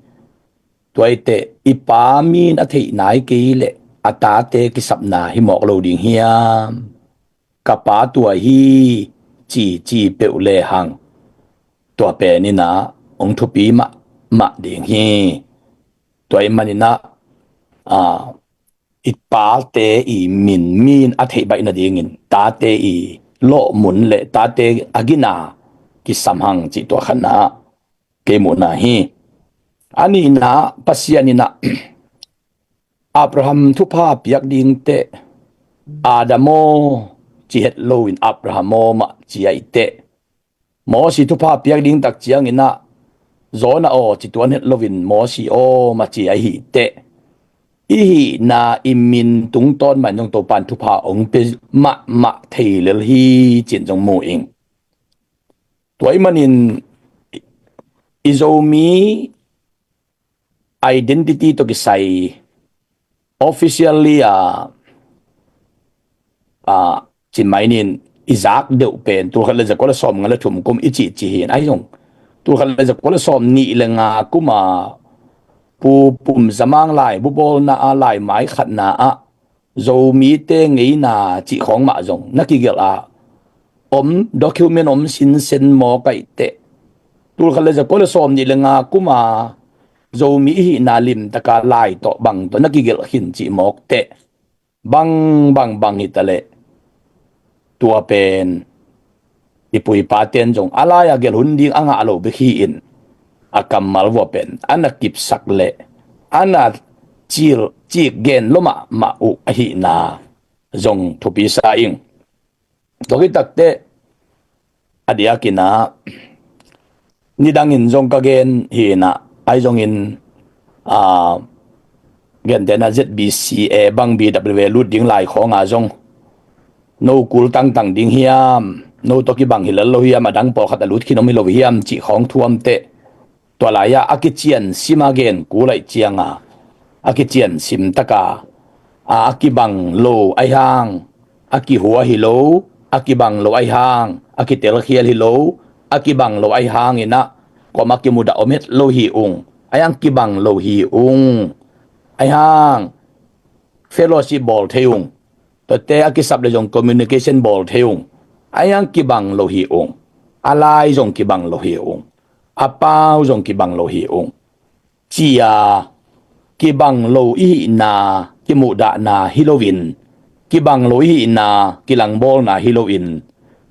Tua hi teh i pa mi in a theih nai kei leh a tate kisapna hi mawk lo ding hiam? Ka pa tua hi, ci ci peuh lehang, tua pen in ah hong thupi mahmah ding hi. Tua ahih manin ah, a, i pate i min mi in a theih baih nadingin tate i lawhmun le tate a gina kisam hang, cih tua khatna ah kei muhna hi. A nihna, Pasian in ah Abraham thupha piak ding teh, Adam aw, ci het loin Abraham aw mah ci ahih teh, Mosi thupha piak ding tak ciangin ah, Jonah aw, ci tuan het loin Mosi aw mah ci ahih teh, i hihna i min tungtawn mah in zong Topa'n thupha hong pia mahmah thei lel hi, ci-in zong mu ing. Tua ahih manin i Zomi identity tawh kisai, officially a, a, cin mai nin i zak deuh pen tulkhat le zakua le sawmnga le thum kum i cih ci hi-in, ahi zong tulkhat le zakua le sawmnih le nga kum a Pu Pum Za Mang laibu bawlna a laimai khatna ah Zomite ngeina cih khawng mah zong na kigelh a om, document om sinsen mawk ahih teh, tulkhat le zakua le sawmnih le nga kum a Zomi i hihna limtaka lai tawh bang tawh na kigelh khin cih mawk teh, bang bang bang hi ta leh, tua pen i pu i pate'n zong a lai-a gelh hun ding a ngah lo bek hi-in, a kammal vua pen a na kipsak le a na cil cik gen lua mahmah uh ahihna zong thupi sa ing. Tua khit tak teh, a diakin ah, nidangin zong ka gen hi-in ah, ahi zongin, a, gentehna Z B C A bang B W A lut ding lai khawng ah zong, no kul tangtang ding hiam, no tawh kibang hi lel lo hiam, a dang pawlkhat a lut khin om hi lo hiam cih khawng thu om teh, tua lai-ah a kician sim a gen kul ahih ciang a, a kician sim tak a, a, a kibang lo ahih hang, a kihua hi lo, a kibang lo ahih hang, a kitelkhial hi lo, a kibang lo ahih hangin ah, kuamah kimudah om het lo hi ung, ahih hang kibang lo hi ung, ahih hang fellowship bawl thei ung, tuate a kisap le zong communication bawl thei ung, ahih hang kibang lo hi ung, a lai zong kibang lo hi ung, a pau zong kibang lo hi ung, ci-a kibang lo i hihna kimuhdahna hi loin, kibang lo i hihna kilangbawlna hi loin,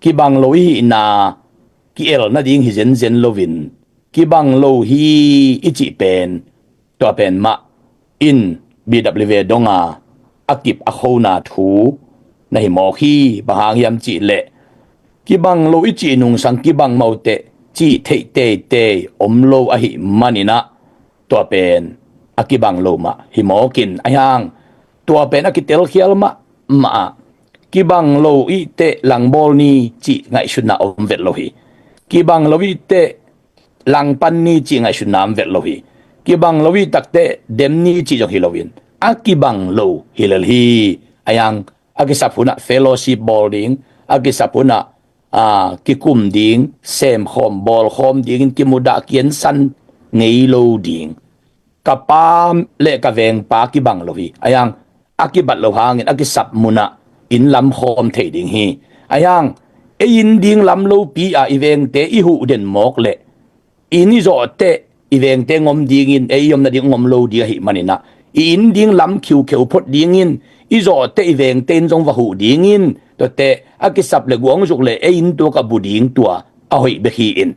kibang lo i hihna ki-el nading hi zenzen loin, kibang lo hi i cih pen, tua pen mah in B W A dong a, a kip a khona thu na hi mawk hi. Bang hang hiam cih leh, kibang lo i cih nungsang kibang mah uh teh cih theih teitei om lo ahih manin ah, tua pen a kibang lo mah hi mawk in, ahih hang tua pen a kitelkhial mahmah ah, kibang lo i teh langbawl ni cih ngaihsutna om vet lo hi. Kibang lo i teh langpan ni cih ngaihsutna om vet lo hi. Kibang lo i tak teh dem ni cih zong hi loin, a kibang lo hi lel hi. Ahih hang a kisap hun ah fellowship bawl ding, a kisap hun ah, a, kikum ding, semkhawm bawlkhawm dingin kimudah kiansan ngei lo ding. Ka pa le ka vengpa kibang lo hi. Ahih hang a kibat lo hangin a kisap mun ah inn lam khawm thei ding hi. Ahih hang ei inn ding lam lopi a i vengte i huh den mawk leh, inn i zawh teh i vengte ngom dingin ei i om nading ngom lo ding ahih manin ah, i inn ding lam khiukheu phot dingin, i zawh teh i vengte in zong va huh dingin, tuate a kisap le guangzuk le ei inn tuak a bu ding tua a hoih bek hi-in,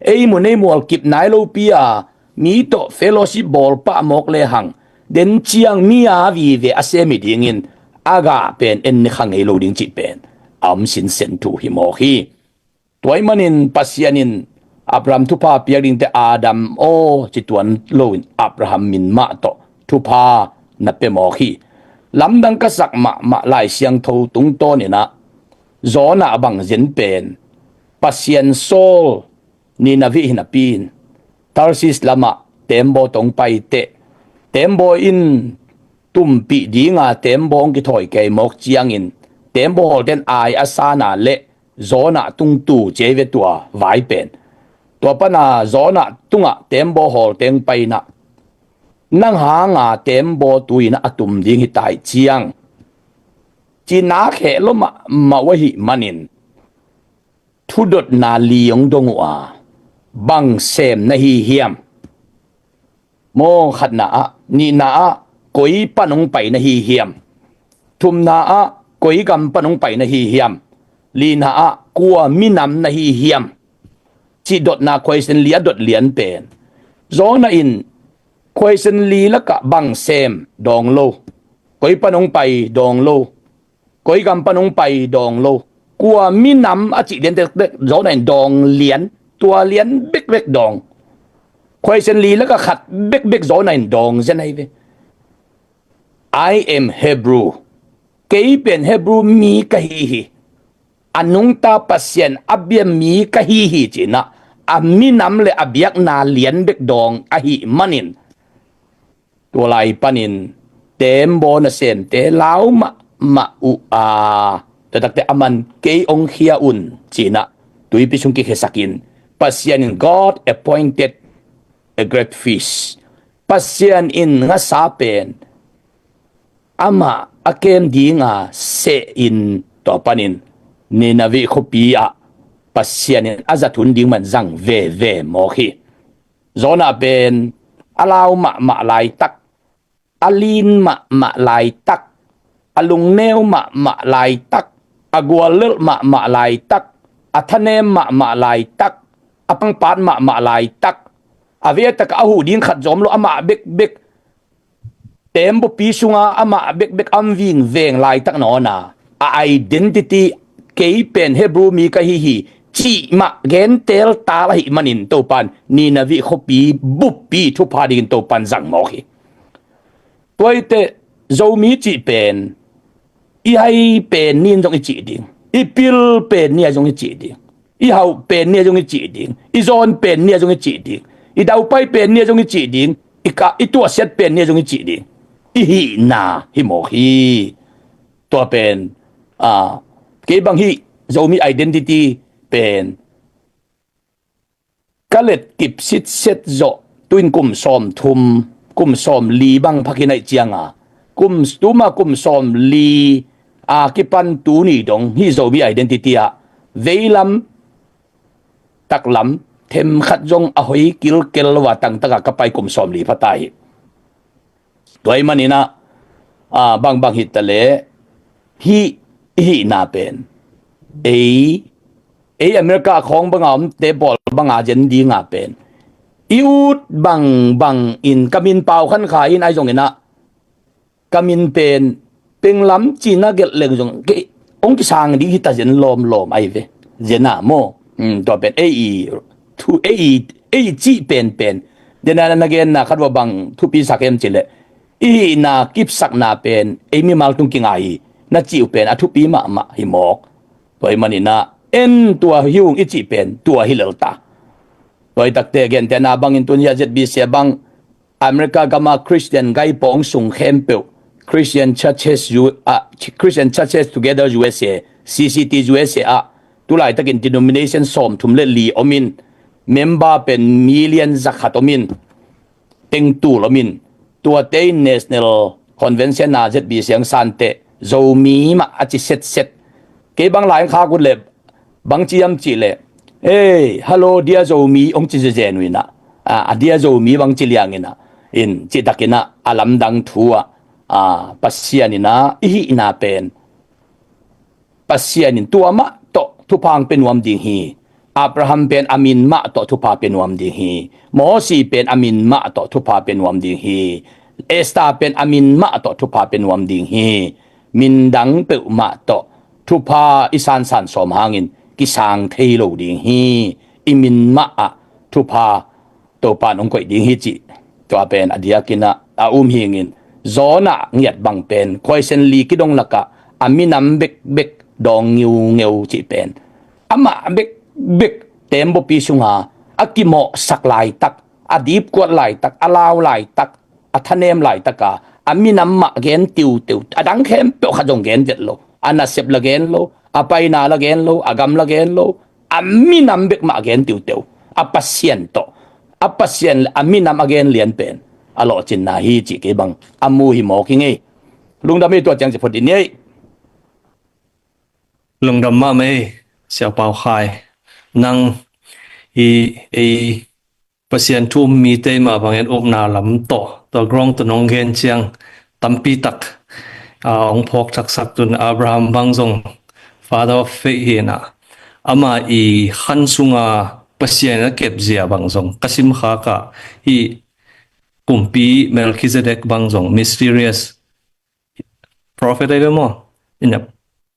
ei mun ei mual kip nai lopi a mi tawh fellowship bawl pah mawk lehang, den ciang mi a vive a sem hi dingin a gah pen en ni kha ngei lo ding cih pen a om sinsen thu hi mawk hi. Tua ahih manin Pasian in Abraham thupha piak ding teh Adam aw ci tuan loin Abraham min mah tawh thupha na pia mawk hi. Lamdang ka sak mahmah Lai Siangtho tungtawnin ah, Jonah bang zen pen Pasian sawl Nineveh hi napi-in, Tarsis lamah tembaw tawh hong pai teh, tembaw in tumpih dinga tembaw hong kithawi kei mawk ciangin, tembaw hawlten ai a sana le Jonah tungtu ci ei ve tua vai pen. Tua pana Jonah tungah tembaw hawlten paina, nang hanga tembaw tuina a tum ding hi tai ciang, ci nak heh lo mahmah uh ahih manin, thudotna li hong dong uh a, bang sem na hi hiam? Maw, khatna ah, nihna ah, koi pan hong pai na hi hiam? Thumna ah, koi gam pan hong pai na hi hiam? Lina ah, kua minam na hi hiam? Cih dotna question li a dot lian pen. Jonah in question li lakah bang sem dawng lo, koi pan hong pai dawng lo, koi gam pan hong pai dawng lo, kua minam a cih lian tektek Jonah in dawng lian, tua lian bekbek dawng. Question li lakah khat bekbek Jonah in dawng zen ahi ve. "I am Hebrew." Kei pen Hebrew mi ka hi hi. A nungta Pasian a bia mi ka hi hi, cinah a minam le a biakna lian bek dawng ahih manin, tua lai panin tembaw nasemte lau mahmah uh a, tua takte aman kei hong khia un, cinah tuipi sung kikhesakin, Pasian in, "God appointed a great fish." Pasian in ngasa pen amah a kem dinga seh in, tua panin Nineveh khuapi ah Pasian in a zat hun ding man zang veve mawk hi. Jonah pen a lau mahmah laitak, a lin mahmah laitak, a lungneu mahmah laitak, a guallelh mahmah laitak, a thanem mahmah laitak, a pangpat mahmah laitak, a vei a takah a huh ding khat zong om lo, amah bekbek tembaw pi sunga amah bekbek a om vingveng laitak nawna, a identity, "Kei pen Hebrew mi ka hi hi," cih mah gentel tal ahih manin Topan Nineveh khuapi buppi thupha dingin Topan zang mawk hi. Tua hi teh Zomi cih pen i hai pen ni-in zong i cih ding, i pil pen ni-a zong i cih ding, i hauh pen ni-a zong i cih ding, i zawn pen ni-a zong i cih ding, i daupai pen ni-a zong i cih ding, i ka, i tuahsiat pen ni-a zong i cih ding. I hihna hi mawk hi. Tua pen, a, kei bang hih Zomi identity pen ka letkip sitset zawh, tu-in kum sawmthum, kum sawmli bang phakhin ahih cianga, kum, tuma kum sawmli a kipan tuni dong hih Zomi identity ah veilam, taklam, themkhat zong a hoi kilkel lo a tangtaka ka pai kum sawmli pha ta hi. Tua ahih maninah, a, bangbang hita leh hih i hihna pen ei, ei America a khawng banga omte bawl banga zen dinga pen i ut bangbang in ka min pau khankha in ahi zonginah ka min pen penglam cina gelh leng zong kei hong kisang ding hita zen lawmlawm ahi ve. Zen ah maw? Tua pen ei i thu, ei i, ei i cih penpen, zen ah na genna khat vua bang thupi sak em cileh, i hihna kipsakna pen ei mimal tung kingai hi, na cih uh pen a thupi mahmah hi mawk. Tua ahih maninah en tua hi ung i cih pen tua hi lelta. Tua hi takte gentehna bangin tun hia Z B C a bang America gama Christian gai pawng sung khempeuh, Christian Churches U-, ah, Christian Churches Together U S A, C C T U S A ah tulaitakin denomination sawmthum le li omin, member pen million zakhat omin, tengtul omin, tuate in National Convention a Z B C ang sante Zomi mah a ci setset. Kei bang lai ang khak ut le bang ci hiam cihleh, "Ei, hello, dear Zomi," hong ci zezen uh inah, a, a dear Zomi bang ci lianginah, in citakinah a lamdang thu ah, a, Pasian inah i hihna pen Pasian in tua mah tawh thupha hong pia nuam ding hi. Abraham pen a min mah tawh thupha pia nuam ding hi. Mosi pen a min mah tawh thupha pia nuam ding hi. Esther pen a min mah tawh thupha pia nuam ding hi. Min dang peuhmah tawh thupha i sansan sawm hangin kisang thei lo ding hi. I min mah ah thupha Topan hong koih ding hi cih. Tua pen a diakinah a um hingin, Jonah ngiat bang pen question li kidong lakah a minam bekbek dawng ngiungeu cih pen amah bekbek tembaw pi sunga a kimawhsak laitak, a dipkuat laitak, a lau laitak, a thanem laitaka a minam mah gen tiuteu, a dang khempeuh khat zong gen vet lo, a nasep la gen lo, a paina la gen lo, a gam la gen lo, a minam bek mah gen tiuteu, a Pasian tawh, a Pasian le a minam a gen lian pen a lawhcinna hi cih kei bang a mu hi mawk hi ngei. Lungdam ei, tua ciang ci phot i ni ei. Lungdam mahmah ei, Sia Pau Khai. Nang i ei Pasian thu um mite mah bangin upna lam tawh, tua grong tawh nong gen ciang tampi tak a hong phawk thaksak tun Abraham bang zong father of faith hi inah, ama i khan sunga Pasian a kepzia bang zong ka simkhak ah, hih kumpi Melchizedek bang zong mysterious prophet ahi ve maw? Ina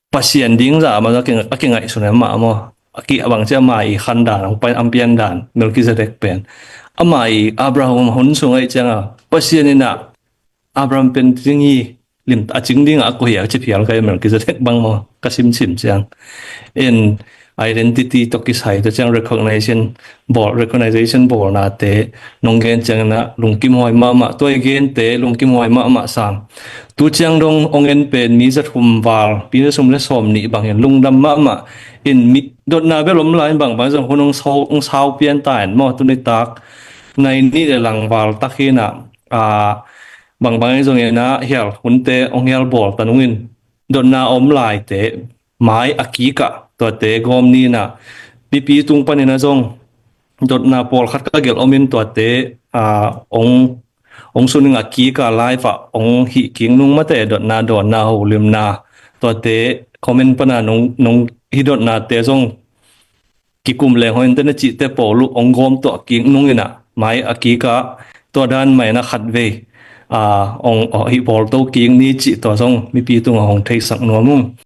Pasian ding za ama a kingaihsun ama maw? A ki a bang cia ama i khan dan, ang pan ampian dan, Melchizedek pen. Ama i Abraham hun sung ahi cianga Pasian ina Abraham pen ding hi lim a cing dinga a kuhia ci phial kai Melchizedek bang maw? Ka simsim ciang. In identity tawh kisai tawh ciang recognition bawl, recognition bawlnate nong gen ciangin ah lungkim huai mahmah, tua i gente lungkim huai mahmah sang. Tu ciang dong ong en pen mi zathum val, pi na sum le sawm nih bangin lungdam mahmah. In mi dotna bel om lai in bangbang zong hun ong sau, ong sau pian ta in maw, tuni tak nai nih le lang val tak hi inah, a, bangbang zong inah hial hunte ong hial bawl ta nungin dotna om laite mai a kikah tuate gawm ni inah mipi tung panin a zong dotna pawlkhat ka gelh omin tuate, a, ong, ong suning a kikah live ah ong hih kik nung mate dotna dawnna holimna tuate comment pana nong, nong hih dotnate zong kikum leng hoin tena cihte pawl uh ong gawm tuah kik nung inah mai a kikah tua dan mai na khat vei, a, ong, ong hih bawl to kik ni cih tua zong mipi tungah hong theisak nuam ung.